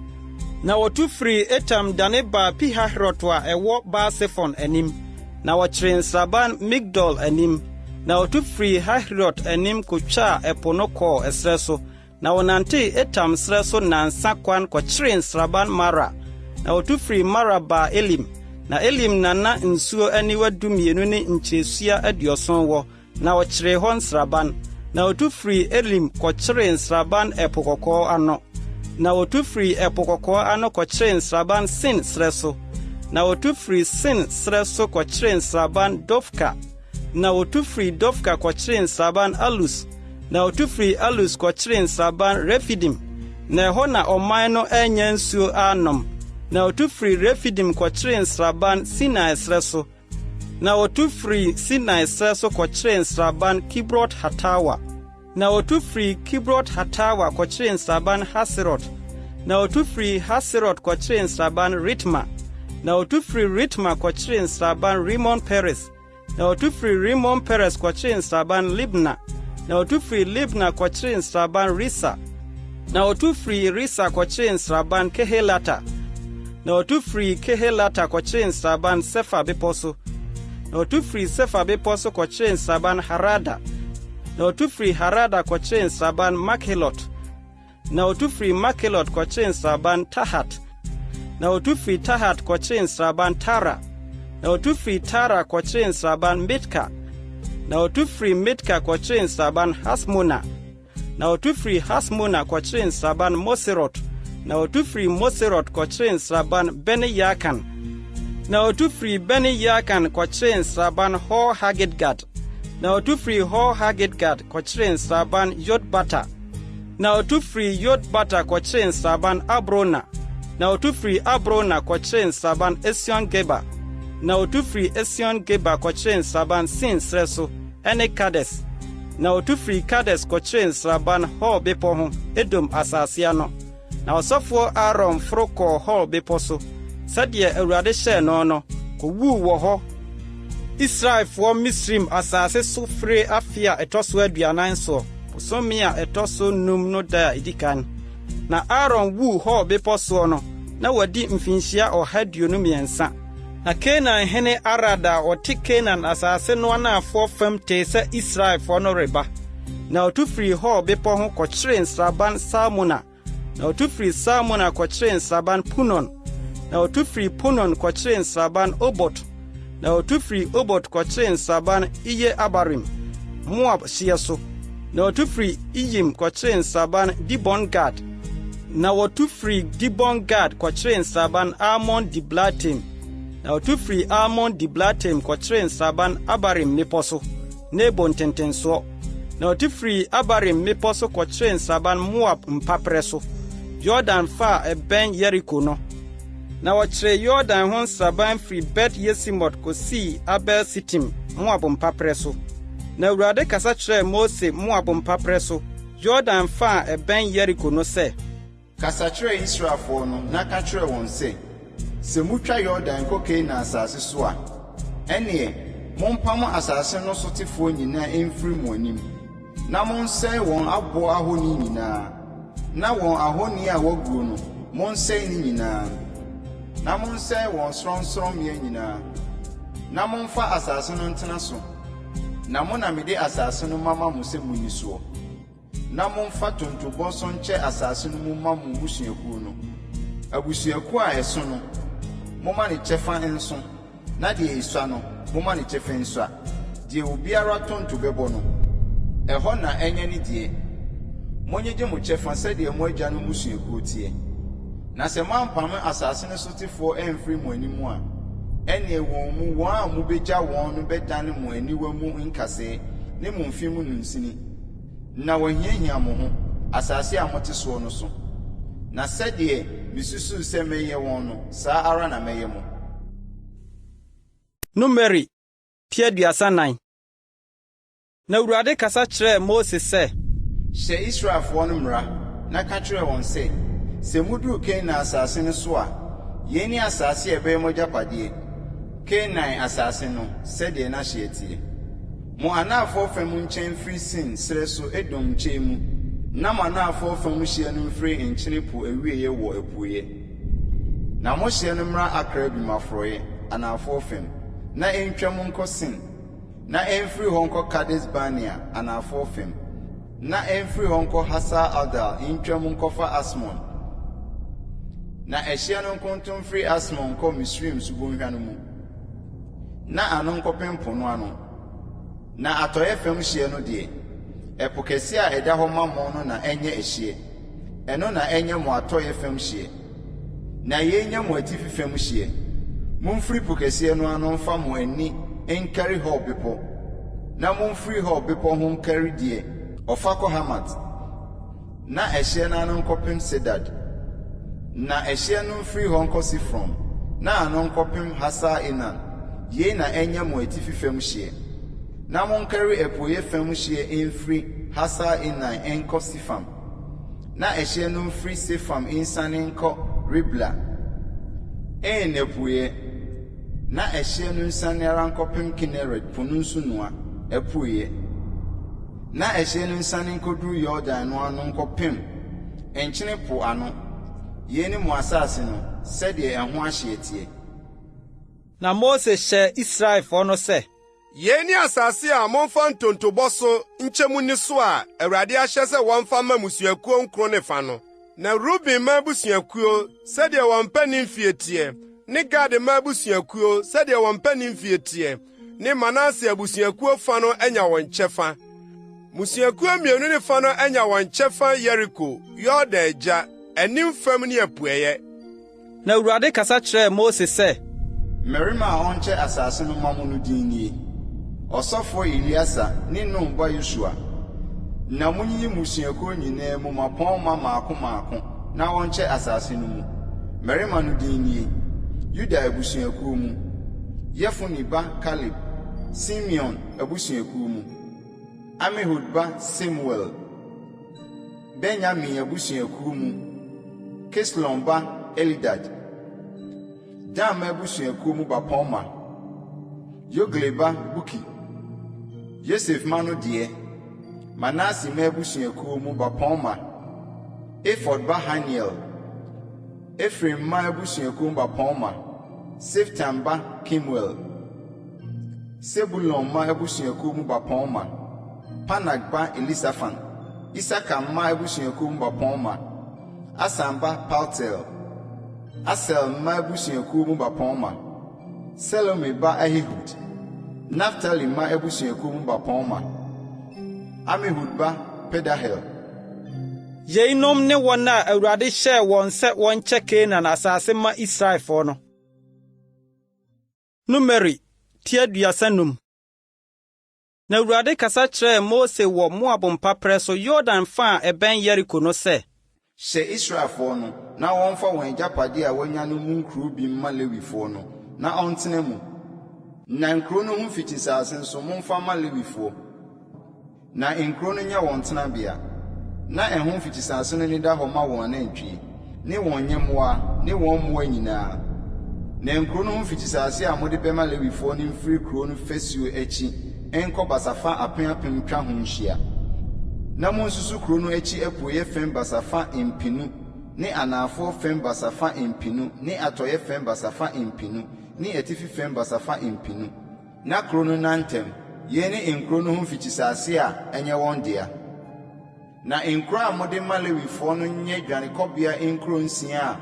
Na wɔtu firii Etam dane baa Pihahirot a ɛwɔ Baal-Sefon anim, na wɔkyeree nsraban Migdol anim. Na wɔtu firii Hahirot anim kotwaa ɛpo no kɔɔ ɛserɛ so, Na wɔnantee Etam serɛ so nnansa kwan kɔkyeree nsraban Mara. Na wɔtu firii Mara baa Elim. Na Elim na na nsuo aniwa 12 ne nkyiresua 70 wɔ, na wɔkyeree hɔ nsraban. Na wɔtu firii Elim kɔkyeree nsraban Ɛpo Kɔkɔɔ ano. Na wɔtu firii Ɛpo Kɔkɔɔ ano kɔkyeree nsraban Sin serɛ so. Na wɔtu firii Sin serɛ so kɔkyeree nsraban Dofka. Na wɔtu firii Dofka kɔkyeree nsraban Alus. Na wɔtu firii Alus kɔkyeree nsraban Refidim, na ɛhɔ na ɔman no annya nsuo annom. Na wɔtu firii Refidim kɔkyeree nsraban Sinai serɛ so. Na wɔtu firii Sinai serɛ so kɔkyeree nsraban Kibrot-Hatawa. Na wɔtu firii Kibrot-Hatawa kɔkyeree nsraban Haserot. Na wɔtu firii Haserot kɔkyeree nsraban Ritma. Na wɔtu firii Ritma kɔkyeree nsraban Rimon-Peres. Na wɔtu firii Rimon Peres kɔkyeree nsraban Libna. Na wɔtu firii Libna kɔkyeree nsraban Risa. Na wɔtu firii Risa kɔkyeree nsraban Kehelata. Na wɔtu firii Kehelata kɔkyeree nsraban Sefa bepɔ so. Na wɔtu firii Sefa bepɔ so kɔkyeree nsraban Harada. Na wɔtu firii Harada kɔkyeree nsraban Makhelot. Na wɔtu firii Makhelot kɔkyeree nsraban Tahat. Na wɔtu firii Tahat kɔkyeree nsraban Tara. Na wɔtu firii Tara kɔkyeree nsraban Mitka. Na wɔtu firii Mitka kɔkyeree nsraban Hasmona. Na wɔtu firii Hasmona kɔkyeree nsraban Moserot. Na wɔtu firii Moserot kɔkyeree nsraban Bene-Yaakan. Na wɔtu firii Bene-Yaakan kɔkyeree nsraban Hor-Hagidgad. Na wɔtu firii Hor-Hagidgad kɔkyeree nsraban Yotbata. Na wɔtu firii Yotbata kɔkyeree nsraban Abrona. Na wɔtu firii Abrona kɔkyeree nsraban Esion-Geber. Na wɔtu firii Esion-Geber kɔkyeree nsraban Sin serɛ so, ɛne Kades. Na wɔtu firii Kades kɔkyeree nsraban Hor bepɔ ho, Edom asase ano. Na ɔsɔfoɔ Aaron foro kɔɔ Hor bepɔ so, sɛdeɛ Awurade hyɛɛ no no, kɔwuu wɔ hɔ Israelfoɔ Misraim asase so fire afe a ɛtɔ so 40 soɔ, bosome a ɛtɔ so num no da a ɛdi kan. Na Aaron wuu Hor bepɔ soɔ no, na wadi mfirinhyia 123. Na Kanaan hene Arad a ɔte Kanaan asase no anafoɔ fam tee sɛ Israelfoɔ no reba. Na ɔtu firii Hor bepɔ ho kɔkyeree nsraban Salmona. Na ɔtu firii Salmona kɔkyeree nsraban Punon. Na ɔtu firii Punon kɔkyeree nsraban Obot. Na ɔtu firii Obot kɔkyeree nsraban Iye-Abarim, Moab hyeɛ so. Na ɔtu firii Iyim kɔkyeree nsraban Dibon-Gad. Na wɔtu firii Dibon-Gad kɔkyeree nsraban Almon-Diblataim. Na wɔtu firii Almon-Diblataim kɔkyeree nsraban Abarim mmepɔ so. Nebo ntentensoɔ. Na wɔtu firii Abarim mmepɔ so kɔkyeree nsraban Moab mpaperɛ so, Yordan fa a ɛbɛn Yeriko no. Na wɔkyeree Yordan ho nsraban firii Bet-Yesimot kosii Abel-Sitim, Moab mpaperɛ so. Na Awurade kasa kyerɛɛ Mose Moab mpaperɛ so, Yordan fa a ɛbɛn Yeriko no sɛ. Kasa kyerɛ Israelfoɔ no na ka kyerɛ wɔn sɛ, 'Sɛ motwa Yordan kɔ Kanaan asase so a, ɛnneɛ, mompamo asase no sotefoɔ nyinaa mfiri mo anim, na monsɛe wɔn aboɔ ahoni nyinaa, na wɔn ahoni a wɔaguo no, monsɛe ne nyinaa, na monsɛe wɔn sorɔnsorɔmmea nyinaa, na momfa asase no ntena so, na mo na mede asase no mama mo sɛ monni soɔ. Na momfa tontobɔ nso nkyɛ asase no mu mma mo mmusuakuo no. Abusuakuo a ɛso no, momma ne kyɛfa nso, na deɛ esua no, momma ne kyɛfa nsua. Deɛ obiara tonto bɛbɔ no, ɛhɔ na ɛnyɛ ne deɛ. Monnyegye mo kyɛfa sɛdeɛ mo agyanom mmusuakuo teɛ. Na sɛ moampamo asase no sotefoɔ amfiri mo anim a, ɛnneɛ wɔn mu wɔn a mobɛgya wɔn no bɛdane mo aniwa mu nkasɛɛ ne mo mfe mu nnunsini. Na wɔahiahia mo ho, asase a mote soɔ no so. Na sɛdeɛ mesusuu sɛ mɛyɛ wɔn no, saa ara na mɛyɛ mo. Numeri ti 34. Na Awurade kasa kyerɛɛ Mose sɛ. Hyɛ Israelfoɔ no mmara, na ka kyerɛ wɔn sɛ, 'Sɛ moduru Kanaan asase no so a, yei ne asase a ɛbɛyɛ mo agyapadeɛ, Kanaan asase no, sɛdeɛ n'ahyeɛ teɛ. Mo anafoɔ fam nkyɛn mfiri Sin serɛ so Edom nkyɛn mu, na mo anafoɔ fam hyeɛ no mfiri Nkyene Po awieeɛ wɔ apueeɛ. Na mo hyeɛ no mmra Akrabim aforoeɛ, anafoɔ fam, na ɛntwam nkɔ Sin, na ɛmfiri hɔ nkɔ Kades-Barnea, anafoɔ fam, na ɛmfiri hɔ nkɔ Hasar-Adar ntwam nkɔfa Asmon. Na ɛhyeɛ no nkonto mfiri Asmon nkɔ Misraim subonhwa no mu. na ano nkɔpem po no ano. Na atɔeɛ fam hyeɛ no deɛ, ɛpo kɛseɛ a ɛda hɔ ma mo no na ɛnyɛ ɛhyeɛ, ɛno na ɛnyɛ mo atɔeɛ fam hyeɛ. Na yei nyɛ mo atifi fam hyeɛ, Momfiri po kɛseɛ no ano mfa mo ani nkari Hor bepɔ, na momfiri Hor bepɔ ho nkari deɛ ɔfa kɔ Hamat. Na ɛhyeɛ no ano nkɔpem Sedad, na ɛhyeɛ no mfiri hɔ nkɔ Sifron, na ano nkɔpem Hasar-Enan, yei na ɛnyɛ mo atifi fam hyeɛ. Na monkari apueeɛ fam hyeɛ mfiri Hasar-Enan nkɔ Sefam, na ɛhyeɛ no mfiri Sefam nsiane nkɔ Ribla, En apueeɛ, na ɛhyeɛ no nsiane ara nkɔpem Kineret po no nsunoa, apueeɛ. Na ɛhyeɛ no nsiane nkɔduru Yordan no ano nkɔpem Nkyene Po ano. Yei ne mo asase no, sɛdeɛ ɛho ahyeɛ teɛ. Na Mose hyɛɛ Israelfoɔ no sɛ. Yei ne asase a momfa ntontobɔ so nkyɛ mu nni so a Awurade ahyɛ sɛ wɔmfa mma mmusuakuo nkron ne fa no. Na Ruben mma abusuakuo, sɛdeɛ wɔn mpanimfie teɛ, ne Gad mma abusuakuo, sɛdeɛ wɔn mpanimfie teɛ, ne Manase abusuakuo fa no anya wɔn kyɛfa. Mmusuakuo mmienu ne fa no anya wɔn kyɛfa Yeriko, Yordan agya, anim fam ne apueeɛ. Na Awurade kasa kyerɛɛ Mose sɛ. Mmarima a wɔnkyɛ asase no mma mo no din nie, Ɔsɔfoɔ Eleasa ne Nun ba Yosua. Na monyiyi mmusuakuo nyinaa mu mmapɔmma mmaako mmaako na wɔnkyɛ asase no mu. Mmarima no din nie, Yuda abusuakuo mu, Yefune ba Kaleb, Simeon abusuakuo mu, Amihud ba Semuel, Benyamin abusuakuo mu, Kislon ba Elidad, Dan mma abusuakuo mu bapɔmma, Yogli ba Buki, Yosef mma no deɛ, Manase mma abusuakuo mu bapɔmma, Efod ba Haniel, Efraim mma abusuakuo mu bapɔmma, Siftan ba Kemuel, Sebulon mma abusuakuo mu bapɔmma, Parnak ba Elisafan, Isakar mma abusuakuo mu bapɔmma, Asan ba Paltiel, Aser mma abusuakuo mu bapɔmma, Selomi ba Ahihud, Naftali mma abusuakuo mu bapɔmma, Amihud ba Pedahel. Yeinom ne wɔn a Awurade hyɛɛ wɔn sɛ wɔnkyɛ Kanaan asase mma Israelfoɔ no. Numeri ti 35. Na Awurade kasa kyerɛɛ Mose wɔ Moab mpaperɛ so Yordan fa a ɛbɛn Yeriko no sɛ. Hyɛ Israelfoɔ no na wɔmfa wɔn agyapadeɛ a wɔanya no mu nkuro bi mma Lewifoɔ no, na wɔntena mu. Na nkuro no ho mfikyisase nso, momfa mma Lewifoɔ. Na nkuro no nyɛ wɔn tenabea, na ɛho mfikyisase no nneda hɔ mma wɔn anantwie, ne wɔn nyɛmmoa ne wɔn mmoa nyinaa. Na nkuro no ho mfikyisase a mode bɛma Lewifoɔ no mfiri kuro no fasuo akyi nkɔ basafa apem ntwa ho nhyia. Na monsusu kuro no akyi apueeɛ fam basafa mpenu ne anaafoɔ fam basafa mpenu ne atɔeɛ fam basafa mpenu ne atifi fam basafa mpenu. Na kuro no nna ntam. Yei ne nkuro no ho mfikyisase a ɛnyɛ wɔn dea. Na nkuro a mode ma Lewifoɔ no nyɛ dwanekɔbea nkuro nsia a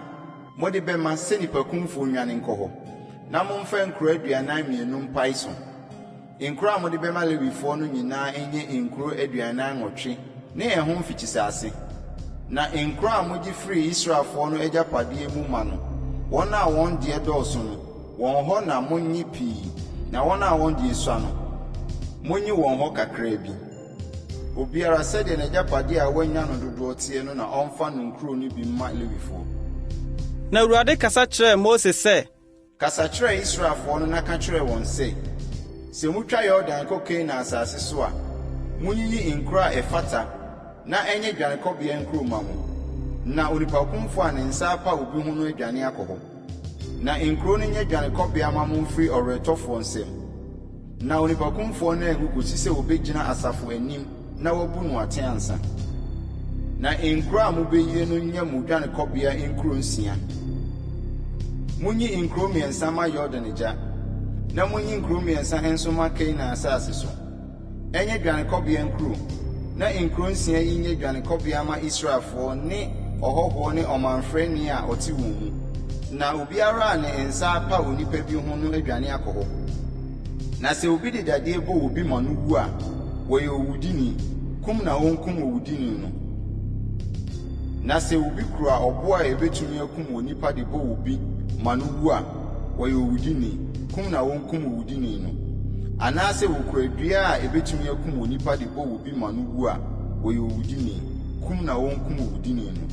mode bɛma sɛ nnipakumfoɔ nnwane nkɔ hɔ, na momfa nkuro 42 mpae so. Nkuro a mode bɛma Lewifoɔ no nyinaa nyɛ nkuro 48 ne ɛho mfikyisase. Na nkuro a mogye firi Israelfoɔ no agyapadeɛ mu ma no, wɔn a wɔn deɛ dɔɔso no, wɔn hɔ na monnye pii, na wɔn a wɔn deɛ sua no, monnye wɔn hɔ kakraa bi. Obiara, sɛdeɛ n'agyapadeɛ a wanya no dodoɔ teɛ no na ɔmfa no nkuro no bi mma Lewifoɔ. Na Awurade kasa kyerɛɛ Mose sɛ. Kasa kyerɛ Israelfoɔ no na ka kyerɛ wɔn sɛ, 'Sɛ mutwa Yordan kɔ Kanaan asase so a, munyiyi nkuro a ɛfata na ɛnyɛ dwanekɔbea nkuro mma mo, na onipakumfoɔ a ne nsa apa obi ho no adwane akɔ hɔ. Na nkuro no nyɛ dwanekɔbea mma mo mfiri ɔweretɔfoɔ nsam. Na onipakumfoɔ no anwu kosi sɛ obegyina asafo anim na wɔabu no atɛn ansa. Na nkuro a mubeyie no nyɛ mo dwanekɔbea nkuro nsia. Munyi nkuro mmiɛnsa mma Yordan agya, na munyi nkuro mmiɛnsa nso mma Kanaan asase so. Ɛnyɛ dwanekɔbea nkuro, na nkuro nsia yi nyɛ dwanekɔbea mma Israelfoɔ ne ɔhɔhoɔ ne ɔmamfrani a ɔte wɔn mu, na obiara a ne nsa apa onipa bi ho no adwane akɔ hɔ. Na sɛ obi de dadeɛ bɔ obi ma no wu a, ɔyɛ owudini, kum na wɔnkum owudini no. Na sɛ obi kura ɔbo a ebetumi akum onipa de bɔ obi ma no wu a, ɔyɛ owudini, kum na wonkum owudini no. Anaasɛ okura dua a ebetumi akum onipa de bɔ obi ma no wu a, ɔyɛ owudini, kum na wonkum owudini no.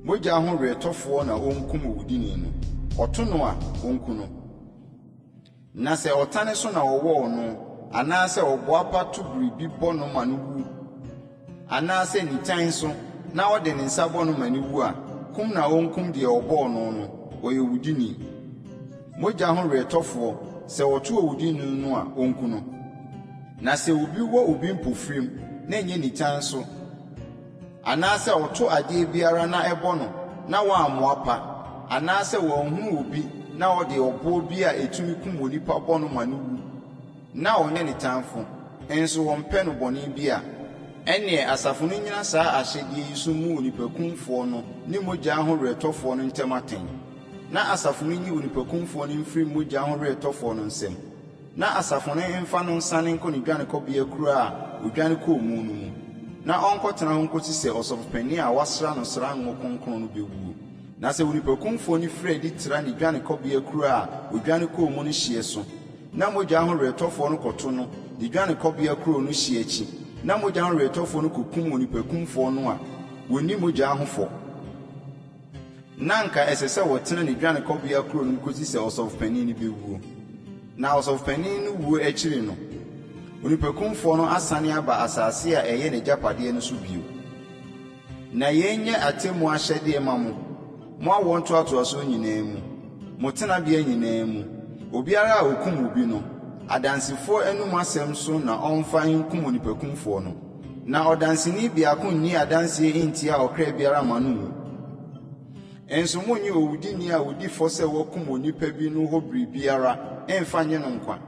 Mogya ho weretɔfoɔ na onkum owudini no, ɔto no a, wonku no. Na sɛ ɔtane so na ɔwɔɔ no, anaasɛ ɔboapa to biribi bɔ no ma no wu, anaasɛ nitan so na ɔde ne nsa bɔ no ma no wu a, kum na onkum deɛ ɔbɔɔ no no, ɔyɛ owudini. Mogya ho weretɔfoɔ, sɛ ɔto owudini no a, onku no. Na sɛ obi wɔ obi mpofirim, na ɛnyɛ nitan so, Anaasɛ ɔto adeɛ biara na ɛbɔ no na wammoa pa, anaasɛ wanhunu obi na ɔde ɔboɔ bi a ɛtumi kum onipa bɔ no ma no wu, na ɔnyɛ ne tamfo, nso ɔmpɛ no bɔne bi a, ɛnneɛ asafo no nnyina saa ahyɛdeɛ yi so mmu onipakumfoɔ no ne mogya ho weretɔfoɔ no ntam atɛn, na asafo no nyi onipakumfoɔ no mfiri mogya ho weretɔfoɔ no nsam. Na asafo no mfa no nsiane nkɔ ne dwanekɔbea kuro a ɔdwane kɔɔ mu no mu, na ɔnkɔtena hɔ nkɔsi sɛ ɔsɔfopanin a wɔasra no sra ngo kronkron no bɛwuo. Na sɛ onipakumfoɔ no firi adi tra ne dwanekɔbea kuro a ɔdwane kɔɔ mu no hyeɛ so, na mogya ho weretɔfoɔ no kɔto no ne dwanekɔbea kuro no hyeɛ akyi, na mogya ho weretɔfoɔ no kɔkum onipakumfoɔ no a, wɔnni mogya ho fɔ. Na anka ɛsɛ sɛ wɔtena ne dwanekɔbea kuro no mu kosi sɛ ɔsɔfopanin no bewuo. Na ɔsɔfopanin no wuo akyiri no, onipakumfoɔ no asane aba asase a ɛyɛ n'agyapadeɛ no so bio. Na yei nyɛ atemmuo ahyɛdeɛ mma mo, mo awoɔ ntoatoasoɔ nyinaa mu, mo tenabea nyinaa mu, Obiara a ɔkum obi no, adansefoɔ anom asɛm so na ɔmfa nkum onipakumfoɔ no. Na ɔdanseni biako nni adanse ntia ɔkra biara mma no nwu. Nso munnye owudini a odi fɔ sɛ wakum onipa bi no hɔ biribiara mmfa nnye no nkwa,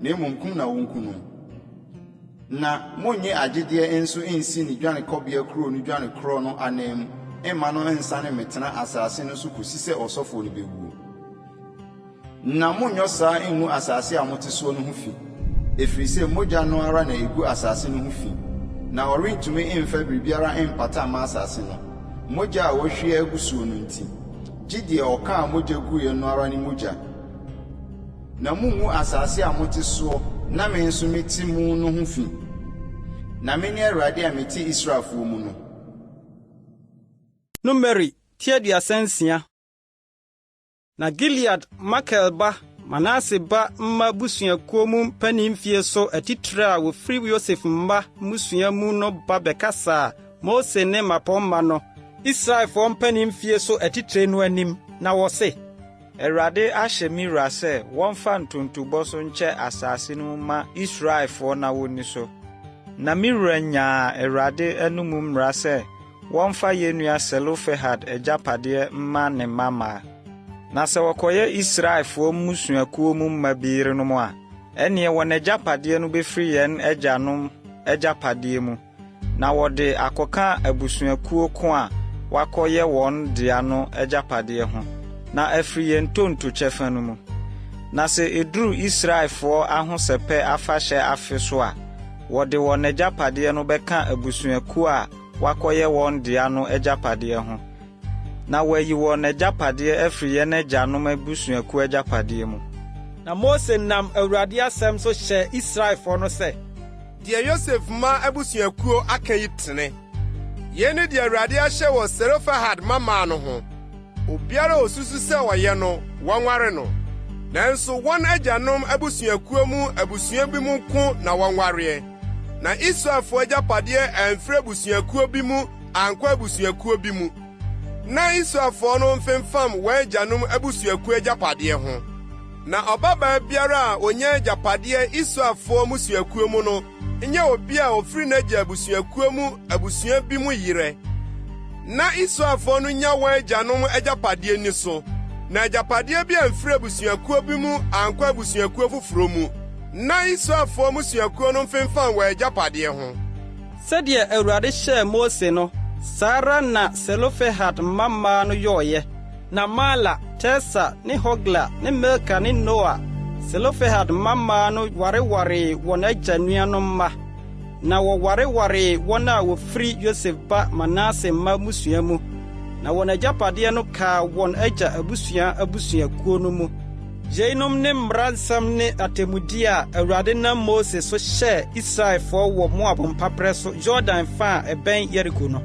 na mmom kum na wonku no. Na munnye agyedeɛ nso nsi ne dwanekɔbea kurow no dwanekorɔ no ananmu mma no nnsane mmetena asase no so kosi sɛ ɔsɔfoɔ no bewuo. Na monnyɔ saa ngu asase a mote soɔ no ho fi, ɛfiri sɛ mogya no ara na ɛgu asase no ho fi, na wɔrentumi mfa biribiara mpata mma asase no, mogya a wɔahwie agu soɔ no nti, gye deɛ ɔkaa mogya guiɛ no ara ne mogya. Na monngu asase a mote soɔ na me nso mete mu no ho fi. Na mene Awurade a mete Israelfoɔ mu no. Numeri ti 36. Na Gilead Makir ba Manase ba mma abusuakuo mu mpanimfie so atitire a wɔfiri Yosef mma mmusua mu no ba bɛkasaa Mose ne mmapɔmma no, Israelfoɔ mpanimfie so atitire no anim, na wɔse. Awurade ahyɛ me wura sɛ wɔmfa ntontobɔ so nkyɛ asase no mu mma Israelfoɔ na wɔnni so. Na me wura nyaa Awurade anomu mmara sɛ wɔmfa yɛn nua Selofehad agyapadeɛ mma ne mmammaa. Na sɛ wɔkɔyɛ Israelfoɔ mmusuakuo mu mma bi yerenom a, ɛnneɛ wɔn agyapadeɛ no bɛfiri yɛn agyanom agyapadeɛ mu, na wɔde akɔka abusuakuo ko a wɔakɔyɛ wɔn dea no agyapadeɛ ho, na afiri yɛn ntonto kyɛfa no mu. Na sɛ ɛduru Israelfoɔ ahosɛpɛ afahyɛ afe so a, wɔde wɔn agyapadeɛ no bɛka abusuakuo a wɔakɔyɛ wɔn dea no agyapadeɛ ho, na wɔayi wɔn agyapadeɛ afiri yɛn agyanom abusuakuo agyapadeɛ mu. Na Mose nam Awurade asɛm so hyɛɛ Israelfoɔ no sɛ. Deɛ Yosef mma abusuakuo aka yi tene. Yei ne deɛ Awurade ahyɛ wɔ Selofehad mmammaa no ho. Obiara a osusu sɛ ɔyɛ no, wɔnware no. Nanso wɔn agyanom abusuakuo mu abusua bi mu nko na wɔnwareɛ. Na Israelfoɔ agyapadeɛ amfiri abusuakuo bi mu ankɔ abusuakuo bi mu. Na Israelfoɔ no mfemfam wɔn agyanom abusuakuo agyapadeɛ ho. Na ɔbabaa biara a onya agyapadeɛ Israelfoɔ mmusuakuo mu no nyɛ obi a ofiri n'agya abusuakuo mu abusua bi mu yerɛ. Na Israelfoɔ no nya wɔn agyanom agyapadeɛ nni so, na agyapadeɛ bi amfiri abusuakuo bi mu ankɔ abusuakuo foforɔ mu. Na Israelfoɔ mmusuakuo no mfemfam wɔn agyapadeɛ ho. Sɛdeɛ Awurade hyɛɛ Mose no, saa ara na Selofehad mmammaa no yɔeɛ. Na Mahla, Tirsa ne Hogla ne Milka ne Noa, Selofehad mmammaa no warewaree wɔn agya nuanom mma, na wɔwarewaree wɔn a wɔfiri Yosef ba Manase mma mmusua mu, na wɔn agyapadeɛ no kaa wɔn agya abusua abusuakuo no mu. Yeinom ne mmara nsɛm ne atemmudeɛ a Awurade nam Mose so hyɛɛ Israelfoɔ wɔ Moab mpaperɛ so Yordan fa a ɛbɛn Yeriko no.